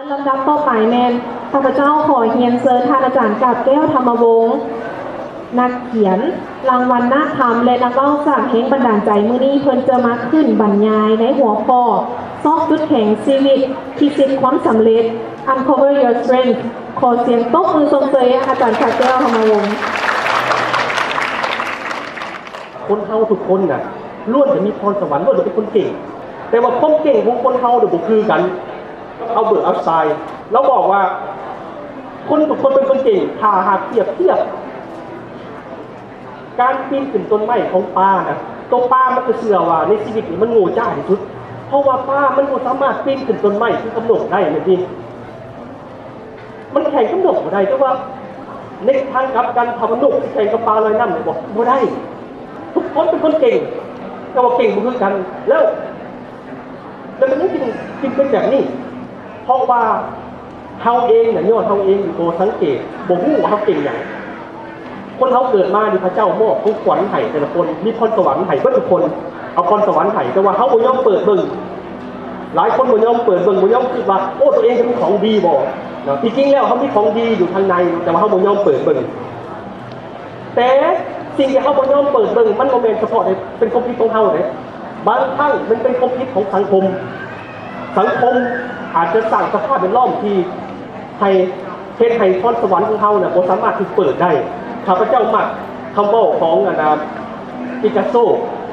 ລຳດັບຕໍ່ໄປແມ່ນ ຂ້າພະເຈົ້າຂໍຮຽນເຊີນທ່ານອາຈານ ກາບແກ້ວ ທຳມະວົງ ນັກຂຽນລາງວັນນາງຄຳ ແລະ ນັກເວົ້າສາມແຮງບັນດານໃຈ. ມື້ນີ້ເພິ່ນຈະມາຂຶ້ນບັນຍາຍໃນຫົວຂໍ້ ຊອກຈຸດແຂງຊີວິດ, ພິຊິດຄວາມສຳເລັດ, Uncover Your Strength. ຂໍສຽງຕົບມືຊົມເຊີຍອາຈານ ກາບແກ້ວ ທຳມະວົງ. ຄົນເຮົາທຸກຄົນນະ ລ້ວນແຕ່ມີພອນສະຫວັນ, ລ້ວນແຕ່ເປັນຄົນເກັ່ງ, ແຕ່ວ່າຄວາມເກັ່ງຂອງຄົນເຮົານະບໍ່ຄືກັນກັບອັລເບີດ ໄອນສະໄຕນ. ລາວບອກວ່າ ຄົນທຸກຄົນເປັນຄົນເກັ່ງ ຖ້າຫາກປຽບທຽບການປີນຂຶ້ນຕົ້ນໄມ້ຂອງປານະ, ໂຕປາມັນກໍເຊື່ອວ່າໃນຊີວິດນີ້ມັນໂງ່ຈ້າທີ່ສຸດ, ເພາະວ່າປາມັນບໍ່ສາມາດປີນຂຶ້ນຕົ້ນໄມ້ຄືກັບນົກໄດ້ແມ່ນຕິ. ມັນແຂ່ງກັບນົກບໍ່ໄດ້, ແຕ່ວ່າໃນທາງກັບກັນ ຖ້າວ່ານົກຊິແຂ່ງກັບປາລອຍນ້ຳໄດ້ບໍ່? ບໍ່ໄດ້. ທຸກຄົນເປັນຄົນເກັ່ງ, ແຕ່ວ່າເກັ່ງບໍ່ຄືກັນ. ແລ້ວ ແລ້ວມັນຈຶ່ງ ຈຶ່ງເປັນແບບນີ້, ເພາະວ່າເຮົາເອງນະ, ຍ້ອນເຮົາເອງບໍ່ສັງເກດ, ບໍ່ຮູ້ວ່າເຮົາເກັ່ງຫຍັງ. ຄົນເຮົາເກີດມານີ້ ພະເຈົ້າມອບຂອງຂວັນໃຫ້ແຕ່ລະຄົນ, ມີພອນສະຫວັນໃຫ້ເບິດທຸກຄົນ, ເອົາພອນສະຫວັນໃຫ້, ແຕ່ວ່າເຮົາບໍ່ຍອມເປີດເບິ່ງ. ຫຼາຍຄົນບໍ່ຍອມເປີດເບິ່ງ, ບໍ່ຍອມຄິດວ່າ ໂອ້ ຕົວເອງຈະມີຂອງດີບໍ່ເນາະ. ທີ່ຈິງແລ້ວເຮົາມີຂອງດີຢູ່ທາງໃນ, ແຕ່ວ່າເຮົາບໍ່ຍອມເປີດເບິ່ງ. ແຕ່ສິ່ງທີ່ເຮົາບໍ່ຍອມເປີດເບິ່ງ ມັນບໍ່ແມ່ນສະເພາະໃນ ເປັນຄວາມຜິດຂອງເຮົາເດ້. ບາງຄັ້ງມັນເປັນຄວາມຜິດຂອງສັງຄົມ. ສັງຄົມອາດຈະສ້າງສະພາບແວດລ້ອມທີ່ ໃຫ້ ເຮັດໃຫ້ພອນສະຫວັນຂອງເຮົານະບໍ່ສາມາດຖືກເປີດໄດ້. ຂ້າພະເຈົ້າມັກຄຳເວົ້າຂອງ ອັນນາ ປີກາໂຊ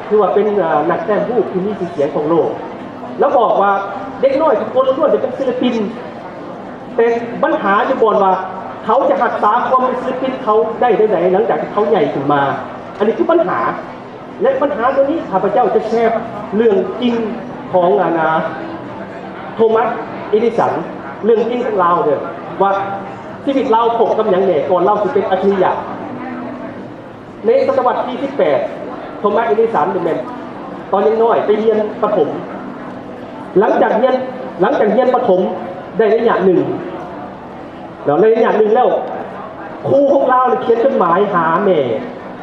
ຖືວ່າເປັນ ເອີ ນັກແຕ້ມຮູບທີ່ມີຊື່ສຽງຂອງໂລກ. ລາວບອກວ່າ ເດັກນ້ອຍທຸກຄົນລ້ວນແຕ່ເປັນສິລະປິນ, ແຕ່ບັນຫາຢູ່ບ່ອນວ່າ ເຂົາຈະຮັກສາຄວາມເປັນສິລະປິນເຂົາໄດ້ແນວໃດ ຫຼັງຈາກທີ່ເຂົາໃຫຍ່ຂຶ້ນມາ. ອັນນີ້ຄືບັນຫາ. ແລະ ບັນຫາຕົວນີ້ ຂ້າພະເຈົ້າຈະແຊເລື່ອງຈິງຂອງ ອັນນາ ໂທມັສ ເອດິສັນ, ເລື່ອງຈິງຂອງລາວເດີ ວ່າຊີວິດລາວພົບກັບຫຍັງແດ່ ກ່ອນລາວຊິເປັນອັດສະລິຍະ. ໃນສະຕະວັດທີສິບແປດ ໂທມັສ ເອດິສັນນີ້ແມ່ນຕອນຍັງນ້ອຍໄປຮຽນປະຖົມ. ຫຼັງຈາກຮຽນ ຫຼັງຈາກຮຽນປະຖົມໄດ້ໄລຍະໜຶ່ງ ແລ້ວໃນໄລຍະໜຶ່ງແລ້ວ ຄູຂອງລາວໄດ້ຂຽນຈົດໝາຍຫາແມ່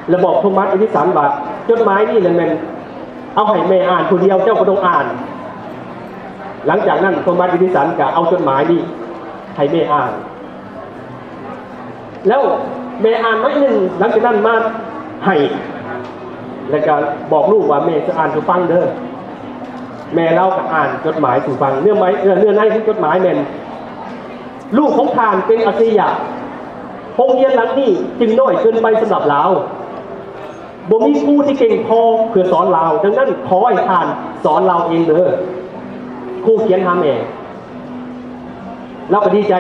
ແລະ ບອກໂທມັສ ເອດິສັນວ່າ ຈົດໝາຍນີ້ນະແມ່ນເອົາໃຫ້ແມ່ອ່ານຜູ້ດຽວ, ເຈົ້າບໍ່ຕ້ອງອ່ານ. ຫຼັງຈາກນັ້ນ ໂທມັສ ເອດິສັນກໍເອົາຈົດໝາຍນີ້ໃຫ້ແມ່ອ່ານ. ແລ້ວແມ່ອ່ານໜ້ອຍໜຶ່ງ, ຫຼັງຈາກນັ້ນມາໃຫ້ ແລ້ວກໍບອກລູກວ່າ ແມ່ຈະອ່ານສູ່ຟັງເດີ. ແມ່ລາວກໍອ່ານຈົດໝາຍສູ່ຟັງ. ເນື້ອໃນ ເນື້ອໃນຂອງຈົດໝາຍແມ່ນ ລູກຂອງທ່ານເປັນອັດສະລິຍະ. ໂຮງຮຽນຫຼັງນີ້ຈຶ່ງນ້ອຍເກີນໄປສຳລັບລາວ. ບໍ່ມີຄູທີ່ເກັ່ງພໍເພື່ອສອນລາວ, ດັ່ງນັ້ນຂໍໃຫ້ທ່ານສອນລາວເອງເດີ. ຄູຂຽນຫາແມ່. ລາວກໍດີໃຈ,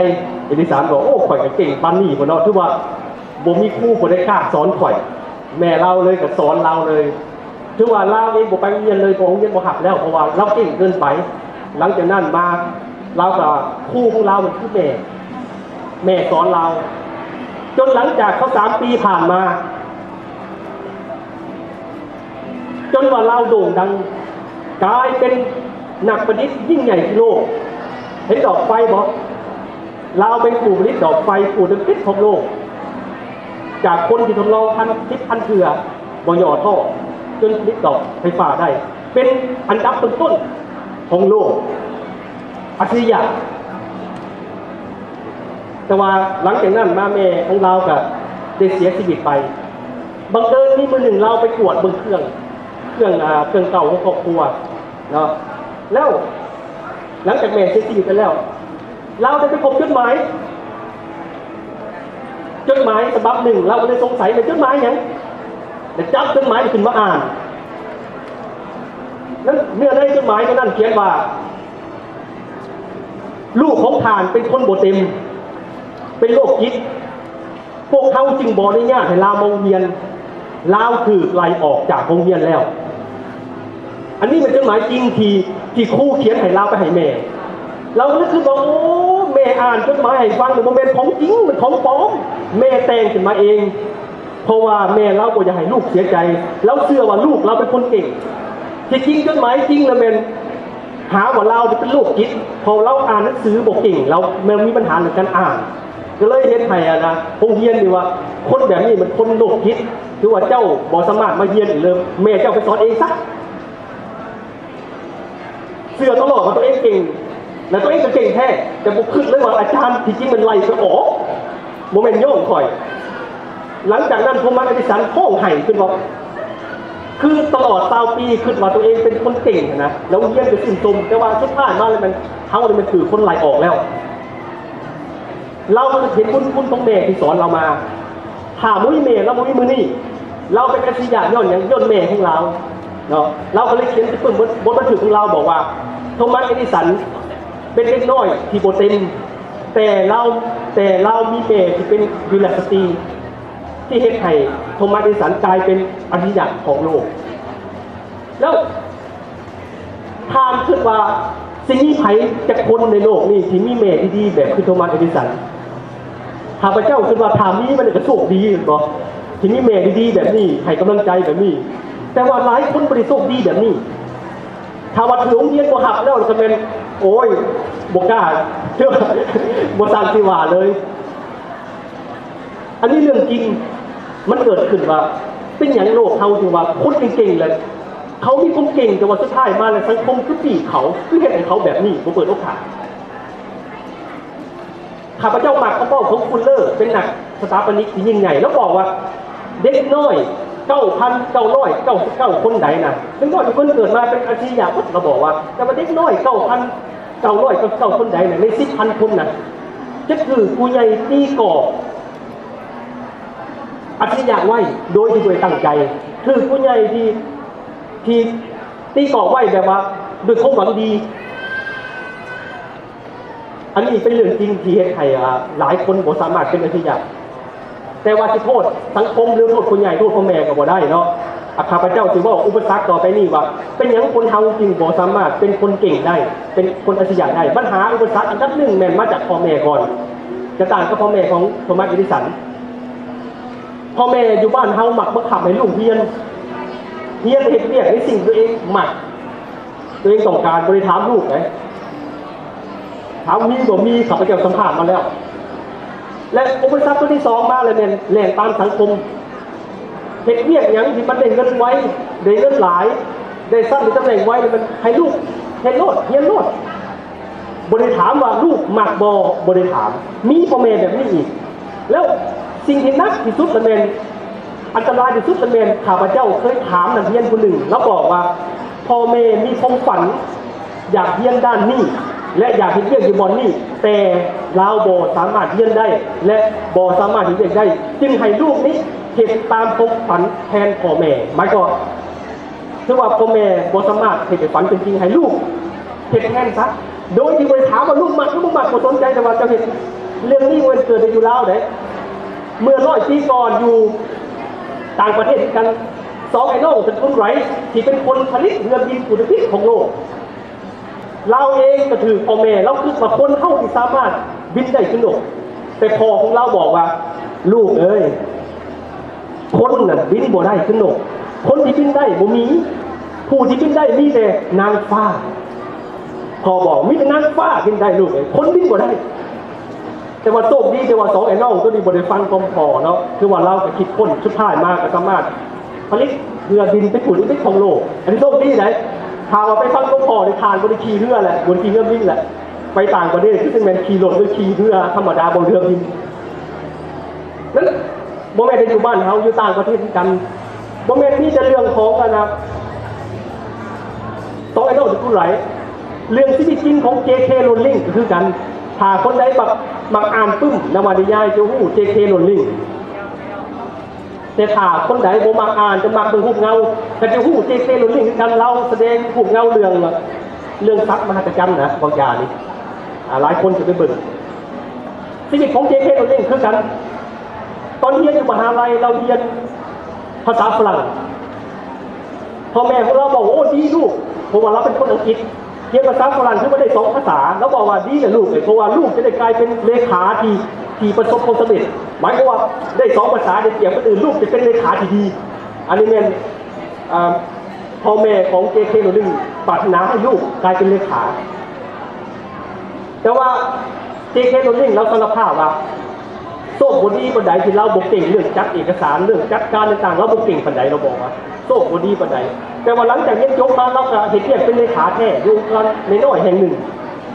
ເອລິສານກໍ ໂອ້ ຂ້ອຍກໍເກັ່ງປານນີ້ບໍ່ເນາະ, ຖືວ່າບໍ່ມີຄູຜູ້ໃດກ້າສອນຂ້ອຍ. ແມ່ລາວເລີຍກໍສອນລາວເລີຍ. ຖືວ່າລາວເອງບໍ່ໄປໂຮງຮຽນເລີຍ, ເພາະໂຮງຮຽນບໍ່ຮັບແລ້ວ, ເພາະວ່າລາວເກັ່ງເກີນໄປ. ຫຼັງຈາກນັ້ນມາ ລາວກໍ ຄູຂອງລາວມັນຄືແມ່, ແມ່ສອນລາວ. ຈົນຫຼັງຈາກເຂົາສາມປີຜ່ານມາ ຈົນວ່າລາວໂດ່ງດັງ, ກາຍເປັນນັກປະດິດຍິ່ງໃຫຍ່ທີ່ໂລກ. ເຫັນດອກໄຟບໍ່? ລາວເປັນຜູ້ຜະລິດດອກໄຟຜູ້ທຳອິດຂອງໂລກ, ຈາກຄົນທີ່ທົດລອງພັນ ສິບພັນເທື່ອ ບໍ່ຫຍໍ້ທໍ້, ຈົນຜະລິດດອກໄຟຟ້າໄດ້, ເປັນອັນດັບຕົ້ນໆຂອງໂລກ, ອັດສະລິຍະ. ແຕ່ວ່າຫຼັງຈາກນັ້ນມາ ແມ່ຂອງລາວກໍໄດ້ເສຍຊີວິດໄປ. ບັງເອີນມີມື້ໜຶ່ງລາວໄປກວດເບິ່ງເຄື່ອງ, ເຄື່ອງ, ເຄື່ອງເກົ່າຂອງຄອບຄົວເນາະ, ແລ້ວຫຼັງຈາກແມ່ເສຍຊີວິດໄປແລ້ວ ລາວໄດ້ໄປພົບຈົດໝາຍ, ຈົດໝາຍສະບັບໜຶ່ງ. ລາວກໍເລີຍສົງໄສ ແມ່ນຈົດໝາຍຫຍັງ? ແລ້ວຈັບຈົດໝາຍຂຶ້ນມາອ່ານ. ນັ້ນ ເນື້ອໃນຈົດໝາຍຕົວນັ້ນຂຽນວ່າ ລູກຂອງທ່ານເປັນຄົນບໍ່ເຕັມ, ເປັນໂລກຈິດ. ພວກເຮົາຈຶ່ງບໍ່ອະນຸຍາດໃຫ້ລາວມາໂຮງຮຽນ. ລາວຖືກໄລ່ອອກຈາກໂຮງຮຽນແລ້ວ. ອັນນີ້ແມ່ນຈົດໝາຍຈິງທີ່, ທີ່ຄູຂຽນໃຫ້ລາວໄປໃຫ້ແມ່. ລາວກໍເລີຍຄິດວ່າ ໂອ້ ແມ່ອ່ານຈົດໝາຍໃຫ້ຟັງນີ້ ບໍ່ແມ່ນຂອງຈິງ, ແມ່ນຂອງປອມ, ແມ່ແຕ່ງຂຶ້ນມາເອງ. ເພາະວ່າແມ່ລາວບໍ່ຢາກໃຫ້ລູກເສຍໃຈ, ລາວເຊື່ອວ່າລູກລາວເປັນຄົນເກັ່ງ. ທີ່ຈິງຈົດໝາຍຈິງລະແມ່ນຫາວ່າລາວເປັນໂລກຈິດ, ເພາະລາວອ່ານໜັງສືບໍ່ເກັ່ງ, ລາວແມ່ນມີບັນຫາເລື່ອງການອ່ານ. ກໍເລີຍເຮັດໃຫ້ ອັນນະ ໂຮງຮຽນນີ້ວ່າ ຄົນແບບນີ້ມັນຄົນໂລກຈິດ, ຖືວ່າເຈົ້າບໍ່ສາມາດມາຮຽນອີກເລີຍ, ແມ່ເຈົ້າໄປສອນເອງຊະ. ເຊື່ອຕະຫຼອດວ່າຕົວເອງເກັ່ງ, ແລ້ວຕົວເອງກໍເກັ່ງແທ້, ແຕ່ບໍ່ຄິດເລີຍວ່າອາຈານທີ່ຈິງມັນໄລ່ຂ້ອຍອອກ, ບໍ່ແມ່ນຍ້ອນຂ້ອຍ. ຫຼັງຈາກນັ້ນໂທມັສ ເອດິສັນຮ້ອງໄຫ້ຂຶ້ນວ່າ ຄືຕະຫຼອດຊາວປີຄິດວ່າຕົວເອງເປັນຄົນເກັ່ງຫັ້ນນະ, ແລ້ວໂຮງຮຽນກໍຊື່ນຊົມ, ແຕ່ວ່າສຸດທ້າຍມາແລ້ວແມ່ນເຮົານີ້ແມ່ນຖືກຄົນໄລ່ອອກແລ້ວ. ລາວຄິດເຫັນບຸນຄຸນຂອງແມ່ທີ່ສອນລາວມາ. ຖ້າບໍ່ມີແມ່ ລາວບໍ່ມີມື້ນີ້. ລາວເປັນອັດສະລິຍະຍ້ອນຫຍັງ? ຍ້ອນແມ່ຂອງລາວເນາະ. ລາວກໍເລີຍຂຽນໃສ່ປຶ້ມບົດ ບົດບັນທຶກຂອງລາວບອກວ່າ ໂທມັສ ເອດິສັນ ເປັນເດັກນ້ອຍທີ່ບໍ່ເກັ່ງ, ແຕ່ລາວ ແຕ່ລາວມີແມ່ທີ່ເປັນວິລະສະຕີ ທີ່ເຮັດໃຫ້ໂທມັສ ເອດິສັນກາຍເປັນອັດສະລິຍະຂອງໂລກ. ແລ້ວທ່ານຄິດວ່າຊິມີໃຜຈັກຄົນໃນໂລກນີ້ທີ່ມີແມ່ດີໆແບບຄືໂທມັສ ເອດິສັນ? ຂ້າພະເຈົ້າຄິດວ່າຖ້າມີມັນກໍໂຊກດີແມ່ນບໍ່ ທີ່ມີແມ່ດີໆແບບນີ້ ໃຫ້ກຳລັງໃຈແບບນີ້. ແຕ່ວ່າຫຼາຍຄົນບໍ່ໄດ້ໂຊກດີແບບນີ້. ຖ້າວ່າຖືກໂຮງຮຽນບໍ່ຮັບແລ້ວ ແລ້ວກໍແມ່ນ ໂອ້ຍ ບໍ່ກ້າ ເທື່ອ ບໍ່ສ້າງຊິວ່າເລີຍ. ອັນນີ້ເລື່ອງຈິງ ມັນເກີດຂຶ້ນວ່າ ເປັນຫຍັງໂລກເຮົາຈຶ່ງວ່າຄົນເກັ່ງໆ ແລະ ເຂົາມີຄວາມເກັ່ງ ແຕ່ວ່າສຸດທ້າຍມາແລ້ວສັງຄົມຄືປີກເຂົາ ຄືເຮັດໃຫ້ເຂົາແບບນີ້ ບໍ່ເປີດໂອກາດ. ຂ້າພະເຈົ້າມັກຄຳເວົ້າຂອງ Fuller ເປັນນັກສະຖາປະນິກທີ່ຍິ່ງໃຫຍ່ ລາວບອກວ່າ ເດັກນ້ອຍເກົ້າພັນເກົ້າຮ້ອຍເກົ້າສິບເກົ້າຄົນໃດນະ ເດັກນ້ອຍທຸກຄົນເກີດມາເປັນອັດສະລິຍະໝົດ ລາວບອກວ່າ ແຕ່ວ່າເດັກນ້ອຍເກົ້າພັນເກົ້າຮ້ອຍເກົ້າສິບເກົ້າຄົນໃດນະ ໃນສິບພັນຄົນນະ ຈະຖືກຜູ້ໃຫຍ່ຕີກອບອັດສະລິຍະໄວ້ໂດຍທີ່ບໍ່ໄດ້ຕັ້ງໃຈ, ຖືກຜູ້ໃຫຍ່ທີ່ ທີ່ຕີກອບໄວ້ແບບວ່າດ້ວຍຄວາມຫວັງດີ. ອັນນີ້ເປັນເລື່ອງຈິງທີ່ເຮັດໃຫ້ ອ່າ ຫຼາຍຄົນບໍ່ສາມາດເປັນອັດສະລິຍະ. ແຕ່ວ່າຊິໂທດສັງຄົມ ຫຼື ໂທດຜູ້ໃຫຍ່ ໂທດພໍ່ແມ່ກໍບໍ່ໄດ້ເນາະ. ອາ ຂ້າພະເຈົ້າຊິເວົ້າອຸປະສັກຕໍ່ໄປນີ້ວ່າ ເປັນຫຍັງຄົນເຮົາຈຶ່ງບໍ່ສາມາດເປັນຄົນເກັ່ງໄດ້ ເປັນຄົນອັດສະລິຍະໄດ້? ບັນຫາອຸປະສັກອັນດັບໜຶ່ງແມ່ນມາຈາກພໍ່ແມ່ກ່ອນ. ຈະຕ່າງກັບພໍ່ແມ່ຂອງໂທມັສ ເອດິສັນ. ພໍ່ແມ່ຢູ່ບ້ານເຮົາມັກບັງຄັບໃຫ້ລູກຮຽນ, ຮຽນ ເຮັດວຽກໃນສິ່ງທີ່ຕົວເອງມັກ ຕົວເອງຕ້ອງການ, ບໍ່ໄດ້ຖາມລູກເດ້. ຖາມມີບໍ່ມີ, ຂ້າພະເຈົ້າສຳພາດມາແລ້ວ. ແລະ ອຸປະສັກຕົວທີສອງມາແລ້ວແມ່ນແລ່ນຕາມສັງຄົມ. ເຮັດວຽກຫຍັງທີ່ມັນໄດ້ເງິນໄວ, ໄດ້ເງິນຫຼາຍ, ໄດ້ຊັ້ນ ໄດ້ຕຳແໜ່ງໄວ, ແລ້ວມັນໃຫ້ລູກເຮັດໂລດ, ຮຽນໂລດ. ບໍ່ໄດ້ຖາມວ່າລູກມັກບໍ່, ບໍ່ໄດ້ຖາມ. ມີພໍ່ແມ່ແບບນີ້ອີກ. ແລ້ວສິ່ງທີ່ໜັກທີ່ສຸດລະແມ່ນ ອັນຕະລາຍທີ່ສຸດລະແມ່ນ ຂ້າພະເຈົ້າເຄີຍຖາມນັກຮຽນຜູ້ໜຶ່ງ, ລາວບອກວ່າ ພໍ່ແມ່ມີຄວາມຝັນຢາກຮຽນດ້ານນີ້ ແລະ ຢາກເຮັດວຽກຢູ່ບ່ອນນີ້, ແຕ່ລາວບໍ່ສາມາດຮຽນໄດ້ ແລະ ບໍ່ສາມາດເຮັດວຽກໄດ້, ຈຶ່ງໃຫ້ລູກນີ້ເຮັດຕາມຄວາມຝັນແທນພໍ່ແມ່. ໝາຍຄວາມ ຖືວ່າພໍ່ແມ່ບໍ່ສາມາດເຮັດໃຫ້ຝັນເປັນຈິງ, ໃຫ້ລູກເຮັດແທນຊະ ໂດຍທີ່ບໍ່ໄດ້ຖາມວ່າລູກມັກຫຼືບໍ່ມັກ, ບໍ່ສົນໃຈ, ແຕ່ວ່າເຈົ້າເຮັດ. ເລື່ອງນີ້ບໍ່ແມ່ນເກີດແຕ່ຢູ່ລາວເດ້. ເມື່ອຮ້ອຍປີກ່ອນ ຢູ່ຕ່າງປະເທດຄືກັນ, ສອງອ້າຍນ້ອງຕະກຸນໄຣສ໌ ທີ່ເປັນຄົນຜະລິດເຮືອບິນບູດາເປັສຂອງໂລກ, ລາວເອງກໍຖືກພໍ່ແມ່ລາວຄິດວ່າຄົນເຮົານີ້ສາມາດບິນໄດ້ຄືນົກ, ແຕ່ພໍ່ຂອງລາວບອກວ່າ ລູກເອີຍ, ຄົນນັ້ນບິນບໍ່ໄດ້ຄືນົກ, ຄົນທີ່ບິນໄດ້ບໍ່ມີ, ຜູ້ທີ່ບິນໄດ້ມີແຕ່ນາງຟ້າ. ພໍ່ບອກ ມີແຕ່ນາງຟ້າບິນໄດ້ລູກເອີຍ, ຄົນບິນບໍ່ໄດ້. ແຕ່ວ່າໂຊກດີ ແຕ່ວ່າສອງອ້າຍນ້ອງໂຕນີ້ບໍ່ໄດ້ຟັງຄວາມພໍ່ເນາະ, ຄືວ່າລາວກໍຄິດຄົ້ນ, ສຸດທ້າຍມາກໍສາມາດຜະລິດເຮືອບິນໄປປູດອີກຂອງໂລກ. ອັນນີ້ໂຊກດີໃດ໋. ຖ້າວ່າໄປຟັງຄວາມພໍ່ນີ້ ທ່ານບໍ່ໄດ້ຂີ່ເຮືອແຫຼະ, ບໍ່ໄດ້ຂີ່ເຮືອບິນແຫຼະ, ໄປຕ່າງປະເທດຄືຊິແມ່ນຂີ່ລົດ ຫຼື ຂີ່ເຮືອທຳມະດາ, ບໍ່ເຮືອບິນ. ນັ້ນບໍ່ແມ່ນແຕ່ຢູ່ບ້ານເຮົາ, ຢູ່ຕ່າງປະເທດຄືກັນ. ບໍ່ແມ່ນມີແຕ່ເລື່ອງຂອງອັນນະ ສອງໄອດອລທີ່ກູຫຼາຍ, ເລື່ອງຊີວິດຈິງຂອງ ເຈເຄ ໂຣລລິງ ກໍຄືກັນ. ຖ້າຄົນໃດມັກ ມັກອ່ານປຶ້ມນະວະນິຍາຍ ຈະຮູ້ ເຈເຄ ໂຣລລິງ. ແຕ່ຖ້າຄົນໃດບໍ່ມັກອ່ານ, ຈະມັກເບິ່ງຮູບເງົາ, ກໍຈະຮູ້ ເຈເຄ ໂຣລລິງ ຄືກັນ. ລາວສະແດງຮູບເງົາເລື່ອງ ເລື່ອງສັດມະຫັດສະຈັນນະ, ບາງຢ່າງນີ້ ອາ ຫຼາຍຄົນຈະໄປເບິ່ງ. ຊີວິດຂອງ ເຈເຄ ໂຣລລິງ ຄືກັນ. ຕອນຮຽນຢູ່ມະຫາໄລ ລາວຮຽນພາສາຝຣັ່ງ. ພໍ່ແມ່ຂອງລາວບອກວ່າ ໂອ້ ດີລູກ, ເພາະວ່າລາວເປັນຄົນອັງກິດ, ຮຽນພາສາຝຣັ່ງ ຖືວ່າໄດ້ສອງພາສາ. ລາວບອກວ່າ ດີແຫຼະລູກເອີຍ, ເພາະວ່າລູກຈະໄດ້ກາຍເປັນເລຂາທີ່ ທີ່ປະສົບຄວາມສຳເລັດ. ໝາຍຄວາມວ່າໄດ້ສອງພາສາ, ໄດ້ປຽບຄົນອື່ນ, ລູກຈະເປັນເລຂາທີ່ດີ. ອັນນີ້ແມ່ນ ເອີ ພໍ່ແມ່ຂອງ ເຈເຄ ໂຣລລິງ ປາດຖະໜາໃຫ້ລູກກາຍເປັນເລຂາ. ແຕ່ວ່າ ເຈເຄ ໂຣລລິງ ລາວສາລະພາບວ່າ ໂຊກບໍ່ດີປານໃດທີ່ລາວບໍ່ເກັ່ງເລື່ອງຈັດເອກະສານ, ເລື່ອງຈັດການຕ່າງໆ, ລາວບໍ່ເກັ່ງປານໃດ, ລາວບອກວ່າໂຊກບໍ່ດີປານໃດ. ແຕ່ວ່າຫຼັງຈາກຮຽນຈົບມາ ລາວກໍເຮັດວຽກເປັນເລຂາແທ້ ຢູ່ອົງກອນນ້ອຍໆແຫ່ງໜຶ່ງ.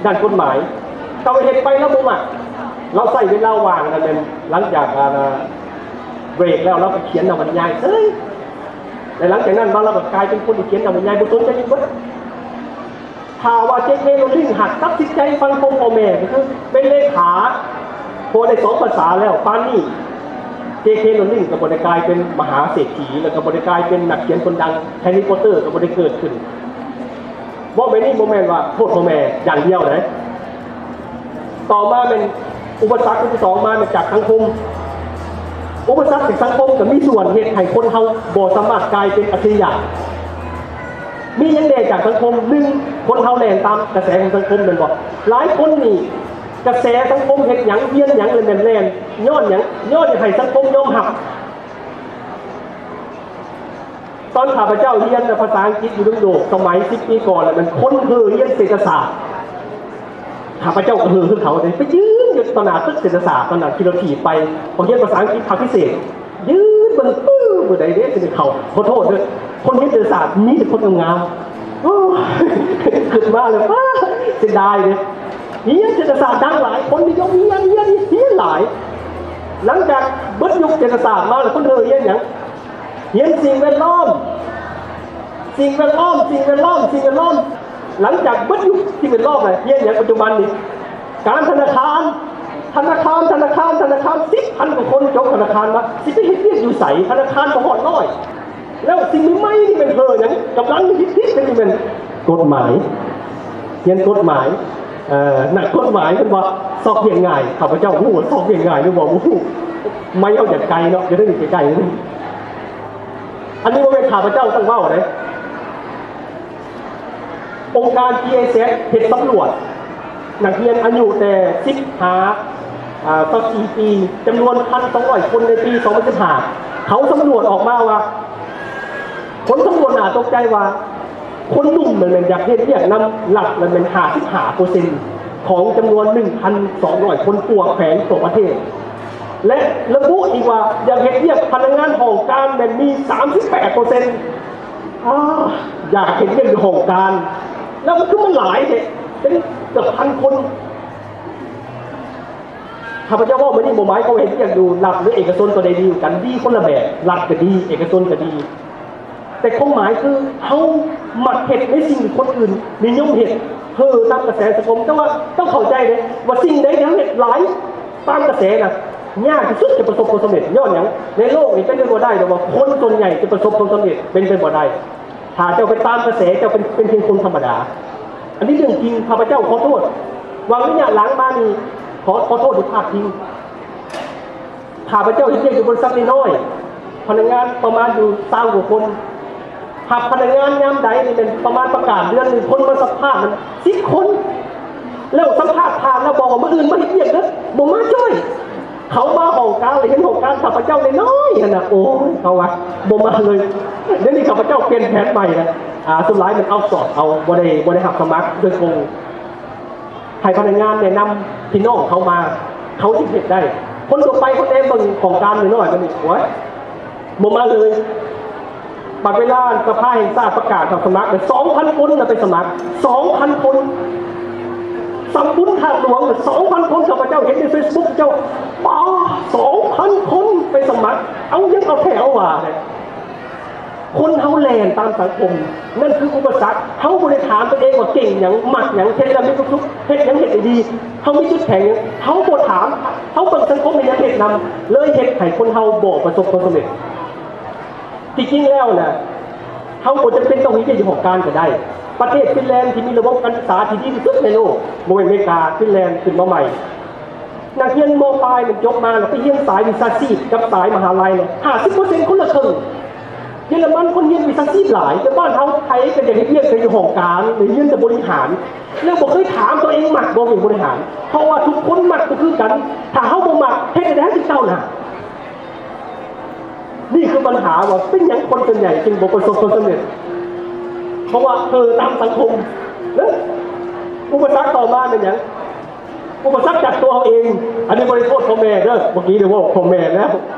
ດ້ານກົດໝາຍ. ເຂົາເຮັດໄປລາວບໍ່ມັກ, ລາວໃຊ້ເວລາວ່າງນັ້ນແມ່ນ ຫຼັງຈາກ ອ່າ ເບຣກແລ້ວ ລາວໄປຂຽນນະວະນິຍາຍເສີຍ ແລະ ຫຼັງຈາກນັ້ນມາລາວກໍກາຍເປັນຄົນທີ່ຂຽນນະວະນິຍາຍ ບໍ່ສົນໃຈຫຍັງເບິດ. ຖ້າວ່າ ເຈ ເຄ ໂຣລລິງ ຫາກຕັດສິນໃຈຟັງຄວາມພໍ່ແມ່ ກໍຄືເປັນເລຂາ ພໍໄດ້ສອງພາສາແລ້ວ ປານນີ້ ເຈ ເຄ ໂຣລລິງ ກໍບໍ່ໄດ້ກາຍເປັນມະຫາເສດຖີ ແລ້ວກໍບໍ່ໄດ້ກາຍເປັນນັກຂຽນຄົນດັງ ແຮຣີ ພໍເຕີ ກໍບໍ່ໄດ້ເກີດຂຶ້ນ. ເວົ້າແບບນີ້ບໍ່ແມ່ນວ່າໂທດພໍ່ແມ່ຢ່າງດຽວເດ້. ຕໍ່ມາແມ່ນອຸປະສັກອັນທີສອງມາແມ່ນຈາກສັງຄົມ. ອຸປະສັກຈາກສັງຄົມກໍມີສ່ວນເຮັດໃຫ້ຄົນເຮົາບໍ່ສາມາດກາຍເປັນອັດສະລິຍະ. ມີຫຍັງແດ່ຈາກສັງຄົມ? ໜຶ່ງ ຄົນເຮົາແລ່ນຕາມກະແສຂອງສັງຄົມແມ່ນບໍ່? ຫຼາຍຄົນນີ້ກະແສສັງຄົມເຮັດຫຍັງ ຮຽນຫຍັງ ແລ້ວແມ່ນແລ່ນ ຍ້ອນຫຍັງ? ຍ້ອນຢາກໃຫ້ສັງຄົມຍອມຮັບ. ຕອນຂ້າພະເຈົ້າຮຽນພາສາອັງກິດຢູ່ດົງໂດກ ສະໄໝສິບປີກ່ອນ ແລ້ວແມ່ນຄົນເຫ່ຮຽນເສດຖະສາດ. ຂ້າພະເຈົ້າກໍເຫ່ຄືເຂົາເດ້ ໄປຢືນຢູ່ຕໍ່ໜ້າຕຶກເສດຖະສາດ ຕອນນັ້ນຂີ່ລົດຖີບໄປ ເພາະຮຽນພາສາອັງກິດພາກພິເສດ ຢືນເບິ່ງ ປຶ້ ມື້ໃດເດ້ຊິໄດ້ເຂົ້າ. ຂໍໂທດເດີ ຄົນຮຽນເສດຖະສາດມີແຕ່ຄົນງາມໆ. ໂອ້ຍ ຄິດມາແລ້ວ ອ້າ ເສຍດາຍເດ້. ຮຽນເສດຖະສາດດັງຫຼາຍ ຄົນນິຍົມຮຽນ ຮຽນ ຮຽນຫຼາຍ. ຫຼັງຈາກເບິດຍຸກເສດຖະສາດມາແລ້ວ ຄົນເຫີຮຽນຫຍັງ? ຮຽນສິ່ງແວດລ້ອມ ສິ່ງແວດລ້ອມ ສິ່ງແວດລ້ອມ ສິ່ງແວດລ້ອມ. ຫຼັງຈາກເບິດຍຸກສິ່ງແວດລ້ອມແລ້ວ ຮຽນຫຍັງປັດຈຸບັນນີ້? ການທະນາຄານ ທະນາຄານ ທະນາຄານ ທະນາຄານ. ສິບພັນກວ່າຄົນຈົບທະນາຄານມາ ຊິໄປເຮັດວຽກຢູ່ໃສ? ທະນາຄານບໍ່ຮອດຮ້ອຍ. ແລ້ວສິ່ງໃໝ່ໆນີ້ແມ່ນເຮີຫຍັງ? ກຳລັງຮິດໆກັນຢູ່ແມ່ນກົດໝາຍ ຮຽນກົດໝາຍ ເອີ ນັກກົດໝາຍເພິ່ນວ່າຊອກວຽກງ່າຍ. ຂ້າພະເຈົ້າບໍ່ຮູ້ວ່າຊອກວຽກງ່າຍຫຼືບໍ່ ບໍ່ຮູ້. ໄມເຮົາຢາກໄກເນາະ ຢາກໄດ້ຢູ່ໃກ້ໆ. ອັນນີ້ບໍ່ແມ່ນຂ້າພະເຈົ້າຕ້ອງເວົ້າເດ້. ອົງການ ຈີໄອແຊັດ ເຮັດສຳຫຼວດນັກຮຽນອາຍຸແຕ່ສິບຫາ ອ່າ ຊາວສີ່ປີ ຈຳນວນ ໜຶ່ງພັນສອງຮ້ອຍຄົນໃນປີສອງພັນສິບຫ້າ ເຂົາສຳຫຼວດອອກມາວ່າ ຜົນສຳຫຼວດໜ້າຕົກໃຈວ່າ ຄົນໜຸ່ມນັ້ນແມ່ນຢາກເຮັດວຽກນຳລັດນັ້ນແມ່ນຫ້າສິບຫ້າເປີເຊັນ ຂອງຈຳນວນ ໜຶ່ງພັນສອງຮ້ອຍຄົນທົ່ວແຂວງທົ່ວປະເທດ ແລະ ລະບຸອີກວ່າ ຢາກເຮັດວຽກພະນັກງານຫ້ອງການແມ່ນມີສາມສິບແປດເປີເຊັນ. ອາ ຢາກເຮັດວຽກຢູ່ຫ້ອງການ ແລ້ວມັນຄືມັນຫຼາຍແທ້ ເປັນເກືອບພັນຄົນ. ຂ້າພະເຈົ້າເວົ້າມານີ້ບໍ່ໝາຍຄວາມວ່າເຮັດວຽກຢູ່ລັດ ຫຼື ເອກະຊົນ ຕົວໃດດີກວ່າກັນ? ດີຄົນລະແບບ ລັດກໍດີ ເອກະຊົນກໍດີ ແຕ່ຄວາມໝາຍຄືເຮົາມັກເຮັດໃນສິ່ງທີ່ຄົນອື່ນນິຍົມເຮັດ ເຮີຕາມກະແສສັງຄົມ. ແຕ່ວ່າຕ້ອງເຂົ້າໃຈເດ້ວ່າ ສິ່ງໃດທີ່ເຮົາເຮັດຫຼາຍຕາມກະແສນະ ຍາກທີ່ສຸດຈະປະສົບຜົນສຳເລັດ. ຍ້ອນຫຍັງ? ໃນໂລກນີ້ເປັນໄປບໍ່ໄດ້ດອກວ່າຄົນສ່ວນໃຫຍ່ຈະປະສົບຜົນສຳເລັດ ເປັນໄປບໍ່ໄດ້. ຖ້າເຈົ້າໄປຕາມກະແສ ເຈົ້າເປັນ ເປັນພຽງຄົນທຳມະດາ. ອັນນີ້ເລື່ອງຈິງ. ຂ້າພະເຈົ້າຂໍໂທດ ວ່າໄລຍະຫຼັງມານີ້ ຂໍ ຂໍໂທດທີ່ພາດພິງ. ຂ້າພະເຈົ້າເຮັດວຽກຢູ່ບໍລິສັດນ້ອຍໆ ພະນັກງານປະມານຢູ່ຊາວກວ່າຄົນ. ຮັບພະນັກງານຍາມໃດນີ້ແມ່ນປະມານປະກາດເດືອນໜຶ່ງ ຄົນມາສຳພາດນັ້ນສິບຄົນ. ແລ້ວສຳພາດຜ່ານແລ້ວບອກວ່າມື້ອື່ນມາເຮັດວຽກເດີ ບໍ່ມາຈ້ອຍ. ເຂົາມາຫ້ອງການ ແລ້ວເຫັນຫ້ອງການຂ້າພະເຈົ້ານ້ອຍໆຫັ້ນນະ ໂອ້ຍ ເຂົາວ່າບໍ່ມາເລີຍ. ດຽວນີ້ຂ້າພະເຈົ້າປ່ຽນແຜນໃໝ່ແລ້ວ ອາ ສ່ວນຫຼາຍແມ່ນເອົາຊອດເອົາ ບໍ່ໄດ້ ບໍ່ໄດ້ຮັບສະໝັກໂດຍກົງ. ໃຫ້ພະນັກງານແນະນຳພີ່ນ້ອງເຂົາມາ ເຂົາຈຶ່ງເຮັດໄດ້. ຄົນທົ່ວໄປເຂົາແນມເບິ່ງຫ້ອງການນ້ອຍໆ ບາດນີ້ ໂອ້ຍ ບໍ່ມາເລີຍ. ບັດເວລາສະພາແຫ່ງຊາດປະກາດຮັບສະໝັກ ສອງພັນຄົນນະໄປສະໝັກ ສອງພັນຄົນ. ສຳບຸນທາດຫຼວງ ສອງພັນຄົນ ຂ້າພະເຈົ້າເຫັນໃນເຟສບຸກ ເຈົ້າ ປາ ສອງພັນຄົນໄປສະໝັກ ເອົາຍັງເອົາແທ້ເອົາວ່າແທ້. ຄົນເຮົາແລ່ນຕາມສັງຄົມ ນັ້ນຄືອຸປະສັກ. ເຮົາບໍ່ໄດ້ຖາມຕົວເອງວ່າເກັ່ງຫຍັງ ມັກຫຍັງ ເຮັດແລ້ວມີຄວາມສຸກ ເຮັດຫຍັງເຮັດໄດ້ດີ ເຮົາມີຈຸດແຂງຫຍັງ ເຮົາບໍ່ຖາມ. ເຮົາເບິ່ງສັງຄົມເຮັດຫຍັງເຮັດນຳ ເລີຍເຮັດໃຫ້ຄົນເຮົາບໍ່ປະສົບຜົນສຳເລັດ. ທີ່ຈິງແລ້ວນະ ເຮົາບໍ່ຈຳເປັນຕ້ອງຮຽນຢູ່ຫ້ອງການກໍໄດ້. ປະເທດຟິນແລນທີ່ມີລະບົບການສຶກສາທີ່ດີທີ່ສຸດໃນໂລກ ບໍ່ແມ່ນອາເມລິກາ ຟິນແລນຂຶ້ນມາໃໝ່. ນັກຮຽນ ມ.ປາຍ ມັນຈົບມາແລ້ວໄປຮຽນສາຍວິຊາຊີບກັບສາຍມະຫາໄລເລີຍ ຫ້າສິບເປີເຊັນ ຄົນລະເຄິ່ງ. ເຢຍລະມັນຄົນຮຽນວິຊາຊີບຫຼາຍ ແຕ່ບ້ານເຮົາໄທກໍຢາກເຮັດວຽກ ແຕ່ຢູ່ຫ້ອງການ ໄດ້ຮຽນແຕ່ບໍລິຫານ ແລ້ວບໍ່ເຄີຍຖາມຕົວເອງມັກບໍ່ວຽກບໍລິຫານ ເພາະວ່າທຸກຄົນມັກບໍ່ຄືກັນ. ຖ້າເຮົາບໍ່ມັກ ເຮັດຈັ່ງໃດເຮົາຈຶ່ງກ້າວໜ້າ? ນີ້ຄືບັນຫາວ່າເປັນຫຍັງຄົນສ່ວນໃຫຍ່ຈຶ່ງບໍ່ປະສົບຜົນສຳເລັດ ເພາະວ່າເອີຕາມສັງຄົມເນາະ. ອຸປະສັກຕໍ່ມາແມ່ນຫຍັງ? ອຸປະສັກຈາກຕົວເຮົາເອງ. ອັນນີ້ບໍ່ໄດ້ໂທດພໍ່ແມ່ເດີ ເມື່ອກີ້ໄດ້ເວົ້າພໍ່ແມ່ແລ້ວ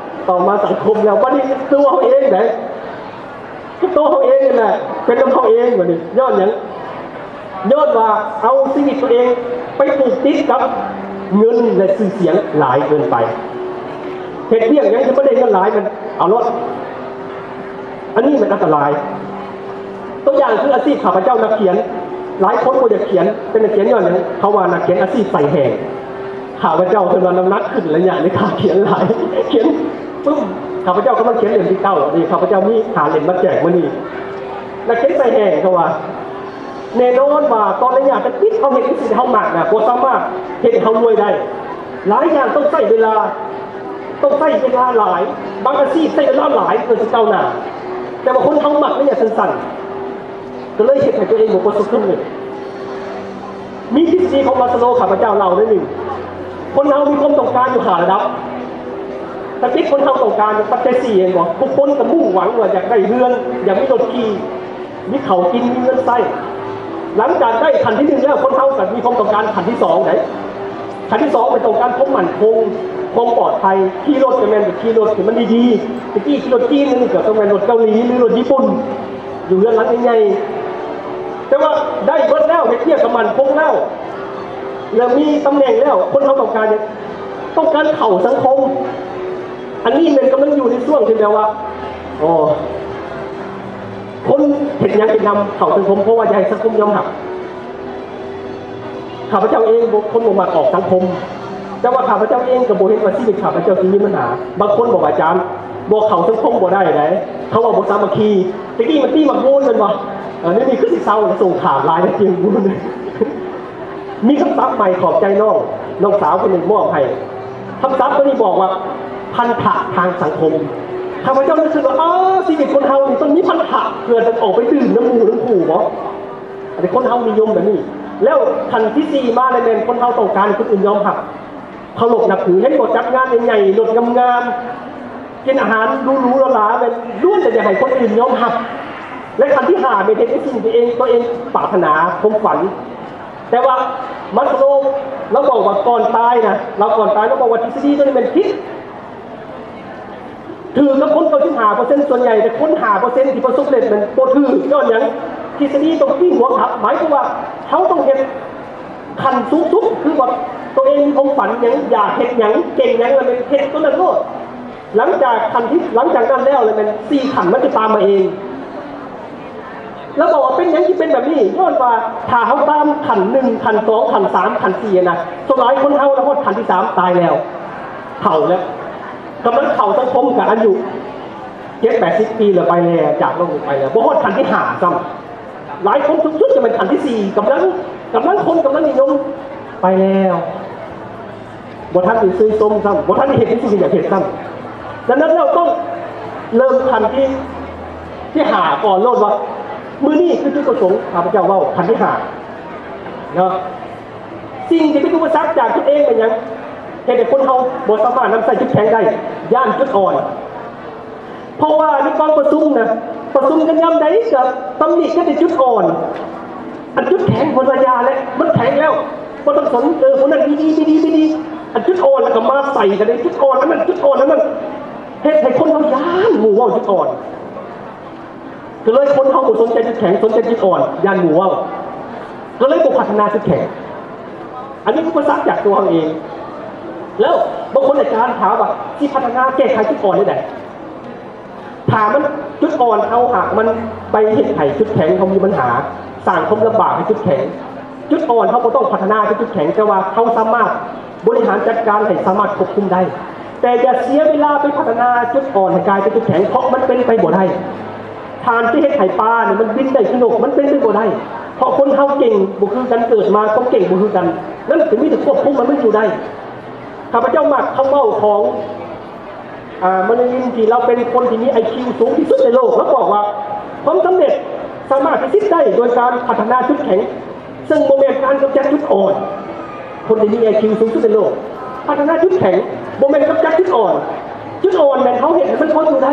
ຕໍ່ມາສັງຄົມແລ້ວ ບັດນີ້ຕົວເຮົາເອງໃດ ຄືຕົວເຮົາເອງນີ້ແຫຼະ ເປັນນຳເຮົາເອງ. ບັດນີ້ຍ້ອນຫຍັງ? ຍ້ອນວ່າເອົາຊີວິດຕົວເອງໄປຜູກຕິດກັບເງິນ ແລະ ຊື່ສຽງຫຼາຍເກີນໄປ. ເຮັດວຽກຫຍັງທີ່ມັນໄດ້ເງິນຫຼາຍ ມັນເອົາໂລດ. ອັນນີ້ມັນອັນຕະລາຍ. ຕົວຢ່າງຄືອາຊີບຂ້າພະເຈົ້ານັກຂຽນ, ຫຼາຍຄົນບໍ່ຢາກຂຽນ, ເປັນນັກຂຽນຍ້ອນຫຍັງ? ເຂົາວ່ານັກຂຽນອາຊີບໃສ່ແຫ້ງ. ຂ້າພະເຈົ້າເພິ່ນວ່ານ້ຳໜັກຂຶ້ນໄລຍະນີ້ ຂ້າຂຽນຫຼາຍ, ຂຽນປຶ້ມ. ຂ້າພະເຈົ້າກຳລັງຂຽນເຫຼັ້ມທີເກົ້ານີ້, ຂ້າພະເຈົ້າມີຫ້າເຫຼັ້ມມາແຈກມື້ນີ້. ນັກຂຽນໃສ່ແຫ້ງ ເຂົາວ່າ ແນ່ນອນວ່າຕອນໄລຍະທຳອິດເຮົາເຮັດສິ່ງທີ່ເຮົາມັກນະ ບໍ່ສາມາດເຮັດໃຫ້ເຮົາລວຍໄດ້. ຫຼາຍຢ່າງຕ້ອງໃຊ້ເວລາ, ຕ້ອງໃຊ້ເວລາຫຼາຍ, ບາງອາຊີບໃຊ້ເວລາຫຼາຍເພື່ອຊິກ້າວໜ້າ, ແຕ່ວ່າຄົນເຮົາມັກໄລຍະສັ້ນໆ ກໍເລີຍເຮັດໃຫ້ຕົວເອງບໍ່ປະສົບຜົນສຳເລັດ. ມີທິດສະດີຂອງມາສໂລ ຂ້າພະເຈົ້າເລົ່າໜ້ອຍໜຶ່ງ. ຄົນເຮົາມີຄວາມຕ້ອງການຢູ່ຫ້າລະດັບ. ທຳອິດຄົນເຮົາຕ້ອງການປັດໄຈສີ່ ແມ່ນບໍ່? ທຸກຄົນກໍມຸ່ງຫວັງວ່າຢາກໄດ້ເຮືອນ, ຢາກມີລົດຂີ່, ມີເຂົ້າກິນ, ມີເງິນໃຊ້. ຫຼັງຈາກໄດ້ຂັ້ນທີໜຶ່ງແລ້ວ, ຄົນເຮົາກໍມີຄວາມຕ້ອງການຂັ້ນທີສອງໄດ໋. ຂັ້ນທີສອງແມ່ນຕ້ອງການຄວາມໝັ້ນຄົງ, ຄວາມປອດໄພ. ຂີ່ລົດກໍແມ່ນໄປຂີ່ລົດໃຫ້ມັນດີໆ. ຕະກີ້ຂີ່ລົດຈີນ, ດຽວນີ້ກໍຕ້ອງແມ່ນລົດເກົາຫຼີ ຫຼື ລົດຍີ່ປຸ່ນ. ຢູ່ເຮືອນຫຼັງໃຫຍ່ໆ ແຕ່ວ່າໄດ້ເບິດແລ້ວ, ເຮັດວຽກກໍໝັ້ນຄົງແລ້ວ ແລ້ວມີຕຳແໜ່ງແລ້ວ, ຄົນເຮົາຕ້ອງການຫຍັງ? ຕ້ອງການເຂົ້າສັງຄົມ. ອັນນີ້ແມ່ນກຳລັງຢູ່ໃນຊ່ວງທີ່ແບບວ່າ ໂອ້ ຄົນເຮັດຫຍັງເປັນນຳເຂົ້າສັງຄົມ ເພາະວ່າຢາກໃຫ້ສັງຄົມຍອມຮັບ. ຂ້າພະເຈົ້າເອງບໍ່ ຄົນບໍ່ມັກອອກສັງຄົມ, ແຕ່ວ່າຂ້າພະເຈົ້າເອງກໍບໍ່ເຫັນວ່າຊີວິດຂ້າພະເຈົ້າຊິມີບັນຫາ. ບາງຄົນບອກວ່າ ອາຈານ ບໍ່ເຂົ້າສັງຄົມບໍ່ໄດ້ໃດ໋, ເຂົາເວົ້າບໍ່ສາມັກຄີ. ແຕ່ກີ້ມັນຕີໝາກໂມນແມ່ນບໍ່? ເອີ ດຽວນີ້ຄືຊິເຊົາແລ້ວ, ສົງຄາມຫຼາຍໃນເກມບຸນ. ມີຄຳສັບໃໝ່ ຂອບໃຈນ້ອງ, ນ້ອງສາວເພິ່ນໄດ້ມອບໃຫ້. ຄຳສັບຕົວນີ້ບອກວ່າ ພັນທະທາງສັງຄົມ. ຂ້າພະເຈົ້າຮູ້ສຶກວ່າ ເອີ ຊີວິດຄົນເຮົານີ້ຕ້ອງມີພັນທະ ເພື່ອຈະອອກໄປດື່ມນຳໝູ່ນຳຄູ່ບໍ? ອັນນີ້ຄົນເຮົານິຍົມແບບນີ້. ແລ້ວຂັ້ນທີສີ່ມາແລ້ວແມ່ນຄົນເຮົາຕ້ອງການໃຫ້ຄົນອື່ນຍອມຮັບ, ເຄົາລົບນັບຖື. ເຫັນບໍ່? ຈັດງານໃຫຍ່ໆ, ລົດງາມໆ, ກິນອາຫານຫຼູໆຫຼາໆ, ແມ່ນລ້ວນແຕ່ຢາກໃຫ້ຄົນອື່ນຍອມຮັບ. ແລະ ຂັ້ນທີຫ້າແມ່ນເຮັດໃນສິ່ງທີ່ເອງ ຕົວເອງປາດຖະໜາ, ຄວາມຝັນ. ແຕ່ວ່າມາສໂລ ລາວບອກວ່າກ່ອນຕາຍນະ, ລາວກ່ອນຕາຍລາວບອກວ່າທິດສະດີຕົວນີ້ແມ່ນຜິດ. ຖືກກັບຄົນເກົ້າສິບຫ້າເປີເຊັນສ່ວນໃຫຍ່, ແຕ່ຄົນຫ້າເປີເຊັນທີ່ປະສົບເລັດນັ້ນບໍ່ຖືກ. ຍ້ອນຫຍັງ? ທິດສະດີຕ້ອງຕີຫົວຂັບ, ໝາຍຄວາມວ່າເຮົາຕ້ອງເຮັດຂັ້ນສູງສຸດ, ຄືວ່າຕົວເອງມີຄວາມຝັນຫຍັງ, ຢາກເຮັດຫຍັງ, ເກັ່ງຫຍັງ, ແລ້ວແມ່ນເຮັດຕົວນັ້ນໂລດ. ຫຼັງຈາກຂັ້ນທີ່ ຫຼັງຈາກນັ້ນແລ້ວ, ແລ້ວແມ່ນສີ່ຂັ້ນມັນຈະຕາມມາເອງ. ລາວບອກວ່າເປັນຫຍັງຈຶ່ງເປັນແບບນີ້? ຍ້ອນວ່າຖ້າເຮົາຕາມຂັ້ນໜຶ່ງ, ຂັ້ນສອງ, ຂັ້ນສາມ, ຂັ້ນສີ່ນະ, ສ່ວນຫຼາຍຄົນເຮົາລະຮອດຂັ້ນທີສາມຕາຍແລ້ວ, ເຖົ້າແລ້ວ, ກຳລັງເຂົ້າສັງຄົມກັບອາຍຸເຈັດແປດສິບປີແລ້ວ, ໄປແລ້ວ, ຈາກໂລກນີ້ໄປແລ້ວ, ບໍ່ຮອດຂັ້ນທີຫ້າຊ້ຳ. ຫຼາຍຄົນສຸດໆຈະແມ່ນຂັ້ນທີສີ່, ກຳລັງ, ກຳລັງຄົນກຳລັງນິຍົມ, ໄປແລ້ວ. ບໍ່ທັນໄດ້ຊື່ຊົມຊ້ຳ, ບໍ່ທັນໄດ້ເຮັດໃນສິ່ງທີ່ຢາກເຮັດຊ້ຳ. ດັ່ງນັ້ນແລ້ວຕ້ອງເລີ່ມຂັ້ນທີ່ ທີ່ຫ້າກ່ອນໂລດວ່າ ມື້ນີ້ຄືຈຸດປະສົງ, ຂ້າພະເຈົ້າເວົ້າຂັ້ນທີ່ຫ້າເນາະ. ສິ່ງທີ່ເປັນອຸປະສັກຈາກຕົນເອງແມ່ນຫຍັງ? ເຮັດໃຫ້ຄົນເຮົາບໍ່ສາມາດນຳໃຊ້ຈຸດແຂງໄດ້, ຢ້ານຈຸດອ່ອນ. ເພາະວ່າໃນກອງປະຊຸມນະ, ປະຊຸມກັນຍາມໃດກໍຕຳໜິກັນແຕ່ຈຸດອ່ອນ. ອັນຈຸດແຂງ ເພິ່ນວ່າຢ່າແຫຼະ, ມັນແຂງແລ້ວ, ບໍ່ຕ້ອງສົນ, ເອີ, ຜູ້ນັ້ນບໍ່ດີ, ບໍ່ດີ, ບໍ່ດີ. ອັນຈຸດອ່ອນລະກໍມາໃສ່ກັນເດ້, ຈຸດອ່ອນອັນນັ້ນ, ຈຸດອ່ອນອັນນັ້ນ. ເຮັດໃຫ້ຄົນເຮົາຢ້ານໝູ່ເວົ້າຈຸດອ່ອນ. ກໍເລີຍຄົນເຮົາບໍ່ສົນໃຈຈຸດແຂງ, ສົນໃຈຈຸດອ່ອນ, ຢ້ານໝູ່ເວົ້າ. ກໍເລີຍບໍ່ພັດທະນາຈຸດແຂງ. ອັນນີ້ອຸປະສັກຈາກຕົວເຮົາເອງ. ແລ້ວບາງຄົນອາຈານຖາມວ່າ ຊິພັດທະນາແກ້ໄຂຈຸດອ່ອນແນວໃດ? ຖ້າມັນ ຈຸດອ່ອນເຮົາຫາກມັນໄປເຮັດໃຫ້ຈຸດແຂງເຮົາມີບັນຫາ, ສ້າງຄວາມລຳບາກໃຫ້ຈຸດແຂງ, ຈຸດອ່ອນເຮົາບໍ່ຕ້ອງພັດທະນາເປັນຈຸດແຂງ, ແຕ່ວ່າເຮົາສາມາດບໍລິຫານຈັດການໃຫ້ສາມາດຄວບຄຸມໄດ້. ແຕ່ຢ່າເສຍເວລາໄປພັດທະນາຈຸດອ່ອນໃຫ້ກາຍເປັນຈຸດແຂງ, ເພາະມັນເປັນໄປບໍ່ໄດ້. ທ່ານຈະເຮັດໃຫ້ປານີ້ມັນບິນໄດ້ຄືນົກ, ມັນເປັນໄປບໍ່ໄດ້. ເພາະຄົນເຮົາເກັ່ງບໍ່ຄືກັນ, ເກີດມາຄວາມເກັ່ງບໍ່ຄືກັນ. ນັ້ນກໍມີແຕ່ຄວບຄຸມໃຫ້ມັນຢູ່ໄດ້. ຂ້າພະເຈົ້າມັກຄຳເວົ້າຂອງ ອາ ມາເນລິນ ທີ່ລາວເປັນຄົນທີ່ມີໄອຄິວສູງທີ່ສຸດໃນໂລກ, ລາວບອກວ່າ ຄວາມສຳເລັດສາມາດພິຊິດໄດ້ໂດຍການພັດທະນາຈຸດແຂງ, ເຊິ່ງບໍ່ແມ່ນການກຳຈັດຈຸດອ່ອນ. ຄົນທີ່ມີໄອຄິວສູງສຸດໃນໂລກ ພັດທະນາຈຸດແຂງ, ບໍ່ແມ່ນກຳຈັດຈຸດອ່ອນ. ຈຸດອ່ອນແມ່ນເຮົາເຮັດໃຫ້ມັນພໍຢູ່ໄດ້,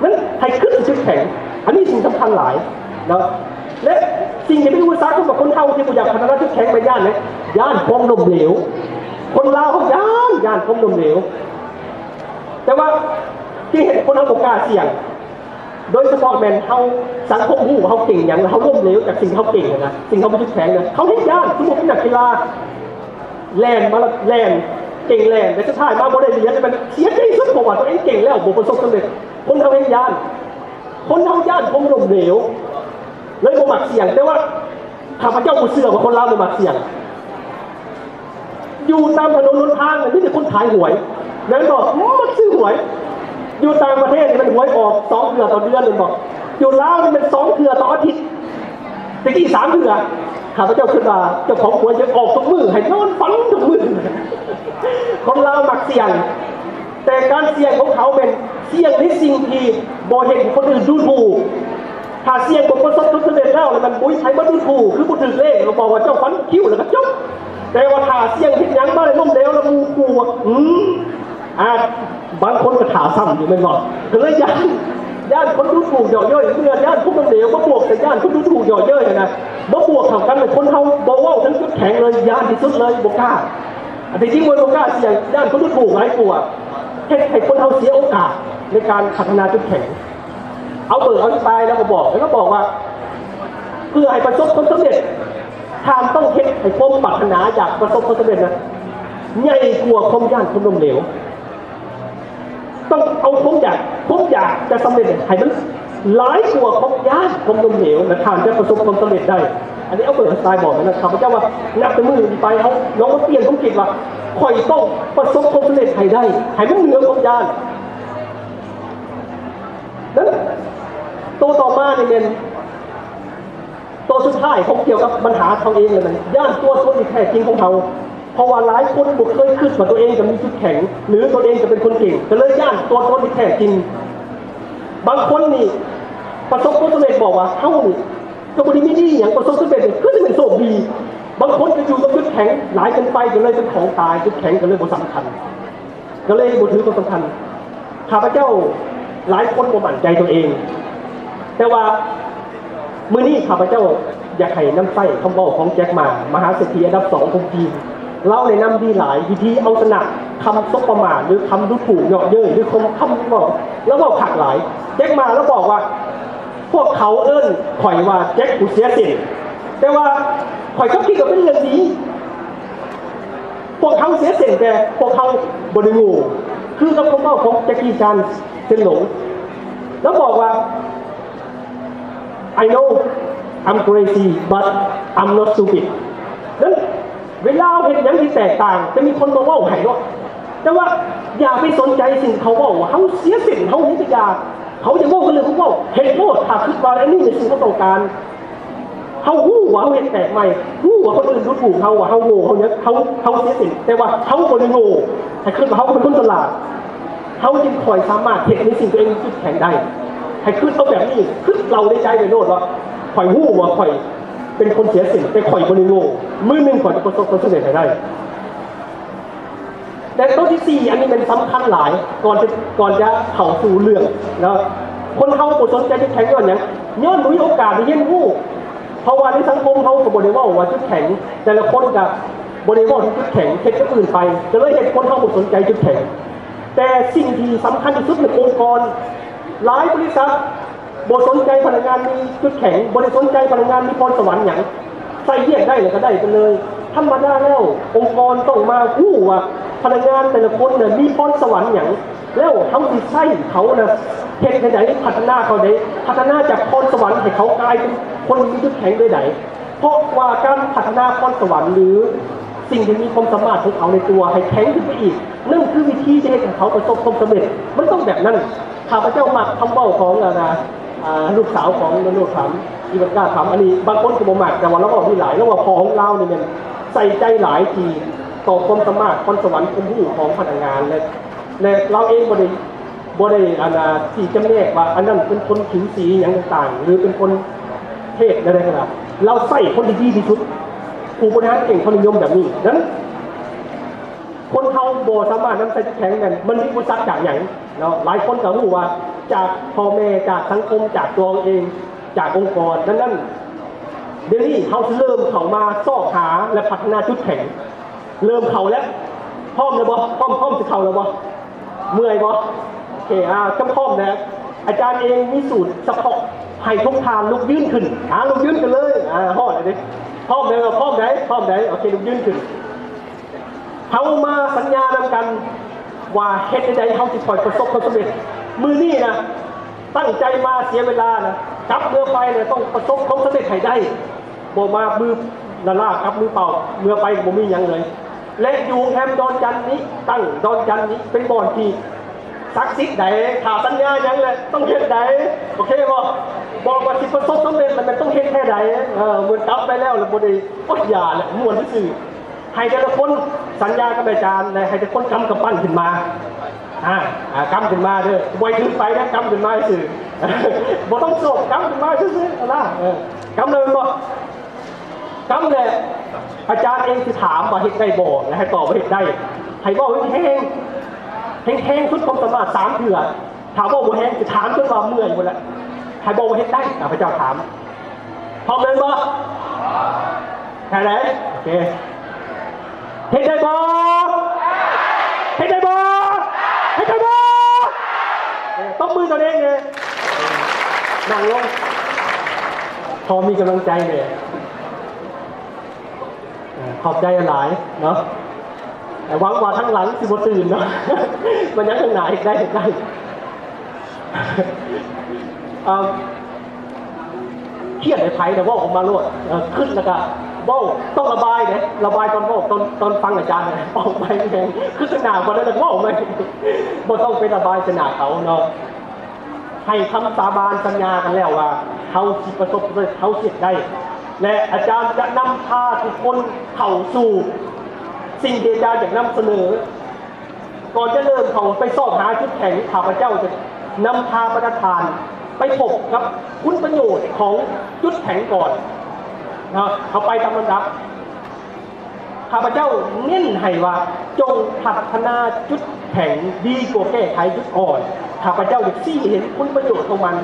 ນັ້ນໃຫ້ຄິດໃສ່ຈຸດແຂງ. ອັນນີ້ສິ່ງສຳຄັນຫຼາຍເນາະ. ແລະ ສິ່ງທີ່ເປັນອຸປະສັກຂອງຄົນເຮົາທີ່ບໍ່ຢາກພັດທະນາຈຸດແຂງ ແມ່ນຢ້ານຫຍັງ? ຢ້ານຄວາມລົ້ມເຫຼວ. ຄົນລາວເຮົາຢ້ານ, ຢ້ານຄວາມລົ້ມເຫຼວ. ແຕ່ວ່າທີ່ເຮັດໃຫ້ຄົນເຮົາບໍ່ກ້າສ່ຽງ, ໂດຍສະເພາະແມ່ນເຮົາ ສັງຄົມຮູ້ວ່າເຮົາເກັ່ງຫຍັງ ແລ້ວເຮົາລົ້ມເຫຼວຈາກສິ່ງທີ່ເຮົາເກັ່ງຫັ້ນນະ ສິ່ງເຮົາບໍ່ເຂັ້ມແຂງນະ ເຮົາເຮັດຢ້ານ. ສົມມຸດເປັນນັກກິລາ ແລ່ນມາແລ້ວແລ່ນ ເກັ່ງແລ່ນ ແຕ່ສຸດທ້າຍມາບໍ່ໄດ້ຫຼຽນ ແລ້ວມັນເສຍໃຈທີ່ສຸດ ເພາະວ່າຕົວເອງເກັ່ງແລ້ວບໍ່ປະສົບສຳເລັດ. ຄົນເຮົາແຮ່ງຢ້ານ ຄົນເຮົາຢ້ານຄວາມລົ້ມເຫຼວ ເລີຍບໍ່ມັກສ່ຽງ. ແຕ່ວ່າຂ້າພະເຈົ້າບໍ່ເຊື່ອວ່າຄົນລາວບໍ່ມັກສ່ຽງ. ຢູ່ຕາມຖະໜົນຫົນທາງນີ້ມີແຕ່ຄົນຂາຍຫວຍ ແມ່ນບໍ່? ມັກຊື້ຫວຍ. ຢູ່ຕ່າງປະເທດນີ້ມັນຫວຍອອກສອງເທື່ອຕໍ່ເດືອນ ແມ່ນບໍ່? ຢູ່ລາວນີ້ແມ່ນສອງເທື່ອຕໍ່ອາທິດ ແຕ່ກີ້ສາມເທື່ອ. ຂ້າພະເຈົ້າຄິດວ່າເຈົ້າຂອງຫວຍຈະອອກທຸກມື້ ໃຫ້ນອນຝັນທຸກມື້. ຄົນລາວມັກສ່ຽງ ແຕ່ການສ່ຽງຂອງເຂົາແມ່ນສ່ຽງໃນສິ່ງທີ່ບໍ່ເຮັດໃຫ້ຄົນອື່ນດູຖູກ. ຖ້າສ່ຽງບໍ່ປະສົບຜົນສຳເລັດແລ້ວ ແລ້ວມັນບໍ່ມີໃຜມາດູຖູກ ຄືບໍ່ຖືກເລກ ກໍບອກວ່າເຈົ້າຝັນຄິ້ວ ແລ້ວກໍຈົບ. ແຕ່ວ່າຖ້າສ່ຽງເຮັດຫຍັງມາແລ້ວລົ້ມເຫຼວ ແລ້ວໝູ່ຂູ່ວ່າ ອືມ ອາ ບາງຄົນກໍຖ້າຊ້ຳຢູ່ແມ່ນບໍ່? ກໍເລີຍຢ້ານ ຢ້ານຄົນດູຖູກເຍາະເຍີ້ຍ ເມື່ອຢ້ານຄົນລົ້ມເຫຼວມາບວກໃສ່ຢ້ານຄົນດູຖູກເຍາະເຍີ້ຍຫັ້ນນະ ມາບວກເຂົ້າກັນ ຄົນເຮົາບໍ່ເວົ້າເຖິງຈຸດແຂງເລີຍ ຢ້ານທີ່ສຸດເລີຍ ບໍ່ກ້າ. ອັນທີ່ຈິງມັນບໍ່ກ້າສ່ຽງ ຢ້ານຄົນດູຖູກຫຼາຍກວ່າ ເຮັດໃຫ້ຄົນເຮົາເສຍໂອກາດໃນການພັດທະນາຈຸດແຂງ. ເອົາເບີອະທິບາຍແລ້ວກໍບອກ ແລ້ວກໍບອກວ່າ ເພື່ອໃຫ້ປະສົບຜົນສຳເລັດ ທ່ານຕ້ອງເຮັດໃຫ້ຄວາມປາດຖະໜາຢາກປະສົບຜົນສຳເລັດນັ້ນໃຫຍ່ກວ່າຄວາມຢ້ານຄວາມລົ້ມເຫຼວ. ຕ້ອງເອົາຄວາມຢາກ ຄວາມຢາກຈະສຳເລັດໃຫ້ມັນຫຼາຍກວ່າຄວາມຢ້ານຄວາມລົ້ມເຫຼວ ແລ້ວທ່ານຈະປະສົບຄວາມສຳເລັດໄດ້. ອັນນີ້ເອົາເບີອະທິບາຍບອກນະ ຂ້າພະເຈົ້າວ່າ ນັບແຕ່ມື້ນີ້ໄປ ເຮົາລອງມາປ່ຽນຄວາມຄິດວ່າ ຂ້ອຍຕ້ອງປະສົບຄວາມສຳເລັດໃຫ້ໄດ້ ໃຫ້ມັນເໜືອຄວາມຢ້ານ. ນັ້ນ ໂຕຕໍ່ມານີ້ແມ່ນ ໂຕສຸດທ້າຍຂອງ ກ່ຽວກັບບັນຫາເຮົາເອງນັ້ນ ຢ້ານຕົວຕົນທີ່ແທ້ຈິງຂອງເຮົາ. ເພາະວ່າຫຼາຍຄົນບໍ່ເຄີຍຄິດວ່າຕົວເອງຈະມີຈຸດແຂງ ຫຼື ຕົວເອງຈະເປັນຄົນເກັ່ງ ກໍເລີຍຢ້ານຕົວຕົນທີ່ແທ້ຈິງ. ບາງຄົນນີ້ປະສົບຜົນສຳເລັດ ບອກວ່າ ເຮົານີ້ກໍບໍ່ໄດ້ມີດີຫຍັງ ປະສົບສຳເລັດນີ້ຄືຊິເປັນໂຊກດີ. ບາງຄົນກໍຢູ່ກັບຈຸດແຂງຫຼາຍເກີນໄປ ກໍເລີຍເປັນຂອງຕາຍ ຈຸດແຂງກໍເລີຍບໍ່ສຳຄັນ. ກໍເລີຍບໍ່ຖືຄວາມສຳຄັນ. ຂ້າພະເຈົ້າຫຼາຍຄົນບໍ່ໝັ້ນໃຈຕົວເອງ, ແຕ່ວ່າມື້ນີ້ຂ້າພະເຈົ້າຢາກໃຫ້ນຳໃຊ້ຄຳເວົ້າຂອງແຈັກໝາ ມະຫາເສດຖີອັນດັບສອງຂອງຈີນ. ລາວແນະນຳດີຫຼາຍ ວິທີເອົາຊະນະຄຳສົບປະໝາດ ຫຼື ຄຳດູຖູກເຍາະເຍີ້ຍ ຫຼື ຄຳ ຄຳເວົ້າ ລາວເວົ້າຄັກຫຼາຍ. ແຈັກໝາລາວບອກວ່າ ພວກເຂົາເອີ້ນຂ້ອຍວ່າແຈັກຜູ້ເສຍເສັ້ນ, ແຕ່ວ່າຂ້ອຍກັບຄິດວ່າເປັນເລື່ອງດີ. ພວກເຮົາເສຍເສັ້ນ ແຕ່ພວກເຮົາບໍ່ໄດ້ໂງ່ ຄືກັບຄຳເວົ້າຂອງແຈັກກີ້ ຊານ ເຊັນຫຼົງ. ລາວບອກວ່າ I know I'm crazy, but I'm not stupid. ນັ້ນ ເວລາເຮົາເຮັດຫຍັງທີ່ແຕກຕ່າງ ຈະມີຄົນມາເວົ້າໃຫ້ເນາະ, ແຕ່ວ່າຢ່າໄປສົນໃຈສິ່ງເຂົາເວົ້າ ວ່າເຮົາເສຍເສັ້ນ ເຮົາເຮັດຈັກຢ່າງ. ເຂົາຈະເວົ້າກັນເລື່ອງເຂົາເວົ້າ ເຮັດໂລດ ຖ້າຄິດວ່າອັນນີ້ແມ່ນສິ່ງເຮົາຕ້ອງການ. ເຮົາຮູ້ວ່າເຮົາເຮັດແປກໃໝ່, ຮູ້ວ່າຄົນອື່ນດູຖູກເຮົາ, ວ່າເຮົາໂງ່, ເຮົາຫຍັງ, ເຮົາ, ເຮົາເສຍເສັ້ນ, ແຕ່ວ່າເຮົາບໍ່ໄດ້ໂງ່. ໃຫ້ຄິດວ່າເຮົາເປັນຄົນສະຫຼາດ, ເຮົາຈຶ່ງຄ່ອຍສາມາດເຮັດໃນສິ່ງຕົວເອງມີຈຸດແຂງໄດ້. ໃຫ້ຄິດເອົາແບບນີ້, ຄິດເລົ່າໃນໃຈໄວ້ໂລດວ່າ ຂ້ອຍຮູ້ວ່າຂ້ອຍເປັນຄົນເສຍເສັ້ນ, ແຕ່ຂ້ອຍບໍ່ໄດ້ໂງ່. ມື້ໜຶ່ງຂ້ອຍຈະປະສົບຜົນສຳເລັດໃຫ້ໄດ້. ແລະ ໂຕທີສີ່ ອັນນີ້ແມ່ນສຳຄັນຫຼາຍ ກ່ອນຈະ ກ່ອນຈະເຂົ້າສູ່ເລື່ອງເນາະ. ຄົນເຮົາບໍ່ສົນໃຈຈຸດແຂງຍ້ອນຫຍັງ? ຍ້ອນບໍ່ມີໂອກາດໄດ້ຮຽນຮູ້. ເພາະວ່າໃນສັງຄົມເຮົາກໍບໍ່ໄດ້ເວົ້າວ່າຈຸດແຂງ, ແຕ່ລະຄົນກໍບໍ່ໄດ້ເວົ້າເຖິງຈຸດແຂງ, ເຮັດແນວອື່ນໄປ, ກໍເລີຍເຮັດຄົນເຮົາບໍ່ສົນໃຈຈຸດແຂງ. ແຕ່ສິ່ງທີ່ສຳຄັນທີ່ສຸດໃນອົງກອນ, ຫຼາຍບໍລິສັດ ບໍ່ສົນໃຈພະນັກງານມີຈຸດແຂງ, ບໍ່ໄດ້ສົນໃຈພະນັກງານມີພອນສະຫວັນຫຍັງ, ໃສ່ວຽກໄດ້ແລ້ວກໍໄດ້ໄປເລີຍ. ທຳມະດາແລ້ວ ອົງກອນຕ້ອງມາຮູ້ວ່າພະນັກງານແຕ່ລະຄົນນະມີພອນສະຫວັນຫຍັງ, ແລ້ວເຮົາຊິໃຊ້ເຂົານະເຮັດແນວໃດ, ພັດທະນາເຂົາໃດ, ພັດທະນາຈາກພອນສະຫວັນໃຫ້ເຂົາກາຍເປັນຄົນມີຈຸດແຂງໂດຍໃດ. ເພາະວ່າການພັດທະນາພອນສະຫວັນ ຫຼື ສິ່ງທີ່ມີຄວາມສາມາດຂອງເຂົາໃນຕົວໃຫ້ແຂງຂຶ້ນໄປອີກ, ນັ້ນຄືວິທີຈະເຮັດໃຫ້ເຂົາປະສົບຄວາມສຳເລັດ. ມັນຕ້ອງແບບນັ້ນ. ຂ້າພະເຈົ້າມັກຄຳເວົ້າຂອງ ອາ ອາ ລູກສາວຂອງໂດນັລ ທຣຳ ອີວານກາ ທຣຳ. ອັນນີ້ບາງຄົນກໍບໍ່ມັກ, ແຕ່ວ່າລາວເວົ້າດີຫຼາຍ. ລາວວ່າພໍ່ຂອງລາວນີ້ແມ່ນໃສ່ໃຈຫຼາຍທີ່ຕໍ່ຄວາມສາມາດ, ພອນສະຫວັນ, ຄວາມຮູ້ຂອງພະນັກງານ ແລະ ແລະ ລາວເອງບໍ່ໄດ້ ບໍ່ໄດ້ ອັນນ່າ ຊີ້ຈຳແນກວ່າອັນນັ້ນເປັນຄົນຜິວສີຫຍັງຕ່າງໆ ຫຼື ເປັນຄົນເພດໃດໆກໍຕາມ. ລາວໃຊ້ຄົນທີ່ດີທີ່ສຸດ. ຜູ້ບໍລິຫານເກັ່ງເຂົານິຍົມແບບນີ້. ນັ້ນ ຄົນເຮົາບໍ່ສາມາດນຳໃຊ້ຈຸດແຂງແມ່ນ ມັນມີອຸປະສັກຈາກຫຍັງເນາະ. ຫຼາຍຄົນກໍຮູ້ວ່າຈາກພໍ່ແມ່, ຈາກສັງຄົມ, ຈາກຕົວເອງ, ຈາກອົງກອນ. ດັ່ງນັ້ນ ດຽວນີ້ເຮົາຊິເລີ່ມເຂົ້າມາຊອກຫາ ແລະ ພັດທະນາຈຸດແຂງ. ເລີ່ມເຂົ້າແລ້ວ. ພ້ອມແລ້ວບໍ່? ພ້ອມ, ພ້ອມຊິເຂົ້າແລ້ວບໍ່? ເມື່ອຍບໍ່? ໂອເຄ, ອ່າ, ຈຳພ້ອມແລ້ວ. ອາຈານເອງມີສູດສະເພາະໃຫ້ທຸກທ່ານລຸກຢືນຂຶ້ນ. ອາ ລຸກຢືນຂຶ້ນເລີຍ. ອາ ຮອດແລ້ວເດ້. ພ້ອມແລ້ວ ພ້ອມໄດ໋? ພ້ອມໄດ໋? ໂອເຄ ລຸກຢືນຂຶ້ນ. ເຮົາມາສັນຍານຳກັນວ່າເຮັດແນວໃດເຮົາຊິຄ່ອຍປະສົບຄວາມສຳເລັດ. ມື້ນີ້ນະ ຕັ້ງໃຈມາເສຍເວລານະ, ກັບເມືອໄປນະ ຕ້ອງປະສົບຄວາມສຳເລັດໃຫ້ໄດ້. ບໍ່ມາມືລ້າໆ ກັບມືເປົ່າ ເມືອໄປບໍ່ມີຫຍັງເລີຍ. ແລະ ຢູ່ໂຮງແຮມດອນຈັນນີ້ ຕັ້ງດອນຈັນນີ້ເປັນບ່ອນທີ່ສັກສິດໃດ໋. ຖ້າສັນຍາຫຍັງແຫຼະ ຕ້ອງເຮັດໃດ໋. ໂອເຄບໍ່? ບອກວ່າຊິປະສົບສຳເລັດ ແລ້ວແມ່ນຕ້ອງເຮັດແທ້ໃດ໋. ເອີ ເມື່ອກັບໄປແລ້ວ ແລ້ວບໍ່ໄດ້ ໂອ້ຍ ຢ່າແຫຼະ ມ່ວນຊື່ໆ. ໃຫ້ແຕ່ລະຄົນສັນຍາກັບອາຈານ ແລະ ໃຫ້ແຕ່ຄົນກຳກຳປັ້ນຂຶ້ນມາ. ອາ ອາ ກຳຂຶ້ນມາເດີ ບໍ່ໃຫ້ຖືໄປນະ ກຳຂຶ້ນມາຊື່ ບໍ່ຕ້ອງໂຊກ ກຳຂຶ້ນມາຊື່ໆ ລະ ເອີ ກຳແລ້ວແມ່ນບໍ່? ກຳແລ້ວ ອາຈານເອງຊິຖາມວ່າເຮັດໄດ້ບໍ່ ແລະ ໃຫ້ຕອບວ່າເຮັດໄດ້. ໃຫ້ເວົ້າແຮງໆ ແຮງໆສຸດຄວາມສາມາດສາມເທື່ອ. ຖ້າເວົ້າບໍ່ແຮງ ຊິຖາມຈົນວ່າເມື່ອຍພຸ້ນແຫຼະ. ໃຫ້ບອກວ່າເຮັດໄດ້ ຂ້າພະເຈົ້າຖາມ. ພ້ອມແລ້ວແມ່ນບໍ່? ແທ້ໃດ? ໂອເຄ. ເຮັດໄດ້ບໍ່? ເຮັດໄດ້ບໍ່? ເຮັດໄດ້ບໍ່? ເອີ ຕົບມືຕົນເອງແດ່. ນັ່ງລົງ ພໍມີກຳລັງໃຈແດ່. ເອີ ຂອບໃຈຫຼາຍເນາະ. ແຕ່ຫວັງວ່າທາງຫຼັງຊິບໍ່ຕື່ນເນາະ. ມັນຍັງທາງໜ້າເຮັດໄດ້ ເຮັດໄດ້. ເອີ ຄຽດໃຫ້ໃຜນະ ເວົ້າອອກມາໂລດ. ເອີ ຄຶດແລ້ວກະເວົ້າ ຕ້ອງລະບາຍເດ້ ລະບາຍຕອນເວົ້າ ຕອນ ຕອນຟັງອາຈານນະ ອອກໄປແຮງ ຄືຂ້າງໜ້າບໍ່ໄດ້ ແລ້ວເວົ້າໄປ ບໍ່ຕ້ອງໄປລະບາຍໃສ່ໜ້າເຂົາເນາະ. ໃຫ້ຄຳສາບານສັນຍາກັນແລ້ວວ່າ ເຮົາຊິປະສົບ ເຮົາຊິເຮັດໄດ້ ແລະ ອາຈານຈະນຳພາທຸກຄົນເຂົ້າສູ່ສິ່ງທີ່ອາຈານຢາກນຳສະເໜີ. ກ່ອນຈະເລີ່ມເຂົ້າໄປຊອກຫາຈຸດແຂງ, ຂ້າພະເຈົ້າຈະນຳພາບັນດາທ່ານໄປພົບກັບຄຸນປະໂຫຍດຂອງຈຸດແຂງກ່ອນເນາະ, ເຂົ້າໄປຕາມລຳດັບ. ຂ້າພະເຈົ້າເນັ້ນໃຫ້ວ່າ ຈົ່ງພັດທະນາຈຸດແຂງດີກວ່າແກ້ໄຂຈຸດອ່ອນ. ຂ້າພະເຈົ້າຢາກຊີ້ໃຫ້ເຫັນຄຸນປະໂຫຍດຂອງມັນ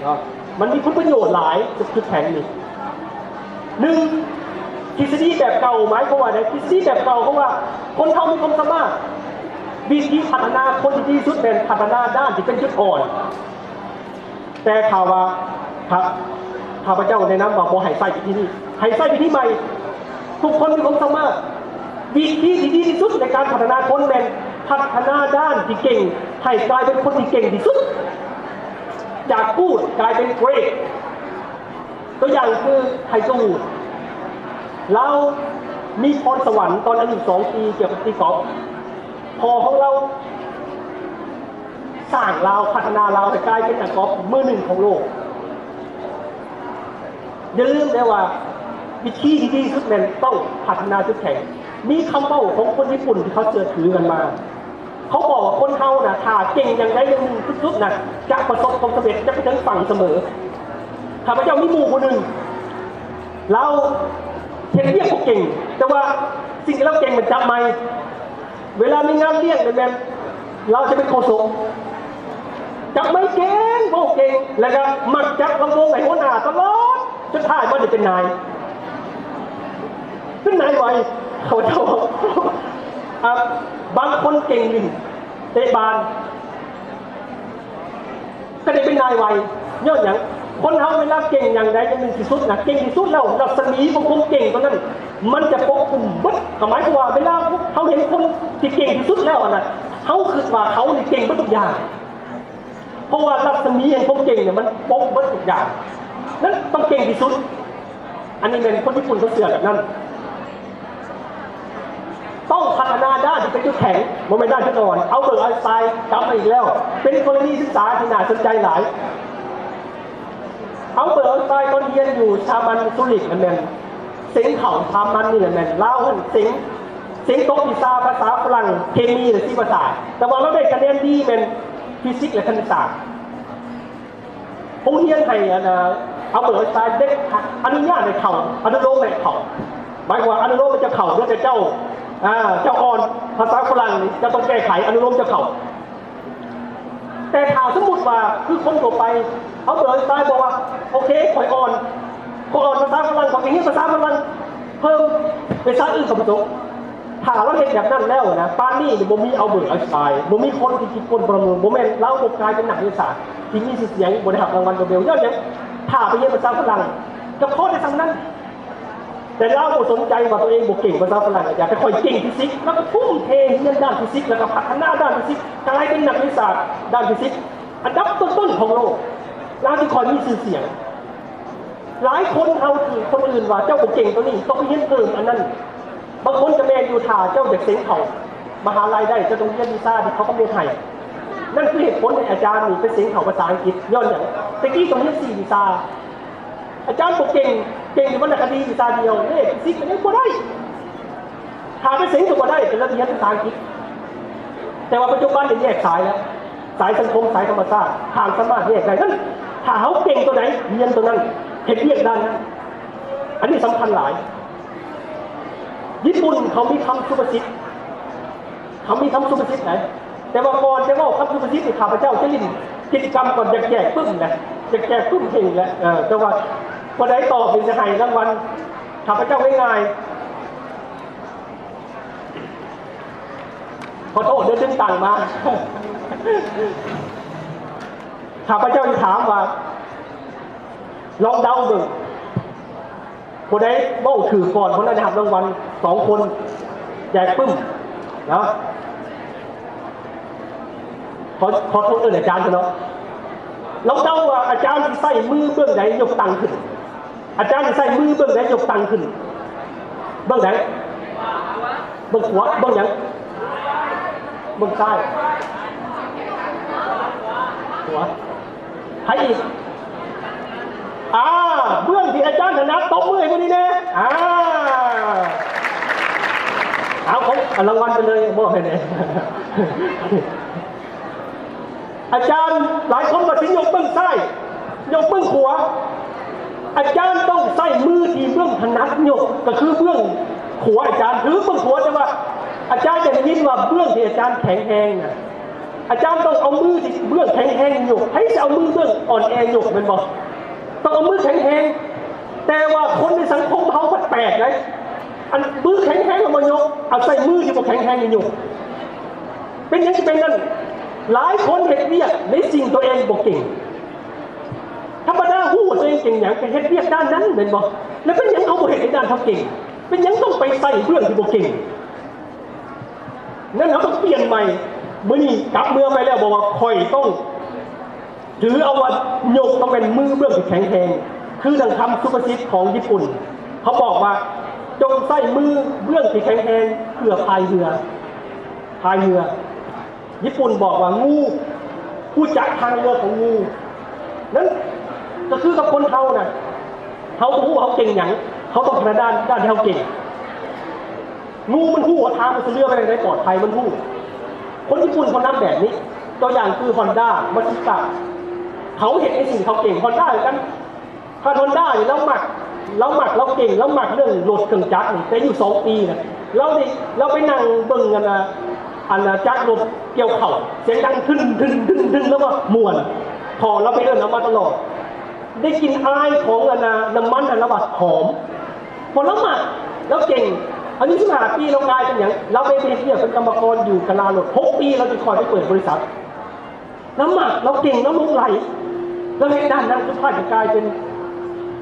ເນາະ, ມັນມີຄຸນປະໂຫຍດຫຼາຍ ຈຸດແຂງນີ້. ໜຶ່ງ, ທິດສະດີແບບເກົ່າ ໝາຍຄວາມວ່າໃດ? ທິດສະດີແບບເກົ່າ ເພາະວ່າຄົນເຮົາມີຄວາມສາມາດ, ວິທີພັດທະນາຄົນທີ່ດີທີ່ສຸດແມ່ນພັດທະນາດ້ານທີ່ເປັນຈຸດອ່ອນ. ແຕ່ຖ້າວ່າ ຂ້າ ຂ້າພະເຈົ້າແນະນຳວ່າບໍ່ໃຫ້ໃຊ້ວິທີນີ້, ໃຫ້ໃຊ້ວິທີໃໝ່. ທຸກຄົນມີຄວາມສາມາດ. ວິທີທີ່ດີທີ່ສຸດໃນການພັດທະນາຄົນແມ່ນພັດທະນາດ້ານທີ່ເກັ່ງ ໃຫ້ກາຍເປັນຄົນທີ່ເກັ່ງທີ່ສຸດ. ຈາກ Good ກາຍເປັນ Great. ຕົວຢ່າງຄື Tiger Woods ລາວມີພອນສະຫວັນຕອນອາຍຸສອງປີກ່ຽວກັບຕີກອບ. ພໍ່ຂອງລາວສ້າງລາວ, ພັດທະນາລາວໃຫ້ກາຍເປັນນັກກອບມືໜຶ່ງຂອງໂລກ. ຢ່າລືມເດີວ່າ ວິທີທີ່ດີທີ່ສຸດແມ່ນຕ້ອງພັດທະນາຈຸດແຂງ. ມີຄຳເວົ້າຂອງຄົນຍີ່ປຸ່ນທີ່ເຂົາເຊື່ອຖືກັນມາ. ເຂົາບອກວ່າຄົນເຮົານະ ຖ້າເກັ່ງຢ່າງໃດຢ່າງໜຶ່ງສຸດໆນະ ຈະປະສົບຄວາມສຳເລັດ ຈະໄປເຖິງຝັ່ງສະເໝີ. ຂ້າພະເຈົ້າມີໝູ່ຜູ້ໜຶ່ງ ລາວເຮັດວຽກບໍ່ເກັ່ງ, ແຕ່ວ່າສິ່ງທີ່ລາວເກັ່ງແມ່ນຈັບໄມ. ເວລາມີງານລ້ຽງນີ້ແມ່ນລາວຈະເປັນໂຄສົກ, ຈັບໄມເກັ່ງ ເວົ້າເກັ່ງ ແລ້ວກໍມັກຈັບລຳໂພງໃຫ້ຫົວໜ້າຕະຫຼອດ. ສຸດທ້າຍມາໄດ້ເປັນນາຍ, ເປັນນາຍໄວ. ເຂົາເຈົ້າ ອ່າ ບາງຄົນເກັ່ງຫຼິ້ນເຕະບານ ກໍໄດ້ເປັນນາຍໄວ. ຍ້ອນຫຍັງ? ຄົນເຮົາເວລາເກັ່ງຢ່າງໃດຢ່າງໜຶ່ງທີ່ສຸດນະ, ເກັ່ງທີ່ສຸດແລ້ວ ລັດສະໝີຂອງຄວາມເກັ່ງຕົວນັ້ນ ມັນຈະປົກຄຸມເບິດ. ກໍໝາຍຄວາມວ່າ ເວລາເຮົາເຫັນຄົນທີ່ເກັ່ງທີ່ສຸດແລ້ວຫັ້ນນະ, ເຮົາຄິດວ່າເຂົານີ້ເກັ່ງເບິດທຸກຢ່າງ. ເພາະວ່າລັດສະໝີແຫ່ງຄວາມເກັ່ງນີ້ ມັນປົກເບິດທຸກຢ່າງ. ນັ້ນຕ້ອງເກັ່ງທີ່ສຸດ. ອັນນີ້ແມ່ນຄົນຍີ່ປຸ່ນເຂົາເຊື່ອແບບນັ້ນ. ຕ້ອງພັດທະນາດ້ານທີ່ເປັນຈຸດແຂງ, ບໍ່ແມ່ນດ້ານຈຸດອ່ອນ. ອັລເບີດ ໄອນສະໄຕນ໌ ກັບມາອີກແລ້ວ, ເປັນກໍລະນີສຶກສາທີ່ໜ້າສົນໃຈຫຼາຍ. ອັລເບີດ ໄອນສະໄຕນ໌ ຕອນຮຽນຢູ່ສະຖາບັນຊູຣິກນັ້ນແມ່ນ ເສັງເຂົ້າສະຖາບັນນີ້ແຫຼະແມ່ນ ລາວຫັ້ນເສັງ, ເສັງຕົກວິຊາພາສາຝຣັ່ງ, ເຄມີ ແລະ ສີປະສາດ. ແຕ່ວ່າລາວໄດ້ຄະແນນດີແມ່ນຟີຊິກ ແລະ ຄະນິດສາດ. ໂຮງຮຽນໃຫ້ອັນ ອາ ອັລເບີດ ໄອນສະໄຕນ໌ ໄດ້ອະນຸຍາດໃຫ້ເຂົ້າ, ອະນຸໂລມໃຫ້ເຂົ້າ. ໝາຍຄວາມວ່າອະນຸໂລມໃຫ້ເຈົ້າເຂົ້າ, ເຫຼືອແຕ່ເຈົ້າ ອາ ເຈົ້າອ່ອນພາສາຝຣັ່ງນີ້ ເຈົ້າຕ້ອງແກ້ໄຂ, ອະນຸໂລມເຈົ້າເຂົ້າ. ແຕ່ຖ້າສົມມຸດວ່າຄືຄົນທົ່ວໄປ, ອັລເບີດ ໄອນສະໄຕນ໌ ບອກວ່າ ໂອເຄ ຂ້ອຍອ່ອນ, ຂ້ອຍອ່ອນພາສາຝຣັ່ງ, ຂ້ອຍໄປຮຽນພາສາຝຣັ່ງເພີ່ມ, ພາສາອື່ນຂ້ອຍບໍ່ຕົກ. ຖ້າລາວເຮັດແບບນັ້ນແລ້ວນະ ປານນີ້ບໍ່ມີອັລເບີດ ໄອນສະຕາຍ ບໍ່ມີຄົນທີ່ຄິດຄົ້ນປະລະມາ ບໍ່ແມ່ນລາວບໍ່ກາຍເປັນນັກວິທະຍາສາດທີ່ມີຊື່ສຽງ ບໍ່ໄດ້ຮັບລາງວັນໂນເບວ. ຍ້ອນຫຍັງ? ຖ້າໄປຮຽນພາສາຝຣັ່ງ ກໍພໍໄດ້ສ່ຳນັ້ນ. ແຕ່ລາວບໍ່ສົນໃຈວ່າຕົວເອງບໍ່ເກັ່ງພາສາຝຣັ່ງ ອາຈານ, ແຕ່ຂ້ອຍເກັ່ງຟີຊິກ ແລ້ວກໍທຸ່ມເທຮຽນດ້ານຟີຊິກ ແລ້ວກໍພັດທະນາດ້ານຟີຊິກ ກາຍເປັນນັກວິທະຍາສາດດ້ານຟີຊິກອັນດັບຕົ້ນໆຂອງໂລກ. ລາວຈຶ່ງຄ່ອຍມີຊື່ສຽງ. ຫຼາຍຄົນເຮົາຖືກຄົນອື່ນວ່າ ເຈົ້າບໍ່ເກັ່ງຕົວນີ້ ຕ້ອງໄປຮຽນເພີ່ມອັນນັ້ນ. ບາງຄົນກໍແມ່ນຢູ່ ຖ້າເຈົ້າຢາກເສັງເຂົ້າມະຫາໄລໄດ້ ເຈົ້າຕ້ອງຮຽນວິຊາທີ່ເຂົາກຳນົດໃຫ້. ນັ້ນຄືເຫດຜົນທີ່ອາຈານນີ້ໄປເສັງເຂົ້າພາສາອັງກິດ. ຍ້ອນຫຍັງ? ແຕ່ກີ້ຕ້ອງຮຽນສີ່ວິຊາ. ອາຈານບໍ່ເກັ່ງ, ເກັ່ງແຕ່ວັນນະຄະດີວິຊາດຽວ, ເລກ, ຟີຊິກກໍຍັງບໍ່ໄດ້. ຖ້າໄປເສັງກໍບໍ່ໄດ້, ກໍເລີຍຮຽນພາສາອັງກິດ. ແຕ່ວ່າປັດຈຸບັນນີ້ແຍກສາຍແລ້ວ, ສາຍສັງຄົມ, ສາຍທຳມະຊາດ, ທ່ານສາມາດແຍກໄດ້. ນັ້ນ ຖ້າເຮົາເກັ່ງຕົວໃດ, ຮຽນຕົວນັ້ນ, ເຮັດວຽກດ້ານນັ້ນ. ອັນນີ້ສຳຄັນຫຼາຍ. ຍີ່ປຸ່ນເຂົາມີຄຳສຸພາສິດ, ເຂົາມີຄຳສຸພາສິດໃດ. ແຕ່ວ່າກ່ອນຈະເວົ້າຄຳສຸພາສິດນີ້ ຂ້າພະເຈົ້າຈະຫຼິ້ນກິດຈະກຳກ່ອນ, ຢາກແຈກປຶ້ມນະ, ຢາກແຈກປຶ້ມເພງແຫຼະ. ເອີ ແຕ່ວ່າຜູ້ໃດຕອບນີ້ຈະໃຫ້ລາງວັນ ຂ້າພະເຈົ້າງ່າຍໆ. ຂໍໂທດເດີ ດຶງຕັງມາ. ຂ້າພະເຈົ້າຈະຖາມວ່າ ລອງເດົາເບິ່ງ. ຜູ້ໃດເວົ້າຖືກກ່ອນ ຄົນນັ້ນໄດ້ຮັບລາງວັນສອງຄົນ ແຈກປຶ້ມເນາະ. ຂໍ ຂໍໂທດເອີ້ນອາຈານເນາະ. ລອງເດົາວ່າອາຈານຊິໃຊ້ມືເບື້ອງໃດຍົກຕັ່ງຂຶ້ນ? ອາຈານຊິໃຊ້ມືເບື້ອງໃດຍົກຕັ່ງຂຶ້ນ? ເບື້ອງໃດ? ເບື້ອງຂວາ. ເບື້ອງຫຍັງ? ເບື້ອງຊ້າຍ. ຂວາ. ໃຜອີກ? ອ່າ ເບື້ອງທີ່ອາຈານຖະໜັດ ຕົບມືໃຫ້ຜູ້ນີ້ແດ່. ອ່າ ເອົາ ຂອງ ລາງວັນໄປເລີຍ ມອບໃຫ້ແດ່. ອາຈານຫຼາຍຄົນວ່າຊິຍົກເບື້ອງຊ້າຍ ຍົກເບື້ອງຂວາ. ອາຈານຕ້ອງໃຊ້ມືທີ່ເບື້ອງຖະໜັດຍົກ ກໍຄືເບື້ອງຂວາ. ອາຈານຖືເບື້ອງຂວາ ແຕ່ວ່າອາຈານຈະໄດ້ຍິນວ່າເບື້ອງທີ່ອາຈານແຂງແຮງນະ ອາຈານຕ້ອງເອົາມືທີ່ເບື້ອງແຂງແຮງຍົກ. ໃຜຊິເອົາມືເບື້ອງອ່ອນແອຍົກ ແມ່ນບໍ່? ຕ້ອງເອົາມືແຂງແຮງ. ແຕ່ວ່າຄົນໃນສັງຄົມເຮົາພັດແປກໃດ໋, ອັນມືແຂງແຮງເອົາມາຍົກ, ເອົາໃຊ້ມືທີ່ບໍ່ແຂງແຮງນີ້ຍົກ. ເປັນຫຍັງຊິເປັນນັ້ນ? ຫຼາຍຄົນເຮັດວຽກໃນສິ່ງຕົວເອງບໍ່ເກັ່ງ. ທຳມະດາຮູ້ວ່າຕົວເອງເກັ່ງຫຍັງ ກໍເຮັດວຽກດ້ານນັ້ນແມ່ນບໍ່? ແລ້ວເປັນຫຍັງເຮົາບໍ່ເຮັດໃນດ້ານເຮົາເກັ່ງ? ເປັນຫຍັງຕ້ອງໄປໃຊ້ເບື້ອງທີ່ບໍ່ເກັ່ງ? ນັ້ນເຮົາຕ້ອງປ່ຽນໃໝ່. ມື້ນີ້ກັບເມືອໄປແລ້ວ ບອກວ່າຂ້ອຍຕ້ອງຖືເອົາວ່າຍົກຕ້ອງແມ່ນມືເບື້ອງທີ່ແຂງແຮງ ຄືດັ່ງຄຳສຸພາສິດຂອງຍີ່ປຸ່ນ ເຂົາບອກວ່າ ຈົ່ງໃຊ້ມືເບື້ອງທີ່ແຂງແຮງເພື່ອພາຍເຮືອ, ພາຍເຮືອ. ຍີ່ປຸ່ນບອກວ່າ ງູ ຮູ້ຈັກທາງເລືອກຂອງງູ. ນັ້ນກໍຄືກັບຄົນເຮົານະ, ເຮົາບໍ່ຮູ້ວ່າເຮົາເກັ່ງຫຍັງ, ເຮົາຕ້ອງຖະໜັດດ້ານ, ດ້ານທີ່ເຮົາເກັ່ງ. ງູມັນຮູ້ວ່າທາງມັນຊິເລືອກໄປທາງໃດປອດໄພ, ມັນຮູ້. ຄົນຍີ່ປຸ່ນເຂົານຳແບບນີ້, ຕົວຢ່າງຄືຮອນດ້າ, ມາຊິດຕາ, ເຂົາເຮັດໃນສິ່ງທີ່ເຂົາເກັ່ງ. ຮອນດ້າຄືກັນ, ທ່ານຮອນດ້ານີ້ລາວມັກ, ລາວມັກ, ລາວເກັ່ງ, ລາວມັກເລື່ອງລົດເຄື່ອງຈັກນີ້, ແຕ່ຢູ່ສອງປີນະ, ລາວນີ້, ລາວໄປນັ່ງເບິ່ງອັນນ່າ, ອັນນ່າ, ຈັກລົດກ່ຽວເຂົ້າ, ສຽງດັງທຶນໆໆໆ ແລ້ວວ່າມ່ວນ, ພໍ່ລາວໄປເອີ້ນເອົາມາຕະຫຼອດ. ໄດ້ກິ່ນອາຍຂອງອັນນ່າ ນ້ຳມັນຫັ້ນ ລາວວ່າຫອມ. ເພາະລາວມັກ, ລາວເກັ່ງ. ອາຍຸສິບຫ້າປີ ລາວກາຍເປັນຫຍັງ? ລາວໄປເຮັດວຽກເປັນກຳມະກອນຢູ່ກະລາລົດ. ຫົກປີ ລາວຈຶ່ງຄ່ອຍໄປເປີດບໍລິສັດ. ລາວມັກ, ລາວເກັ່ງ, ລາວຫຼົງໄຫຼ. ລາວເຮັດດ້ານນັ້ນ, ສຸດທ້າຍກໍກາຍເປັນ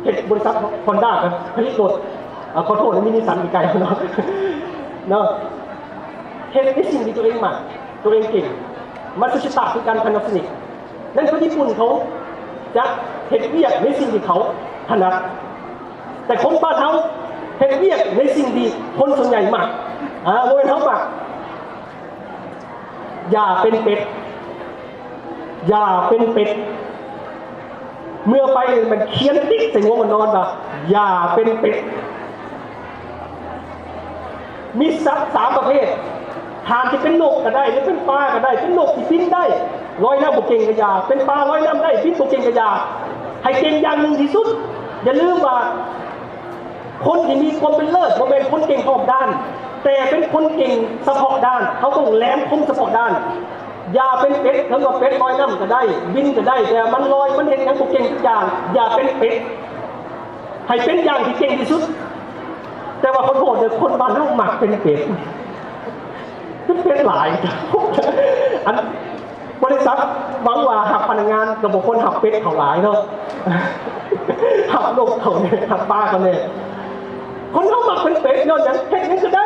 ເຮັດບໍລິສັດຮອນດ້າ ກໍຜະລິດລົດ. ອາ, ຂໍໂທດ, ມີນິສສັນໃກ້ໆເນາະ, ເນາະ. ເຮັດໃນສິ່ງທີ່ຕົວເອງມັກ, ຕົວເອງເກັ່ງ. ມາຊາຊິຕະຄືກັນ, ພານາໂນເຊນິກ. ນັ້ນຄົນຍີ່ປຸ່ນເຂົາຈະເຮັດວຽກໃນສິ່ງທີ່ເຂົາຖະໜັດ, ແຕ່ຄົນບ້ານເຮົາເຮັດວຽກໃນສິ່ງທີ່ຄົນສ່ວນໃຫຍ່ມັກ. ອາ, ບໍ່ແມ່ນເຮົາມັກ. ຢ່າເປັນເປັດ, ຢ່າເປັນເປັດ. ເມື່ອໄປມັນຂຽນຕິດໃສ່ຫົວມັນນອນວ່າ ຢ່າເປັນເປັດ. ມີສັດສາມປະເພດ, ທ່ານຊິເປັນນົກກໍໄດ້ ຫຼືເປັນປາກໍໄດ້, ເປັນນົກທີ່ບິນໄດ້ ລອຍນ້ຳບໍ່ເກັ່ງກໍຢ່າ, ເປັນປາລອຍນ້ຳໄດ້ ບິນບໍ່ເກັ່ງກໍຢ່າ, ໃຫ້ເກັ່ງຢ່າງໜຶ່ງທີ່ສຸດ. ຢ່າລືມວ່າ ຄົນທີ່ມີຄວາມເປັນເລີດ ບໍ່ແມ່ນຄົນເກັ່ງຮອບດ້ານ, ແຕ່ເປັນຄົນເກັ່ງສະເພາະດ້ານ. ເຮົາຕ້ອງແຫຼມຄົມສະເພາະດ້ານ. ຢ່າເປັນເປັດ, ເຖິງວ່າເປັດລອຍນ້ຳກໍໄດ້, ບິນກໍໄດ້, ແຕ່ມັນລອຍ, ມັນເຮັດຫຍັງບໍ່ເກັ່ງຈັກຢ່າງ. ຢ່າເປັນເປັດ, ໃຫ້ເປັນຢ່າງທີ່ເກັ່ງທີ່ສຸດ. ແຕ່ວ່າຂໍໂທດເດີ, ຄົນບ້ານເຮົາມັກເປັນເປັດ. ເປັດຫຼາຍ. ອັນ ບໍລິສັດຫວັງວ່າຮັບພະນັກງານ ກໍບໍ່ຄວນຮັບເປັດເຂົາຫຼາຍເນາະ, ຮັບນົກເຂົາແດ່ ຮັບປາເຂົາແດ່. ຄົນເຮົາມັກເປັນເປັດຍ້ອນຫຍັງ? ເຮັດຫຍັງກໍໄດ້.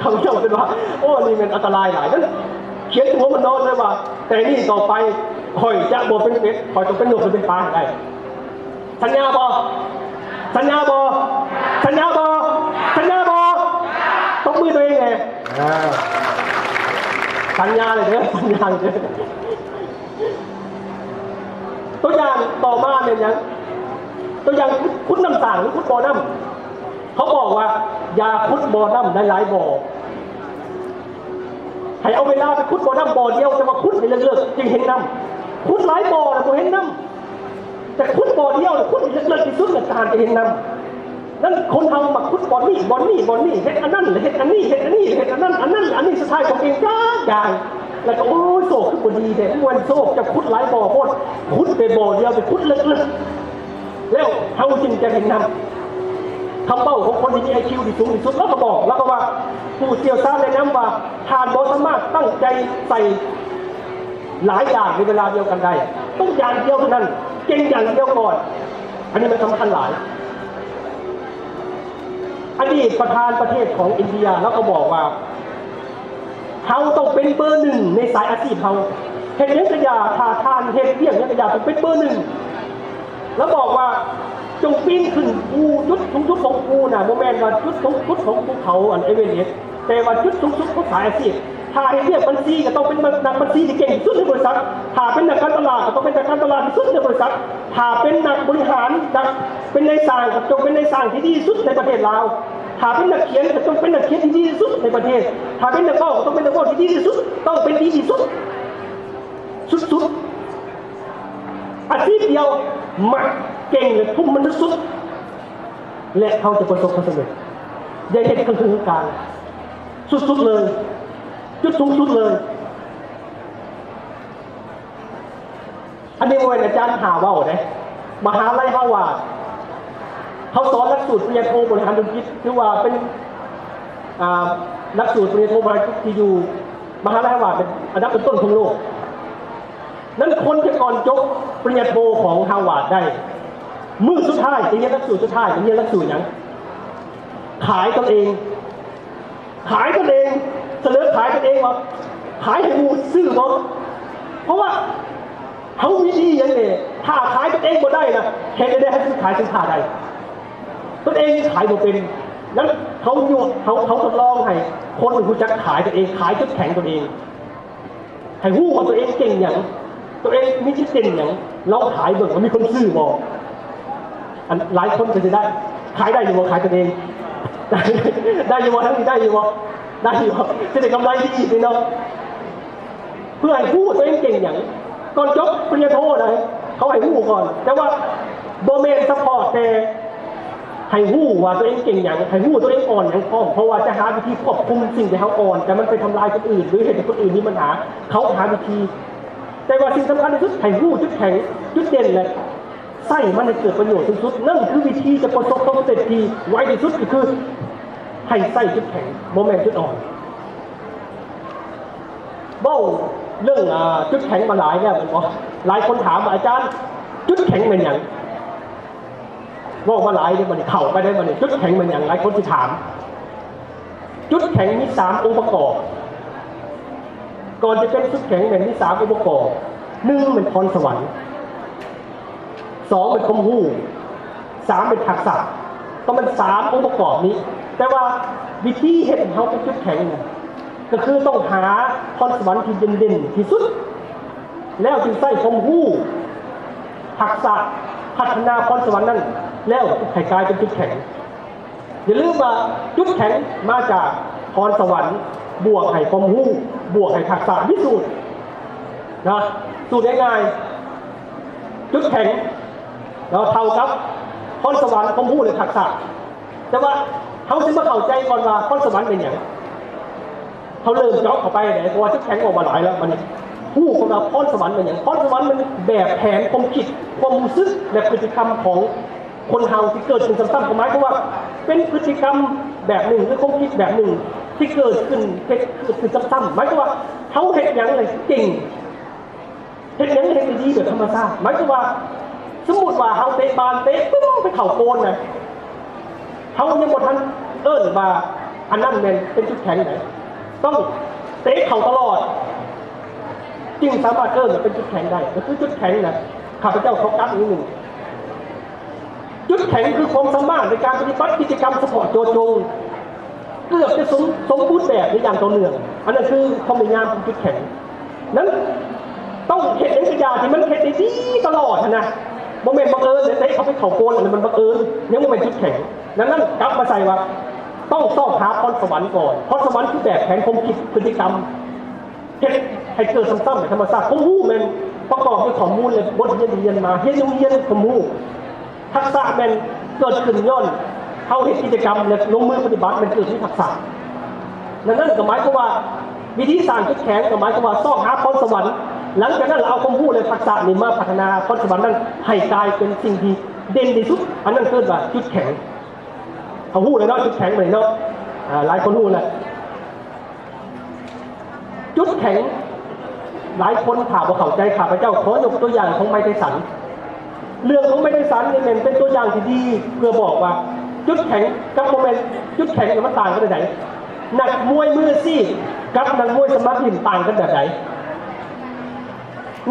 ເຂົາເຈົ້າເປັນວ່າ ໂອ້ ອັນນີ້ແມ່ນອັນຕະລາຍຫຼາຍ. ນັ້ນຂຽນຫົວມັນນອນເລີຍວ່າ ແຕ່ນີ້ຕໍ່ໄປ ຂ້ອຍຈະບໍ່ເປັນເປັດ, ຂ້ອຍຕ້ອງເປັນນົກ ຫຼື ເປັນປາໃຫ້ໄດ້. ສັນຍາບໍ່? ສັນຍາບໍ່? ສັນຍາບໍ່? ສັນຍາບໍ່? ຕົບມືຕົວເອງແດ່. ອ່າ ສັນຍາເລີຍເດີ, ສັນຍາເລີຍເດີ. ຕົວຢ່າງຕໍ່ມາແມ່ນຫຍັງ? ຕົວຢ່າງຂຸດ ຂຸດນ້ຳສ້າງ ຫຼື ຂຸດບໍ່ນ້ຳ. ເຂົາບອກວ່າ ຢ່າຂຸດບໍ່ນ້ຳຫຼາຍໆບໍ່. ໃຫ້ເອົາເວລາໄປຂຸດບໍ່ນ້ຳບໍ່ດຽວ, ແຕ່ວ່າຂຸດໃຫ້ເລິກໆ ຈຶ່ງເຫັນນ້ຳ. ຂຸດຫຼາຍບໍ່ລະບໍ່ເຫັນນ້ຳ, ແຕ່ຂຸດບໍ່ດຽວລະຂຸດໃຫ້ເລິກໆທີ່ສຸດລະທ່ານຈະເຫັນນ້ຳ. ນັ້ນຄົນເຮົາມັກຂຸດບ່ອນນີ້ ບ່ອນນີ້ ບ່ອນນີ້, ເຮັດອັນນັ້ນລະເຮັດອັນນີ້ ເຮັດອັນນີ້ ເຮັດອັນນັ້ນ ອັນນັ້ນ ອັນນີ້ ສຸດທ້າຍກໍເປັນກາກຢ່າງ ແລ້ວກໍ ໂອ້ຍ ໂຊກຄືບໍ່ດີແທ້. ບໍ່ແມ່ນໂຊກ, ເຈົ້າຂຸດຫຼາຍບໍ່ໂພດ, ຂຸດແຕ່ບໍ່ດຽວ, ໄປຂຸດເລິກໆ. ແລ້ວເຮົາຈຶ່ງຈະເຫັນນຳ. ຄຳເວົ້າຂອງຄົນທີ່ມີໄອຄິວທີ່ສູງທີ່ສຸດ ລາວກໍບອກ ລາວກໍວ່າ ຜູ້ຊ່ຽວຊານແນະນຳວ່າ ທ່ານບໍ່ສາມາດຕັ້ງໃຈໃສ່ຫຼາຍຢ່າງໃນເວລາດຽວກັນໄດ້, ຕ້ອງຢ່າງດຽວເທົ່ານັ້ນ, ເກັ່ງຢ່າງດຽວກ່ອນ. ອັນນີ້ມັນສຳຄັນຫຼາຍ. ອະດີດປະທານປະເທດຂອງອິນເດຍ ລາວກໍບອກວ່າ ເຮົາຕ້ອງເປັນເບີໜຶ່ງໃນສາຍອາຊີບເຮົາ. ເຮັດຫຍັງກະຢ່າ, ຖ້າທ່ານເຮັດວຽກຫຍັງກະຢ່າ, ຕ້ອງເປັນເບີໜຶ່ງ. ລາວບອກວ່າ ຈົ່ງປີນຂຶ້ນພູຈຸດສູງສຸດຂອງພູນະ, ບໍ່ແມ່ນວ່າຈຸດສູງສຸດຂອງພູເຂົາ ອັນ ເອເວເຣສ, ແຕ່ວ່າຈຸດສູງສຸດຂອງສາຍອາຊີບ. ຖ້າເຮັດວຽກບັນຊີ ກະຕ້ອງເປັນນັກບັນຊີທີ່ເກັ່ງທີ່ສຸດໃນບໍລິສັດ, ຖ້າເປັນນັກການຕະຫຼາດ ກະຕ້ອງເປັນນັກການຕະຫຼາດທີ່ສຸດໃນບໍລິສັດ, ຖ້າເປັນນັກບໍລິຫານ ນັກ ເປັນນາຍຊ່າງ ກະຈົ່ງເປັນນາຍຊ່າງທີ່ດີທີ່ສຸດໃນປະເທດລາວ. ຖ້າເປັນນັກຂຽນ ກະຕ້ອງເປັນນັກຂຽນທີ່ດີທີ່ສຸດໃນປະເທດ. ຖ້າເປັນນັກເວົ້າ ກະຕ້ອງເປັນນັກເວົ້າທີ່ດີທີ່ສຸດ, ຕ້ອງເປັນດີທີ່ສຸດ ສຸດໆ. ອາຊີບດຽວ ມັກ ເກັ່ງ ແລະ ທຸ່ມມັນສຸດໆ ແລະ ເຮົາຈະປະສົບຄວາມສຳເລັດ. ຢ່າເຮັດເຄິ່ງໆກາງ ສຸດໆເລີຍ, ຈຸດສູງສຸດເລີຍ. ອັນນີ້ບໍ່ແມ່ນອາຈານຫາເວົ້າເດ້, ມະຫາໄລຮາວາດ ເຂົາສອນຫຼັກສູດປະລິນຍາໂທບໍລິຫານທຸລະກິດ, ຖືວ່າເປັນ ອ່າ ຫຼັກສູດປະລິນຍາໂທບໍລິຫານທຸລະກິດທີ່ຢູ່ມະຫາໄລຮາວາດ ເປັນອັນດັບຕົ້ນໆຂອງໂລກ. ນັ້ນ ຄົນທີ່ກ່ອນຈົບປະລິນຍາໂທຂອງຮາວາດໄດ້ ມື້ສຸດທ້າຍທີ່ຮຽນຫຼັກສູດສຸດທ້າຍ ຮຽນຫຼັກສູດຫຍັງ? ຂາຍຕົນເອງ. ຂາຍຕົນເອງ, ສະເໜີຂາຍຕົນເອງວ່າ ຂາຍໃຫ້ໝູ່ຊື້ບໍ່? ເພາະວ່າເຮົາມີດີຫຍັງແດ່? ຖ້າຂາຍຕົນເອງບໍ່ໄດ້ນະ, ເຮັດແນວໃດເຮົາຊິຂາຍສິນຄ້າໄດ້? ຕົນເອງຍັງຂາຍບໍ່ເປັນ. ນັ້ນ ເຮົາຢູ່ ເຮົາ ເຮົາທົດລອງໃຫ້ຄົນຮູ້ຈັກຂາຍຕົນເອງ, ຂາຍຈຸດແຂງຕົນເອງ. ໃຫ້ຮູ້ວ່າຕົວເອງເກັ່ງຫຍັງ, ຕົວເອງມີຈຸດເດັ່ນຫຍັງ, ລອງຂາຍເບິ່ງວ່າມີຄົນຊື້ບໍ່? ອັນຫຼາຍຄົນກໍຈະໄດ້ ຂາຍໄດ້ຢູ່ບໍ່? ຂາຍຕົວເອງ ໄດ້ ໄດ້ຢູ່ບໍ່? ທັງນີ້ໄດ້ຢູ່ບໍ່? ໄດ້ຢູ່ບໍ່? ຊິໄດ້ກຳໄລດີອີກເນາະ. ເພື່ອໃຫ້ຮູ້ວ່າຕົວເອງເກັ່ງຫຍັງ. ກ່ອນຈົບປະລິນຍາໂທນະ ເຂົາໃຫ້ຮູ້ກ່ອນ, ແຕ່ວ່າບໍ່ແມ່ນສະເພາະແຕ່ ໃຫ້ຮູ້ວ່າຕົວເອງເກັ່ງຫຍັງ, ໃຫ້ຮູ້ຕົວເອງອ່ອນຫຍັງພ້ອມ, ເພາະວ່າຈະຫາວິທີຄວບຄຸມສິ່ງທີ່ເຮົາອ່ອນ ແຕ່ມັນໄປທຳລາຍຄົນອື່ນ ຫຼື ເຮັດໃຫ້ຄົນອື່ນມີບັນຫາ, ເຂົາຫາວິທີ. ແຕ່ວ່າສິ່ງສຳຄັນທີ່ສຸດ ໃຫ້ຮູ້ຈຸດແຂງ ຈຸດເດັ່ນ ແລະ ໃຊ້ມັນໃຫ້ເກີດປະໂຫຍດສູງສຸດ. ນັ້ນຄືວິທີຈະປະສົບຄວາມສຳເລັດທີ່ໄວທີ່ສຸດ ກໍຄືໃຫ້ໃຊ້ຈຸດແຂງ ບໍ່ແມ່ນຈຸດອ່ອນ. ເວົ້າເລື່ອງ ອ່າ ຈຸດແຂງມາຫຼາຍແລ້ວແມ່ນບໍ່? ຫຼາຍຄົນຖາມວ່າ ອາຈານ ຈຸດແຂງແມ່ນຫຍັງ? ເວົ້າມາຫຼາຍເດ້ບັດນີ້ ເຂົ້າໄປໄດ້ບັດນີ້ ຈຸດແຂງແມ່ນຫຍັງ? ຫຼາຍຄົນຊິຖາມ. ຈຸດແຂງມີສາມອົງປະກອບ. ກ່ອນຈະເປັນຈຸດແຂງແມ່ນມີສາມອົງປະກອບ. ໜຶ່ງ ແມ່ນພອນສະຫວັນ, ສອງ ແມ່ນຄວາມຮູ້, ສາມ ແມ່ນທັກສະ. ຕ້ອງແມ່ນສາມອົງປະກອບນີ້. ແຕ່ວ່າວິທີເຮັດໃຫ້ເຮົາເປັນຈຸດແຂງນະ ກໍຄືຕ້ອງຫາພອນສະຫວັນທີ່ເດັ່ນໆທີ່ສຸດ ແລ້ວຈຶ່ງໃຊ້ຄວາມຮູ້ ທັກສະ ພັດທະນາພອນສະຫວັນນັ້ນ ແລ້ວໃຫ້ກາຍເປັນຈຸດແຂງ. ຢ່າລືມວ່າຈຸດແຂງມາຈາກພອນສະຫວັນ ບວກໃຫ້ຄວາມຮູ້ ບວກໃຫ້ທັກສະ. ມີສູດນະ ສູດງ່າຍໆ ຈຸດແຂງ ເນາະ ເທົ່າກັບພອນສະຫວັນ ຄວາມຮູ້ ແລະ ທັກສະ. ແຕ່ວ່າເຮົາຊິມາເຂົ້າໃຈກ່ອນວ່າພອນສະຫວັນແມ່ນຫຍັງ. ເຮົາເລີ່ມເຈາະເຂົ້າໄປເດ້ ເພາະວ່າຈຸດແຂງອອກມາຫຼາຍແລ້ວ. ບັດນີ້ຮູ້ກ່ອນວ່າພອນສະຫວັນແມ່ນຫຍັງ. ພອນສະຫວັນມັນແບບແຜນຄວາມຄິດ, ຄວາມຮູ້ສຶກ ແລະ ພຶດຕິກຳຂອງຄົນເຮົາທີ່ເກີດຂຶ້ນຊ້ຳໆ ກໍໝາຍຄວາມວ່າເປັນພຶດຕິກຳແບບໜຶ່ງ ຫຼື ຄວາມຄິດແບບໜຶ່ງ ທີ່ເກີດຂຶ້ນ ເຮັດ ເກີດຂຶ້ນຊ້ຳໆ ໝາຍຄວາມວ່າເຮົາເຮັດຫຍັງແລ້ວເກັ່ງ ເຮັດຫຍັງເຮັດດີໆ ແບບທຳມະຊາດ ໝາຍຄວາມວ່າ ສົມມຸດວ່າເຮົາເຕະບານ ເຕະປຶ້ງ ໄປເຂົ້າໂກນນະ ເຮົາຍັງບໍ່ທັນເອີ້ນວ່າອັນນັ້ນແມ່ນເປັນຈຸດແຂງໃດ ຕ້ອງເຕະເຂົ້າຕະຫຼອດ ຈຶ່ງສາມາດເອີ້ນວ່າເປັນຈຸດແຂງໄດ້ ກໍຄືຈຸດແຂງນະ ຂ້າພະເຈົ້າຂໍກັບອີກໜຶ່ງ ຈຸດແຂງຄືຄວາມສາມາດໃນການປະຕິບັດກິດຈະກຳສະເພາະເຈາະຈົງ ເກືອບຈະສົມ ສົມບູນແບບໄດ້ຢ່າງຕໍ່ເນື່ອງ ອັນນັ້ນຄືຄວາມພະຍາຍາມຂອງຈຸດແຂງ ນັ້ນຕ້ອງເຮັດຫຍັງກະຢ່າທີ່ມັນເຮັດໄດ້ດີຕະຫຼອດຫັ້ນນະ ບໍ່ແມ່ນບັງເອີນເດ ເຕະເຂົ້າໄປເຂົ້າໂກນ ອັນນັ້ນມັນບັງເອີນ ຍັງບໍ່ແມ່ນຈຸດແຂງ ດັ່ງນັ້ນກັບມາໃສ່ວ່າ ຕ້ອງຊອກຫາພອນສະຫວັນກ່ອນ ພອນສະຫວັນຄືແບບແຜນຄວາມຄິດ ພຶດຕິກຳ ເຮັດໃຫ້ເກີດຊ້ຳໆ ໃນທຳມະຊາດ ຄວາມຮູ້ແມ່ນປະກອບດ້ວຍຂໍ້ມູນ ແລະ ບົດຮຽນທີ່ຮຽນມາ ຮຽນຢູ່ໂຮງຮຽນ ຄວາມຮູ້ ທັກສະແມ່ນເກີດຂຶ້ນຍ້ອນເຮົາເຮັດກິດຈະກຳ ແລະ ລົງມືປະຕິບັດ ແມ່ນເກີດມີທັກສະ ນັ້ນ ນັ້ນກໍໝາຍຄວາມວ່າ ວິທີສ້າງຈຸດແຂງກໍໝາຍຄວາມວ່າ ຊອກຫາພອນສະຫວັນ ຫຼັງຈາກນັ້ນລະເອົາຄວາມຮູ້ ແລະ ທັກສະນີ້ມາພັດທະນາພອນສະຫວັນນັ້ນໃຫ້ກາຍເປັນສິ່ງທີ່ເດັ່ນທີ່ສຸດ ອັນນັ້ນເອີ້ນວ່າຈຸດແຂງ ເຮົາຮູ້ແລ້ວເນາະ ຈຸດແຂງບັດນີ້ເນາະ ອາ ຫຼາຍຄົນຮູ້ແລ້ວ ຈຸດແຂງ ຫຼາຍຄົນຖ້າບໍ່ເຂົ້າໃຈ ຂ້າພະເຈົ້າຂໍຍົກຕົວຢ່າງຂອງໄມໄທສັນ ເລື່ອງຂອງໄມໄທສັນນີ້ແມ່ນເປັນຕົວຢ່າງທີ່ດີ ເພື່ອບອກວ່າຈຸດແຂງກັບບໍ່ແມ່ນຈຸດແຂງນີ້ມັນຕ່າງກັນແນວໃດ ນັກມວຍມືອາຊີບກັບນັກມວຍສະໝັກຫຼິ້ນຕ່າງກັນແບບໃດ?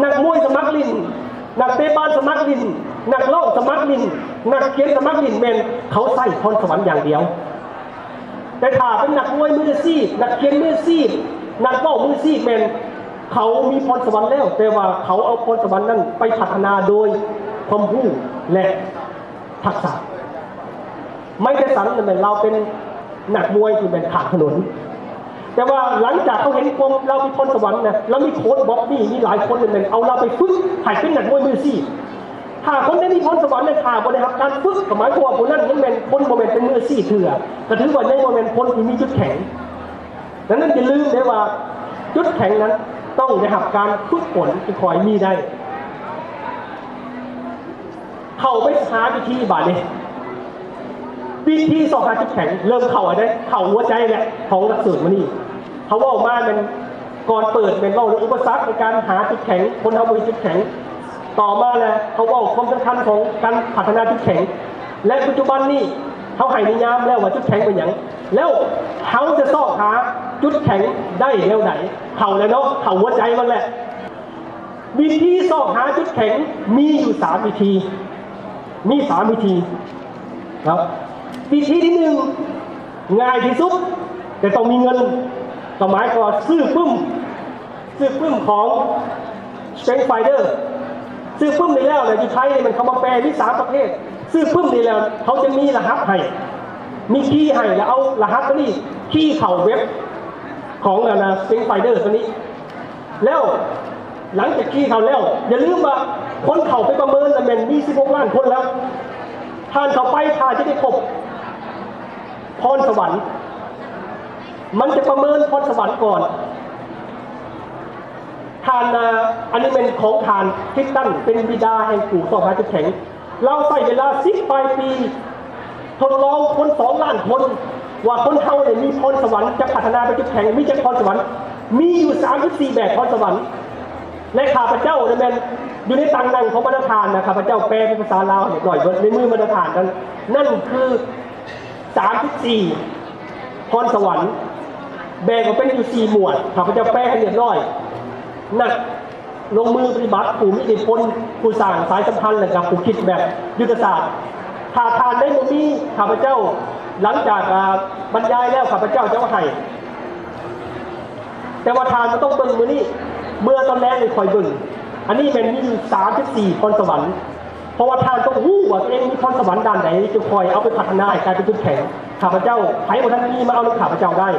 ນັກມວຍສະໝັກຫຼິ້ນ, ນັກເຕະບານສະໝັກຫຼິ້ນ, ນັກຮ້ອງສະໝັກຫຼິ້ນ, ນັກຂຽນສະໝັກຫຼິ້ນ ແມ່ນເຂົາໃຊ້ພອນສະຫວັນຢ່າງດຽວ. ແຕ່ຖ້າເປັນນັກມວຍມືອາຊີບ, ນັກຂຽນມືອາຊີບ, ນັກເວົ້າມືອາຊີບ ແມ່ນເຂົາມີພອນສະຫວັນແລ້ວ, ແຕ່ວ່າເຂົາເອົາພອນສະຫວັນນັ້ນໄປພັດທະນາໂດຍຄວາມຮູ້ ແລະ ທັກສະ. ໄມໄທສັນນັ້ນແມ່ນລາວເປັນນັກມວຍທີ່ແມ່ນຂ້າງຖະໜົນ, ແຕ່ວ່າຫຼັງຈາກເຂົາເຫັນຄວາມລາວມີພອນສະຫວັນນະ, ລາວມີໂຄດບອບນີ້, ມີຫຼາຍຄົນນັ້ນແມ່ນເອົາລາວໄປຝຶກໃຫ້ເປັນນັກມວຍມືອາຊີບ. ຖ້າຄົນໃດມີພອນສະຫວັນນະ, ຖ້າບໍ່ໄດ້ຮັບການຝຶກ, ກໍໝາຍຄວາມວ່າຜູ້ນັ້ນຍັງແມ່ນຄົນບໍ່ແມ່ນເປັນມືອາຊີບເທື່ອ, ກໍຖືວ່າຍັງບໍ່ແມ່ນຄົນທີ່ມີຈຸດແຂງ. ດັ່ງນັ້ນຢ່າລືມເດ້ວ່າ ຈຸດແຂງນັ້ນຕ້ອງໄດ້ຮັບການຝຶກຝົນຈຶ່ງຄ່ອຍມີໄດ້. ເຂົ້າໄປຫາວິທີບາດນີ້ ວິທີຊອກຫາຈຸດແຂງ ເລີ່ມເຂົ້າອັນໃດ ເຂົ້າຫົວໃຈແຫຼະ ຂອງຫຼັກສູດມື້ນີ້. ເຮົາເວົ້າມາແມ່ນ ກ່ອນເປີດແມ່ນເວົ້າເລື່ອງອຸປະສັກໃນການຫາຈຸດແຂງ ຄົນເຮົາບໍ່ມີຈຸດແຂງ. ຕໍ່ມາແລ້ວເຮົາເວົ້າຄວາມສຳຄັນຂອງການພັດທະນາຈຸດແຂງ ແລະ ປັດຈຸບັນນີ້ເຮົາໃຫ້ນິຍາມແລ້ວວ່າຈຸດແຂງເປັນຫຍັງ ແລ້ວເຮົາຈະຊອກຫາຈຸດແຂງໄດ້ແນວໃດ. ເຂົ້າແລ້ວເນາະ ເຂົ້າຫົວໃຈມັນແຫຼະ. ວິທີຊອກຫາຈຸດແຂງມີຢູ່ສາມວິທີ ມີສາມວິທີເນາະ. ວິທີທີໜຶ່ງ ງ່າຍທີ່ສຸດ ແຕ່ຕ້ອງມີເງິນ ກໍໝາຍຄວາມວ່າຊື້ປຶ້ມ ຊື້ປຶ້ມຂອງ Strength Finder. ຊື້ປຶ້ມນີ້ແລ້ວນະ ຢູ່ໄທນີ້ມັນເຂົ້າມາແປມີສາມປະເພດ. ຊື້ປຶ້ມນີ້ແລ້ວ ເຂົາຈະມີລະຫັດໃຫ້ ມີຄີໃຫ້ ແລ້ວເອົາລະຫັດຕົວນີ້ຄີເຂົ້າເວັບຂອງອັນນະ Strength Finder ຕົວນີ້. ແລ້ວຫຼັງຈາກທີ່ເຂົ້າແລ້ວ ຢ່າລືມວ່າຄົນເຂົ້າໄປປະເມີນນະແມ່ນມີສິບຫົກລ້ານຄົນແລ້ວ. ທ່ານເຂົ້າໄປ ຖ້າຈະໄດ້ພົບພອນສະຫວັນ ມັນຈະປະເມີນພອນສະຫວັນກ່ອນ. ທ່ານ ອາ ອັນນີ້ແມ່ນຂອງທ່ານ Clifton ເປັນບິດາແຫ່ງຜູ້ຊອກຫາຈຸດແຂງ. ລາວໃຊ້ເວລາສິບປາຍປີ ທົດລອງຄົນສອງລ້ານຄົນ ວ່າຄົນເຮົານີ້ມີພອນສະຫວັນ ຈະພັດທະນາໄປຈຸດແຂງ ມີຈັກພອນສະຫວັນ ມີຢູ່ສາມສິບສີ່ແບບພອນສະຫວັນ. ແລະ ຂ້າພະເຈົ້ານີ້ແມ່ນຢູ່ໃນຕັ່ງນັ່ງຂອງບັນດາທ່ານນະ ຂ້າພະເຈົ້າແປເປັນພາສາລາວໃຫ້ຮຽບຮ້ອຍເບິດ ໃນມືບັນດາທ່ານນັ້ນ ນັ້ນຄືສາມສິບສີ່ພອນສະຫວັນ ແບ່ງອອກເປັນຢູ່ສີ່ໝວດ ຂ້າພະເຈົ້າແປໃຫ້ຮຽບຮ້ອຍ. ນັກ ລົງມືປະຕິບັດ ຜູ້ມີອິດທິພົນ ຜູ້ສ້າງສາຍສຳພັນ ແລະ ກະຜູ້ຄິດແບບຍຸດທະສາດ. ຖ້າທ່ານໃດບໍ່ມີ ຂ້າພະເຈົ້າ ຫຼັງຈາກ ອາ ບັນຍາຍແລ້ວ ຂ້າພະເຈົ້າຈະເອົາໃຫ້ ແຕ່ວ່າທ່ານບໍ່ຕ້ອງເບິ່ງມື້ນີ້ ເມື່ອຕອນແລງນີ້ຄ່ອຍເບິ່ງ. ອັນນີ້ແມ່ນມີຢູ່ສາມສິບສີ່ພອນສະຫວັນ ເພາະວ່າທ່ານຕ້ອງຮູ້ວ່າຕົວເອງມີພອນສະຫວັນດ້ານໃດ ຈຶ່ງຄ່ອຍເອົາໄປພັດທະນາໃຫ້ກາຍເປັນຈຸດແຂງ. ຂ້າພະເຈົ້າ ໃຜບໍ່ທັນມີ ມາເອົານຳຂ້າພະເຈົ້າໄດ້.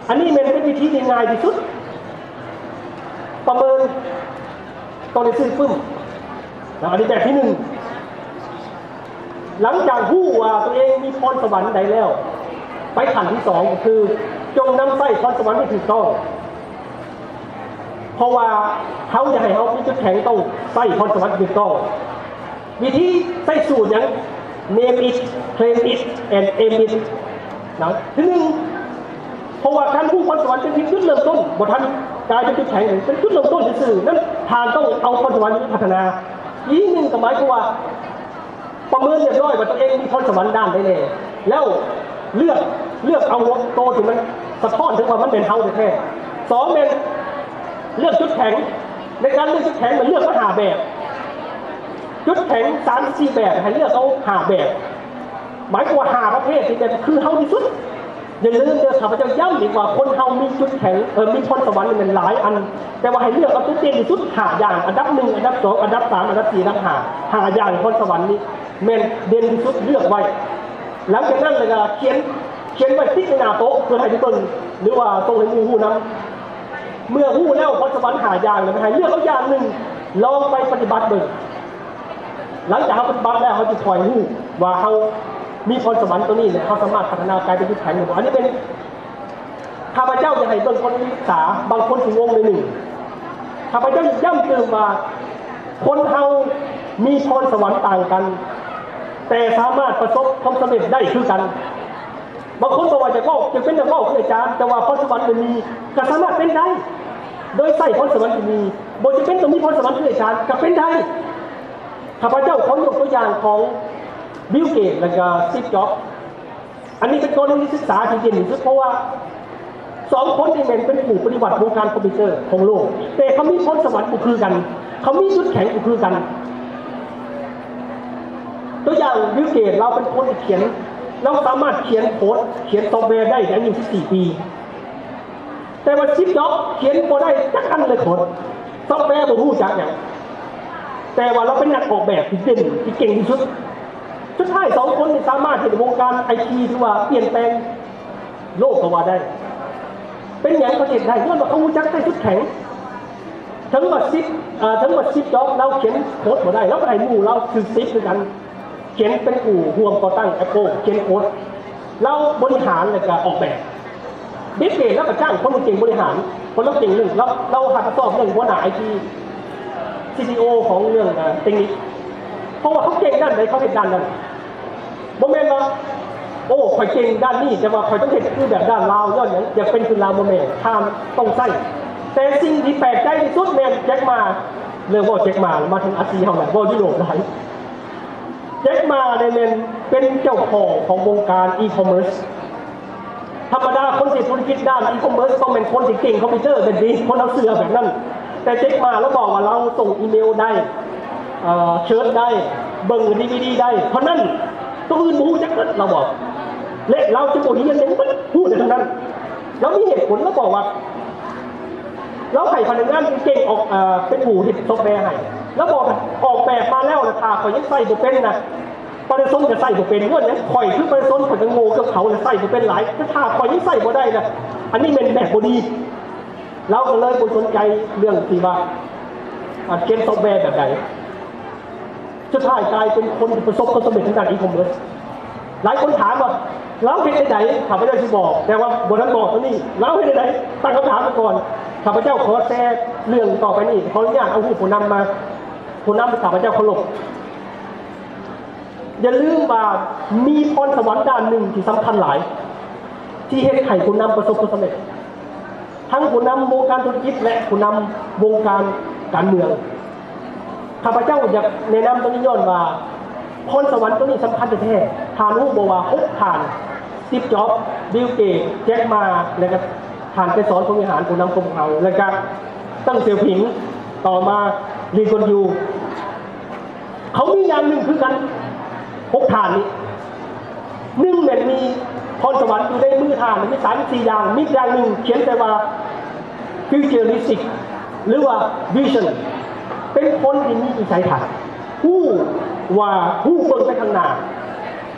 ອັນນີ້ແມ່ນເປັນວິທີທີ່ງ່າຍທີ່ສຸດ. ປະເມີນ ຕ້ອງໄດ້ຊື້ປຶ້ມ. ແລ້ວອັນນີ້ແບບທີໜຶ່ງ ຫຼັງຈາກຮູ້ວ່າຕົວເອງມີພອນສະຫວັນໃດແລ້ວ ໄປຂັ້ນທີສອງ ກໍຄື ຈົ່ງນຳໃຊ້ພອນສະຫວັນໃຫ້ຖືກຕ້ອງ ເພາະວ່າເຮົາຢາກໃຫ້ເຮົາມີຈຸດແຂງ ຕ້ອງໃຊ້ພອນສະຫວັນໃຫ້ຖືກຕ້ອງ. ວິທີໃຊ້ສູດຫຍັງ? Name it, claim it and aim it. ນະ ທີໜຶ່ງ ເພາະວ່າການຮູ້ພອນສະຫວັນເປັນພຽງຈຸດເລີ່ມຕົ້ນ ບໍ່ທັນກາຍເປັນຈຸດແຂງ ເປັນຈຸດເລີ່ມຕົ້ນຊື່ໆ ນັ້ນທ່ານຕ້ອງເອົາພອນສະຫວັນໄປພັດທະນາ. ອີກໜຶ່ງກໍໝາຍຄວາມວ່າ ປະເມີນຮຽບຮ້ອຍວ່າຕົວເອງມີພອນສະຫວັນດ້ານໃດແດ່ ແລ້ວເລືອກ ເລືອກເອົາໂຕທີ່ມັນສະທ້ອນເຖິງວ່າມັນແມ່ນເຮົາແທ້ໆ. ສອງແມ່ນເລືອກຈຸດແຂງ ໃນການເລືອກຈຸດແຂງມັນເລືອກມາຫ້າແບບ ຈຸດແຂງສາມສີ່ແບບ ໃຫ້ເລືອກເອົາຫ້າແບບ ໝາຍຄວາມວ່າຫ້າປະເພດທີ່ແບບຄືເຮົາທີ່ສຸດ. ຢ່າລືມເດີ ຂ້າພະເຈົ້າຢ້ຳອີກວ່າ ຄົນເຮົາມີຈຸດແຂງ ເອີ ມີພອນສະຫວັນນີ້ແມ່ນຫຼາຍອັນ ແຕ່ວ່າໃຫ້ເລືອກເອົາຕົວເດັ່ນທີ່ສຸດຫ້າຢ່າງ ອັນດັບໜຶ່ງ ອັນດັບສອງ ອັນດັບສາມ ອັນດັບສີ່ ອັນດັບຫ້າ ຫ້າຢ່າງພອນສະຫວັນນີ້ແມ່ນເດັ່ນທີ່ສຸດ ເລືອກໄວ້. ຫຼັງຈາກນັ້ນແລ້ວກໍຂຽນ ຂຽນໄວ້ຕິດໃນໜ້າໂຕະ ເພື່ອໃຫ້ໄດ້ເບິ່ງ ຫຼືວ່າສົ່ງໃຫ້ໝູ່ຮູ້ນຳ. ເມື່ອຮູ້ແລ້ວພອນສະຫວັນຫ້າຢ່າງ ແລ້ວໃຫ້ເລືອກເອົາຢ່າງໜຶ່ງ ລອງໄປປະຕິບັດເບິ່ງ. ຫຼັງຈາກເຮົາປະຕິບັດແລ້ວ ເຮົາຈະຄ່ອຍຮູ້ວ່າເຮົາມີພອນສະຫວັນຕົວນີ້ ແລະ ເຮົາສາມາດພັດທະນາກາຍເປັນຈຸດແຂງໄດ້ບໍ່. ອັນນີ້ເປັນ ຂ້າພະເຈົ້າຢາກໃຫ້ເບິ່ງກໍລະນີສຶກສາ ບາງຄົນຊິງົງໜ້ອຍໜຶ່ງ. ຂ້າພະເຈົ້າຢາກຢ້ຳຕື່ມວ່າ ຄົນເຮົາມີພອນສະຫວັນຕ່າງກັນ ແຕ່ສາມາດປະສົບຄວາມສຳເລັດໄດ້ຄືກັນ. ບາງຄົນບອກວ່າຢາກເວົ້າ ຢາກເປັນນັກເວົ້າຄືອາຈານ ແຕ່ວ່າພອນສະຫວັນບໍ່ມີ ກໍສາມາດເປັນໄດ້ ໂດຍໃຊ້ພອນສະຫວັນທີ່ມີ. ບໍ່ຈຳເປັນຕ້ອງມີພອນສະຫວັນຄືອາຈານ ກໍເປັນໄດ້. ຂ້າພະເຈົ້າຂໍຍົກຕົວຢ່າງຂອງ ບິວ ເກດ ແລະກະ ສະຕີບ ຈັອບ. ອັນນີ້ເປັນກໍລະນີສຶກສາທີ່ເດັ່ນທີ່ສຸດ ເພາະວ່າສອງຄົນນີ້ແມ່ນເປັນຜູ້ປະຕິວັດວົງການຄອມພິວເຕີຂອງໂລກ ແຕ່ເຂົາມີພອນສະຫວັນບໍ່ຄືກັນ ເຂົາມີຈຸດແຂງບໍ່ຄືກັນ. ຕົວຢ່າງ ບິວ ເກດ ລາວເປັນຄົນທີ່ຂຽນ ລາວສາມາດຂຽນໂຄດ ຂຽນຊອບແວໄດ້ໃນອາຍຸສິບສີ່ປີ. ແຕ່ວ່າ ສະຕີບ ຈັອບ ຂຽນບໍ່ໄດ້ຈັກອັນເລີຍໂຄດ ຊອບແວບໍ່ຮູ້ຈັກຫຍັງ ແຕ່ວ່າລາວເປັນນັກອອກແບບທີ່ເດັ່ນ ທີ່ເກັ່ງທີ່ສຸດ. ສຸດທ້າຍສອງຄົນນີ້ສາມາດເຮັດໃຫ້ວົງການໄອທີຖືວ່າປ່ຽນແປງໂລກກໍວ່າໄດ້. ເປັນຫຍັງເຂົາເຮັດໄດ້? ຍ້ອນວ່າເຂົາຮູ້ຈັກໃຊ້ຈຸດແຂງ. ເຖິງວ່າ ສະຕີບ ເອີ ເຖິງວ່າ ສະຕີບ ຈັອບ ລາວຂຽນໂຄດບໍ່ໄດ້ ລາວກໍໃຫ້ໝູ່ລາວຊື່ ສະຕີບ ຄືກັນ ຂຽນເປັນຜູ້ຮ່ວມກໍ່ຕັ້ງແອັບເປິ້ນ ຂຽນໂຄດ ລາວບໍລິຫານແລ້ວກໍອອກແບບ. ບິວ ເກດ ລາວກໍຈ້າງຄົນເກັ່ງບໍລິຫານ ຄົນລາວເກັ່ງເລື່ອງ ລາວ ລາວຮັບຜິດຊອບເລື່ອງຫົວໜ້າໄອທີ ຊີອີໂອ ຂອງເລື່ອງ ເອີ ເຕັກນິກ ເພາະວ່າເຂົາເກັ່ງດ້ານໃດ ເຂົາເຮັດດ້ານນັ້ນ. ບໍ່ແມ່ນວ່າ ໂອ້ ຂ້ອຍເກັ່ງດ້ານນີ້ ແຕ່ວ່າຂ້ອຍຕ້ອງເຮັດຄືແບບດ້ານລາວ ຍ້ອນຫຍັງ ຢາກເປັນຄືລາວ ບໍ່ແມ່ນ. ທ່ານຕ້ອງໃຊ້. ແຕ່ສິ່ງທີ່ແປກໃຈທີ່ສຸດແມ່ນ ແຈັກໝາ ເລີ່ມເວົ້າແຈັກໝາ ມາເຖິງອາຊີເຮົາແລ້ວ ເວົ້າຢູໂຣບຫຼາຍ. ແຈັກໝານີ້ແມ່ນເປັນເຈົ້າຂອງຂອງວົງການອີຄອມເມີສ. ທຳມະດາຄົນເຮັດທຸລະກິດດ້ານອີຄອມເມີສຕ້ອງແມ່ນຄົນທີ່ເກັ່ງຄອມພິວເຕີແບບນີ້ ຄົນເຮົາເຊື່ອແບບນັ້ນ. ແຕ່ແຈັກໝາລາວບອກວ່າລາວສົ່ງອີເມວໄດ້ ເອີ ເຊີດໄດ້ ເບິ່ງດີວີດີໄດ້ ເທົ່ານັ້ນ ໂຕອື່ນບໍ່ຮູ້ຈັກໝົດ ລາວບອກ. ແລະ ລາວຈະບໍ່ຮຽນຫຍັງໝົດ ຮູ້ແຕ່ເທົ່ານັ້ນ. ລາວມີເຫດຜົນ ລາວບອກວ່າ ລາວໃຫ້ພະນັກງານເກັ່ງໆອອກ ເປັນຜູ້ເຮັດຊອບແວໃຫ້ ລາວບອກ ອອກແບບມາແລ້ວນະ ຖ້າຂ້ອຍຍັງໃຊ້ບໍ່ເປັນນະ ປະຊາຊົນກໍໃຊ້ບໍ່ເປັນ. ຍ້ອນຫຍັງ? ຂ້ອຍຄືປະຊາຊົນ ຂ້ອຍກໍໂງ່ກວ່າເຂົາ ແລະ ໃຊ້ບໍ່ເປັນຫຼາຍ. ແຕ່ຖ້າຂ້ອຍຍັງໃຊ້ບໍ່ໄດ້ນະ ອັນນີ້ແມ່ນແບບບໍ່ດີ. ລາວກໍເລີຍບໍ່ສົນໃຈເລື່ອງທີ່ວ່າ ອາ ຂຽນຊອບແວແບບໃດ. ສຸດທ້າຍກາຍເປັນຄົນທີ່ປະສົບຄວາມສຳເລັດທາງດ້ານອີຄອມເມີສ. ຫຼາຍຄົນຖາມວ່າ ລາວເຮັດຈັ່ງໃດ? ຂ້າພະເຈົ້າຊິບອກ ແຕ່ວ່າບໍ່ທັນບອກຕອນນີ້. ລາວເຮັດຈັ່ງໃດ? ຕັ້ງຄຳຖາມໄວ້ກ່ອນ. ຂ້າພະເຈົ້າຂໍແຊເລື່ອງຕໍ່ໄປນີ້ ຂໍອະນຸຍາດເອົາຮູບຜູ້ນຳມາ. ຜູ້ນຳທີ່ຂ້າພະເຈົ້າເຄົາລົບ. ຢ່າລືມວ່າມີພອນສະຫວັນດ້ານໜຶ່ງທີ່ສຳຄັນຫຼາຍ ທີ່ເຮັດໃຫ້ຜູ້ນຳປະສົບຜົນສຳເລັດ ທັງຜູ້ນຳວົງການທຸລະກິດ ແລະ ຜູ້ນຳວົງການການເມືອງ. ຂ້າພະເຈົ້າຢາກແນະນຳຕົວນີ້ຍ້ອນວ່າ ພອນສະຫວັນຕົວນີ້ສຳຄັນແທ້ໆ. ທ່ານຮູ້ບໍ່ວ່າຫົກທ່ານ ສະຕີບ ຈັອບ ບິວ ເກດ ແຈັກໝາ ແລະກະທ່ານໄກສອນ ພົມວິຫານ ຜູ້ນຳຂອງພວກເຮົາ ແລະກະ ເຕີງ ສຽວຜິງ ຕໍ່ມາ ລີ ກວນຢູ ເຂົາມີຢ່າງໜຶ່ງຄືກັນ ຫົກທ່ານນີ້. ໜຶ່ງແມ່ນມີພອນສະຫວັນຢູ່ໃນມືທ່ານ ມີສາມສີ່ຢ່າງ. ມີຢ່າງໜຶ່ງຂຽນໃສ່ວ່າ futuristic ຫຼືວ່າ vision ເປັນຄົນທີ່ມີວິໄສທັດ ຮູ້ວ່າ ຮູ້ເບິ່ງໄປຂ້າງໜ້າ.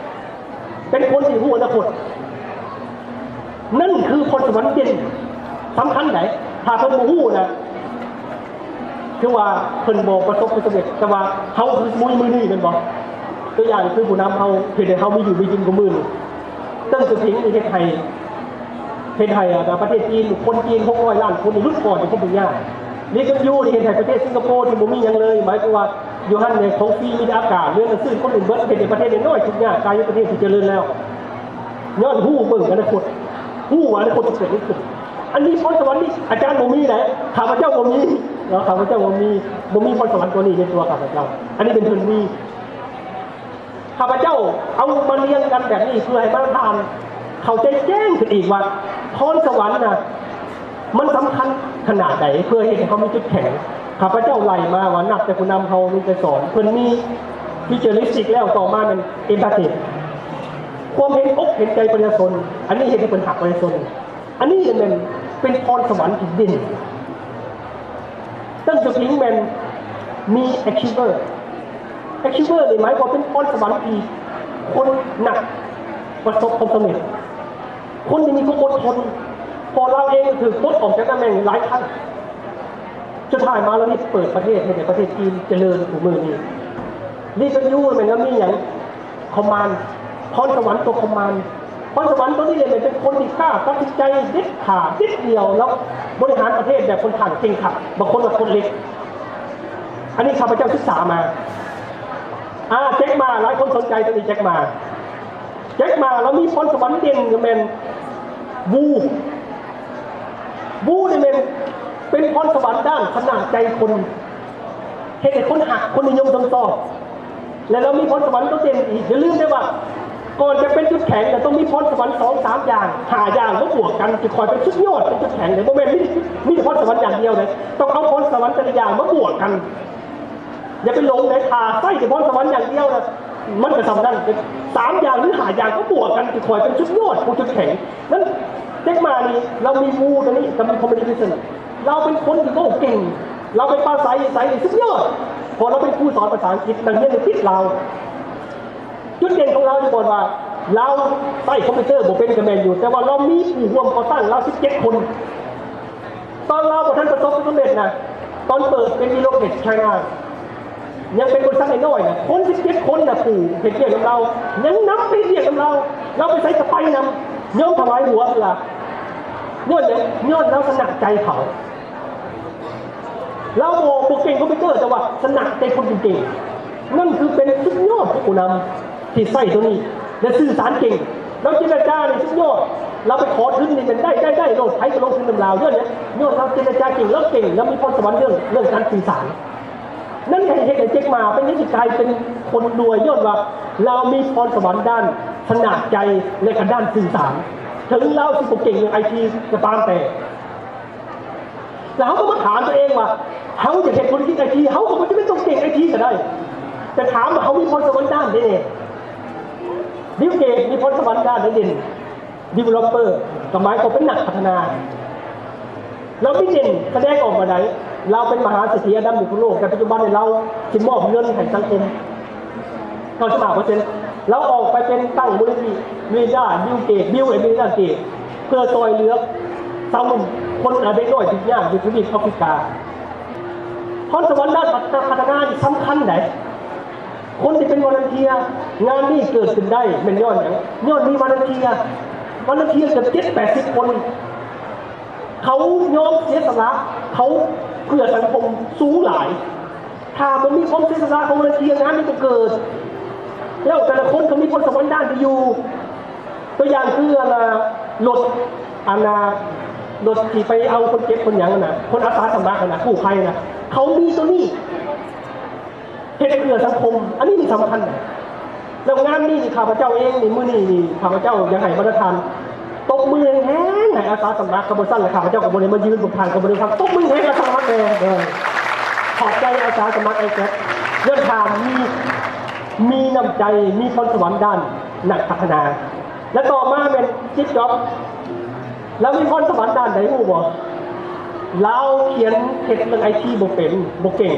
ເປັນຄົນທີ່ຮູ້ອະນາຄົດ ນັ້ນຄືພອນສະຫວັນເດັ່ນ ສຳຄັນໃດ໋. ຖ້າເພິ່ນບໍ່ຮູ້ນະ ຄືວ່າເພິ່ນບໍ່ປະສົບຜົນສຳເລັດ. ແຕ່ວ່າເຮົາຄືສະໝຸຍມື້ນີ້ແມ່ນບໍ່? ຕົວຢ່າງຄືຜູ້ນຳເຮົາ ເຮັດໃຫ້ເຮົາມີຢູ່ມີກິນທຸກມື້ນີ້. ເຕີງ ສຽວຜິງ ນີ້ເຮັດໃຫ້ ເຮັດໃຫ້ ອາ ປະເທດຈີນ ຄົນຈີນຫົກຮ້ອຍລ້ານຄົນນີ້ຫຼຸດຜ່ອນຈາກຄວາມທຸກຍາກ. ລີ ກວນຢູ ນີ້ເຮັດໃຫ້ປະເທດສິງກະໂປທີ່ບໍ່ມີຫຍັງເລີຍ ໝາຍຄວາມວ່າ ຢູ່ຫັ້ນແມ່ນຂອງຟຣີ ມີແຕ່ອາກາດ ເຫຼືອແຕ່ຊື້ຄົນອື່ນເບິດ ເຮັດໃຫ້ປະເທດນ້ອຍໆທຸກຍາກ ກາຍເປັນປະເທດທີ່ຈະເລີນແລ້ວ. ຍ້ອນຮູ້ເບິ່ງອະນາຄົດ ຮູ້ວ່າອະນາຄົດຈະເກີດຫຍັງຂຶ້ນ. ອັນນີ້ພອນສະຫວັນນີ້ອາຈານບໍ່ມີໃດ, ຂ້າພະເຈົ້າບໍ່ມີເນາະ, ຂ້າພະເຈົ້າບໍ່ມີ ບໍ່ມີພອນສະຫວັນຕົວນີ້ໃນຕົວຂ້າພະເຈົ້າ. ອັນນີ້ເປັນເພິ່ນມີ. ຂ້າພະເຈົ້າເອົາມາລຽງກັນແບບນີ້ ເພື່ອໃຫ້ບັນດາທ່ານເຂົ້າໃຈແຈ້ງຂຶ້ນອີກວ່າ ພອນສະຫວັນນະ ມັນສຳຄັນຂະໜາດໃດ ເພື່ອເຮັດໃຫ້ເຮົາມີຈຸດແຂງ. ຂ້າພະເຈົ້າໄລ່ມາວ່າ ນັບແຕ່ຜູ້ນຳເຮົາມີແຕ່ສອນ ເພິ່ນມີຟິວເຈີລິສຕິກ ແລ້ວຕໍ່ມາແມ່ນເອມພັດຕິກ ຄວາມເຫັນອົກເຫັນໃຈປະຊາຊົນ, ອັນນີ້ເຮັດໃຫ້ເພິ່ນຮັກປະຊາຊົນ. ອັນນີ້ແມ່ນເປັນພອນສະຫວັນທີ່ເດັ່ນ. ເຊິ່ງຕົວຈິງແມ່ນມີແອັກຄີເວີ. ແອັກຄີເວີນີ້ໝາຍຄວາມເປັນພອນສະຫວັນທີ່ຄົນນັກປະສົບຄວາມສຳເລັດ, ຄົນທີ່ມີຄວາມອົດທົນ, ເພາະລາວເອງກໍຖືກປົດອອກຈາກຕຳແໜ່ງຫຼາຍຄັ້ງ. ສຸດທ້າຍມາລາວເຮັດເປີດປະເທດ, ເຮັດໃຫ້ປະເທດຈີນຈະເລີນທຸກມື້ນີ້. ລີເຊິນຢູແມ່ນລາວມີຫຍັງ? ຄອມມານ, ພອນສະຫວັນຕົວຄອມມານ. ພອນສະຫວັນຕົວນີ້ແຫຼະ ແມ່ນເປັນຄົນທີ່ກ້າຕັດສິນໃຈເດັດຂາດເດັດດ່ຽວ ແລ້ວບໍລິຫານປະເທດແບບຄ່ອນຂ້າງເຄັ່ງຄັດ, ບາງຄົນວ່າຄົນເຫຼັກ. ອັນນີ້ຂ້າພະເຈົ້າສຶກສາມາ. ອາ ແຈັກໝາ, ຫຼາຍຄົນສົນໃຈຕົວນີ້ ແຈັກໝາ. ແຈັກໝາລາວມີພອນສະຫວັນເດັ່ນກໍແມ່ນວູ. ວູນີ້ແມ່ນເປັນພອນສະຫວັນດ້ານຊະນະໃຈຄົນ, ເຮັດໃຫ້ຄົນຮັກ, ຄົນນິຍົມຊົມຊອບ. ແລະ ລາວມີພອນສະຫວັນໂດດເດັ່ນອີກ. ຢ່າລືມເດ້ວ່າ ກ່ອນຈະເປັນຈຸດແຂງນະ ຕ້ອງມີພອນສະຫວັນສອງສາມຢ່າງ, ຫ້າຢ່າງມາບວກກັນ ຈຶ່ງຄ່ອຍເປັນສຸດຍອດເປັນຈຸດແຂງເດ້. ບໍ່ແມ່ນມີ, ມີແຕ່ພອນສະຫວັນຢ່າງດຽວເດ້, ຕ້ອງເອົາພອນສະຫວັນແຕ່ລະຢ່າງມາບວກກັນ. ຢ່າໄປຫຼົງໃນທ່າໃຊ້ແຕ່ພອນສະຫວັນຢ່າງດຽວນະ, ມັນກໍສ່ຳນັ້ນ. ສາມຢ່າງ ຫຼື ຫ້າຢ່າງກໍບວກກັນ ຈຶ່ງຄ່ອຍເປັນສຸດຍອດຂອງຈຸດແຂງ. ນັ້ນ ແຈັກໝານີ້ ລາວມີວູຕົວນີ້ ກໍມີຄອມມູນິເຄຊັນ. ລາວເປັນຄົນທີ່ເວົ້າເກັ່ງ, ລາວໄປປາໄສໃສນີ້ສຸດຍອດ, ເພາະລາວເປັນຄູສອນພາສາອັງກິດ, ນັກຮຽນນີ້ຕິດລາວ. ຈຸດເດັ່ນຂອງລາວຢູ່ບ່ອນວ່າ ລາວໃຊ້ຄອມພິວເຕີບໍ່ເປັນກໍແມ່ນຢູ່, ແຕ່ວ່າລາວມີຜູ້ຮ່ວມກໍ່ຕັ້ງລາວສິບເຈັດຄົນ. ຕອນລາວບໍ່ທັນປະສົບຄວາມສຳເລັດນະ, ຕອນເປີດເປັນ Eurocap China ຍັງເປັນບໍລິສັດນ້ອຍໆນະ, ຄົນສິບເຈັດຄົນນະ ຜູ້ເຮັດວຽກນຳລາວ ຍັງນຳໄປເຮັດວຽກນຳລາວ, ລາວໄປໃສກໍໄປນຳ, ຍອມຖວາຍຫົວເພື່ອ ຍ້ອນຫຍັງ? ຍ້ອນລາວຊະນະໃຈເຂົາ. ລາວບໍ່ ບໍ່ເກັ່ງຄອມພິວເຕີ ແຕ່ວ່າຊະນະໃຈຄົນເກັ່ງໆ. ນັ້ນຄືເປັນສຸດຍອດຂອງຜູ້ນຳທີ່ໃຊ້ຕົວນີ້ ແລະ ສື່ສານເກັ່ງ. ລາວເຈລະຈານີ້ສຸດຍອດ, ລາວໄປຂໍທຶນນີ້ແມ່ນໄດ້ ໄດ້ ໄດ້ໂລດ, ໃຜກໍລົງທຶນນຳລາວ. ຍ້ອນຫຍັງ? ຍ້ອນລາວເຈລະຈາເກັ່ງ, ລາວເກັ່ງ, ລາວມີພອນສະຫວັນເລື່ອງ ເລື່ອງການສື່ສານ. ນັ້ນໃຫ້ເຮັດໃຫ້ແຈັກໝາເປັນຫຍັງຈຶ່ງກາຍເປັນຄົນລວຍ? ຍ້ອນວ່າລາວມີພອນສະຫວັນດ້ານຊະນະໃຈ ແລະ ກະດ້ານສື່ສານ. ເຖິງລາວຊິບໍ່ເກັ່ງເລື່ອງໄອທີກໍຕາມແຕ່. ແລ້ວເຮົາກໍມາຖາມຕົວເອງວ່າ ເຮົາຢາກເຮັດທຸລະກິດໄອທີ ເຮົາກໍບໍ່ຈຳເປັນຕ້ອງເກັ່ງໄອທີກໍໄດ້, ແຕ່ຖາມວ່າເຮົາມີພອນສະຫວັນດ້ານໃດແດ່? ບິວເກດມີພອນສະຫວັນດ້ານໃດເດັ່ນ? ດີເວລອບເປີ ກໍໝາຍຄວາມເປັນນັກພັດທະນາ. ລາວມີເດັ່ນສະແດງອອກມາໃດ? ລາວເປັນມະຫາເສດຖີອັນດັບໜຶ່ງຂອງໂລກ, ແຕ່ປັດຈຸບັນນີ້ລາວຊິມອບເງິນໃຫ້ສັງຄົມ ເກົ້າສິບຫ້າເປີເຊັນ. ລາວອອກໄປເປັນຕັ້ງມູນນິທິ Melinda Gates, Bill and Melinda Gates ເພື່ອຊ່ອຍເຫຼືອຊາວໜຸ່ມຄົນ ເດັກນ້ອຍທຸກຍາກຢູ່ທະວີບອາຟຣິກາ. ພອນສະຫວັນດ້ານພັດທະນານີ້ສຳຄັນໃດ. ຄົນທີ່ເປັນ volunteer ງານນີ້ເກີດຂຶ້ນໄດ້ແມ່ນຍ້ອນຫຍັງ? ຍ້ອນມີ volunteer, volunteer ເກືອບເຈັດແປດສິບຄົນ. ເຂົາຍອມເສຍສະຫຼະ, ເຂົາເພື່ອສັງຄົມສູງຫຼາຍ. ຖ້າບໍ່ມີຄວາມເສຍສະຫຼະຂອງ volunteer ງານນີ້ບໍ່ເກີດ. ແລ້ວແຕ່ລະຄົນກໍມີພອນສະຫວັນດ້ານທີ່ຢູ່. ຕົວຢ່າງຄື ອັນນ່າ ລົດ ອັນນ່າ ລົດທີ່ໄປເອົາຄົນເຈັບຄົນຫຍັງຫັ້ນນະ, ຄົນອາສາສະໝັກຫັ້ນນະ, ກູ້ໄພນະ, ເຂົາມີຕົວນີ້. ເຮັດເພື່ອສັງຄົມ, ອັນນີ້ນີ້ສຳຄັນ. ແລ້ວງານນີ້ນີ້ ຂ້າພະເຈົ້າເອງນີ້ ມື້ນີ້ນີ້ ຂ້າພະເຈົ້າຢາກໃຫ້ບັນດາທ່ານຕົບມືແຮງໆໃຫ້ອາສາສະໝັກ, ຄັນບໍ່ຊັ້ນແລ້ວ ຂ້າພະເຈົ້າກໍບໍ່ໄດ້ມາຢືນ, ພວກທ່ານກໍບໍ່ໄດ້ຟັງ. ຕົບມືແຮງອາສາສະໝັກແດ່. ເອີ ຂອບໃຈອາສາສະໝັກ ASAP ຍ້ອນທ່ານມີ ມີນ້ຳໃຈ, ມີພອນສະຫວັນດ້ານນັກພັດທະນາ. ແລະ ຕໍ່ມາແມ່ນ Steve Jobs ລາວມີພອນສະຫວັນດ້ານໃດຮູ້ບໍ່? ລາວຂຽນເຮັດເລື່ອງໄອທີບໍ່ເປັນ, ບໍ່ເກັ່ງ,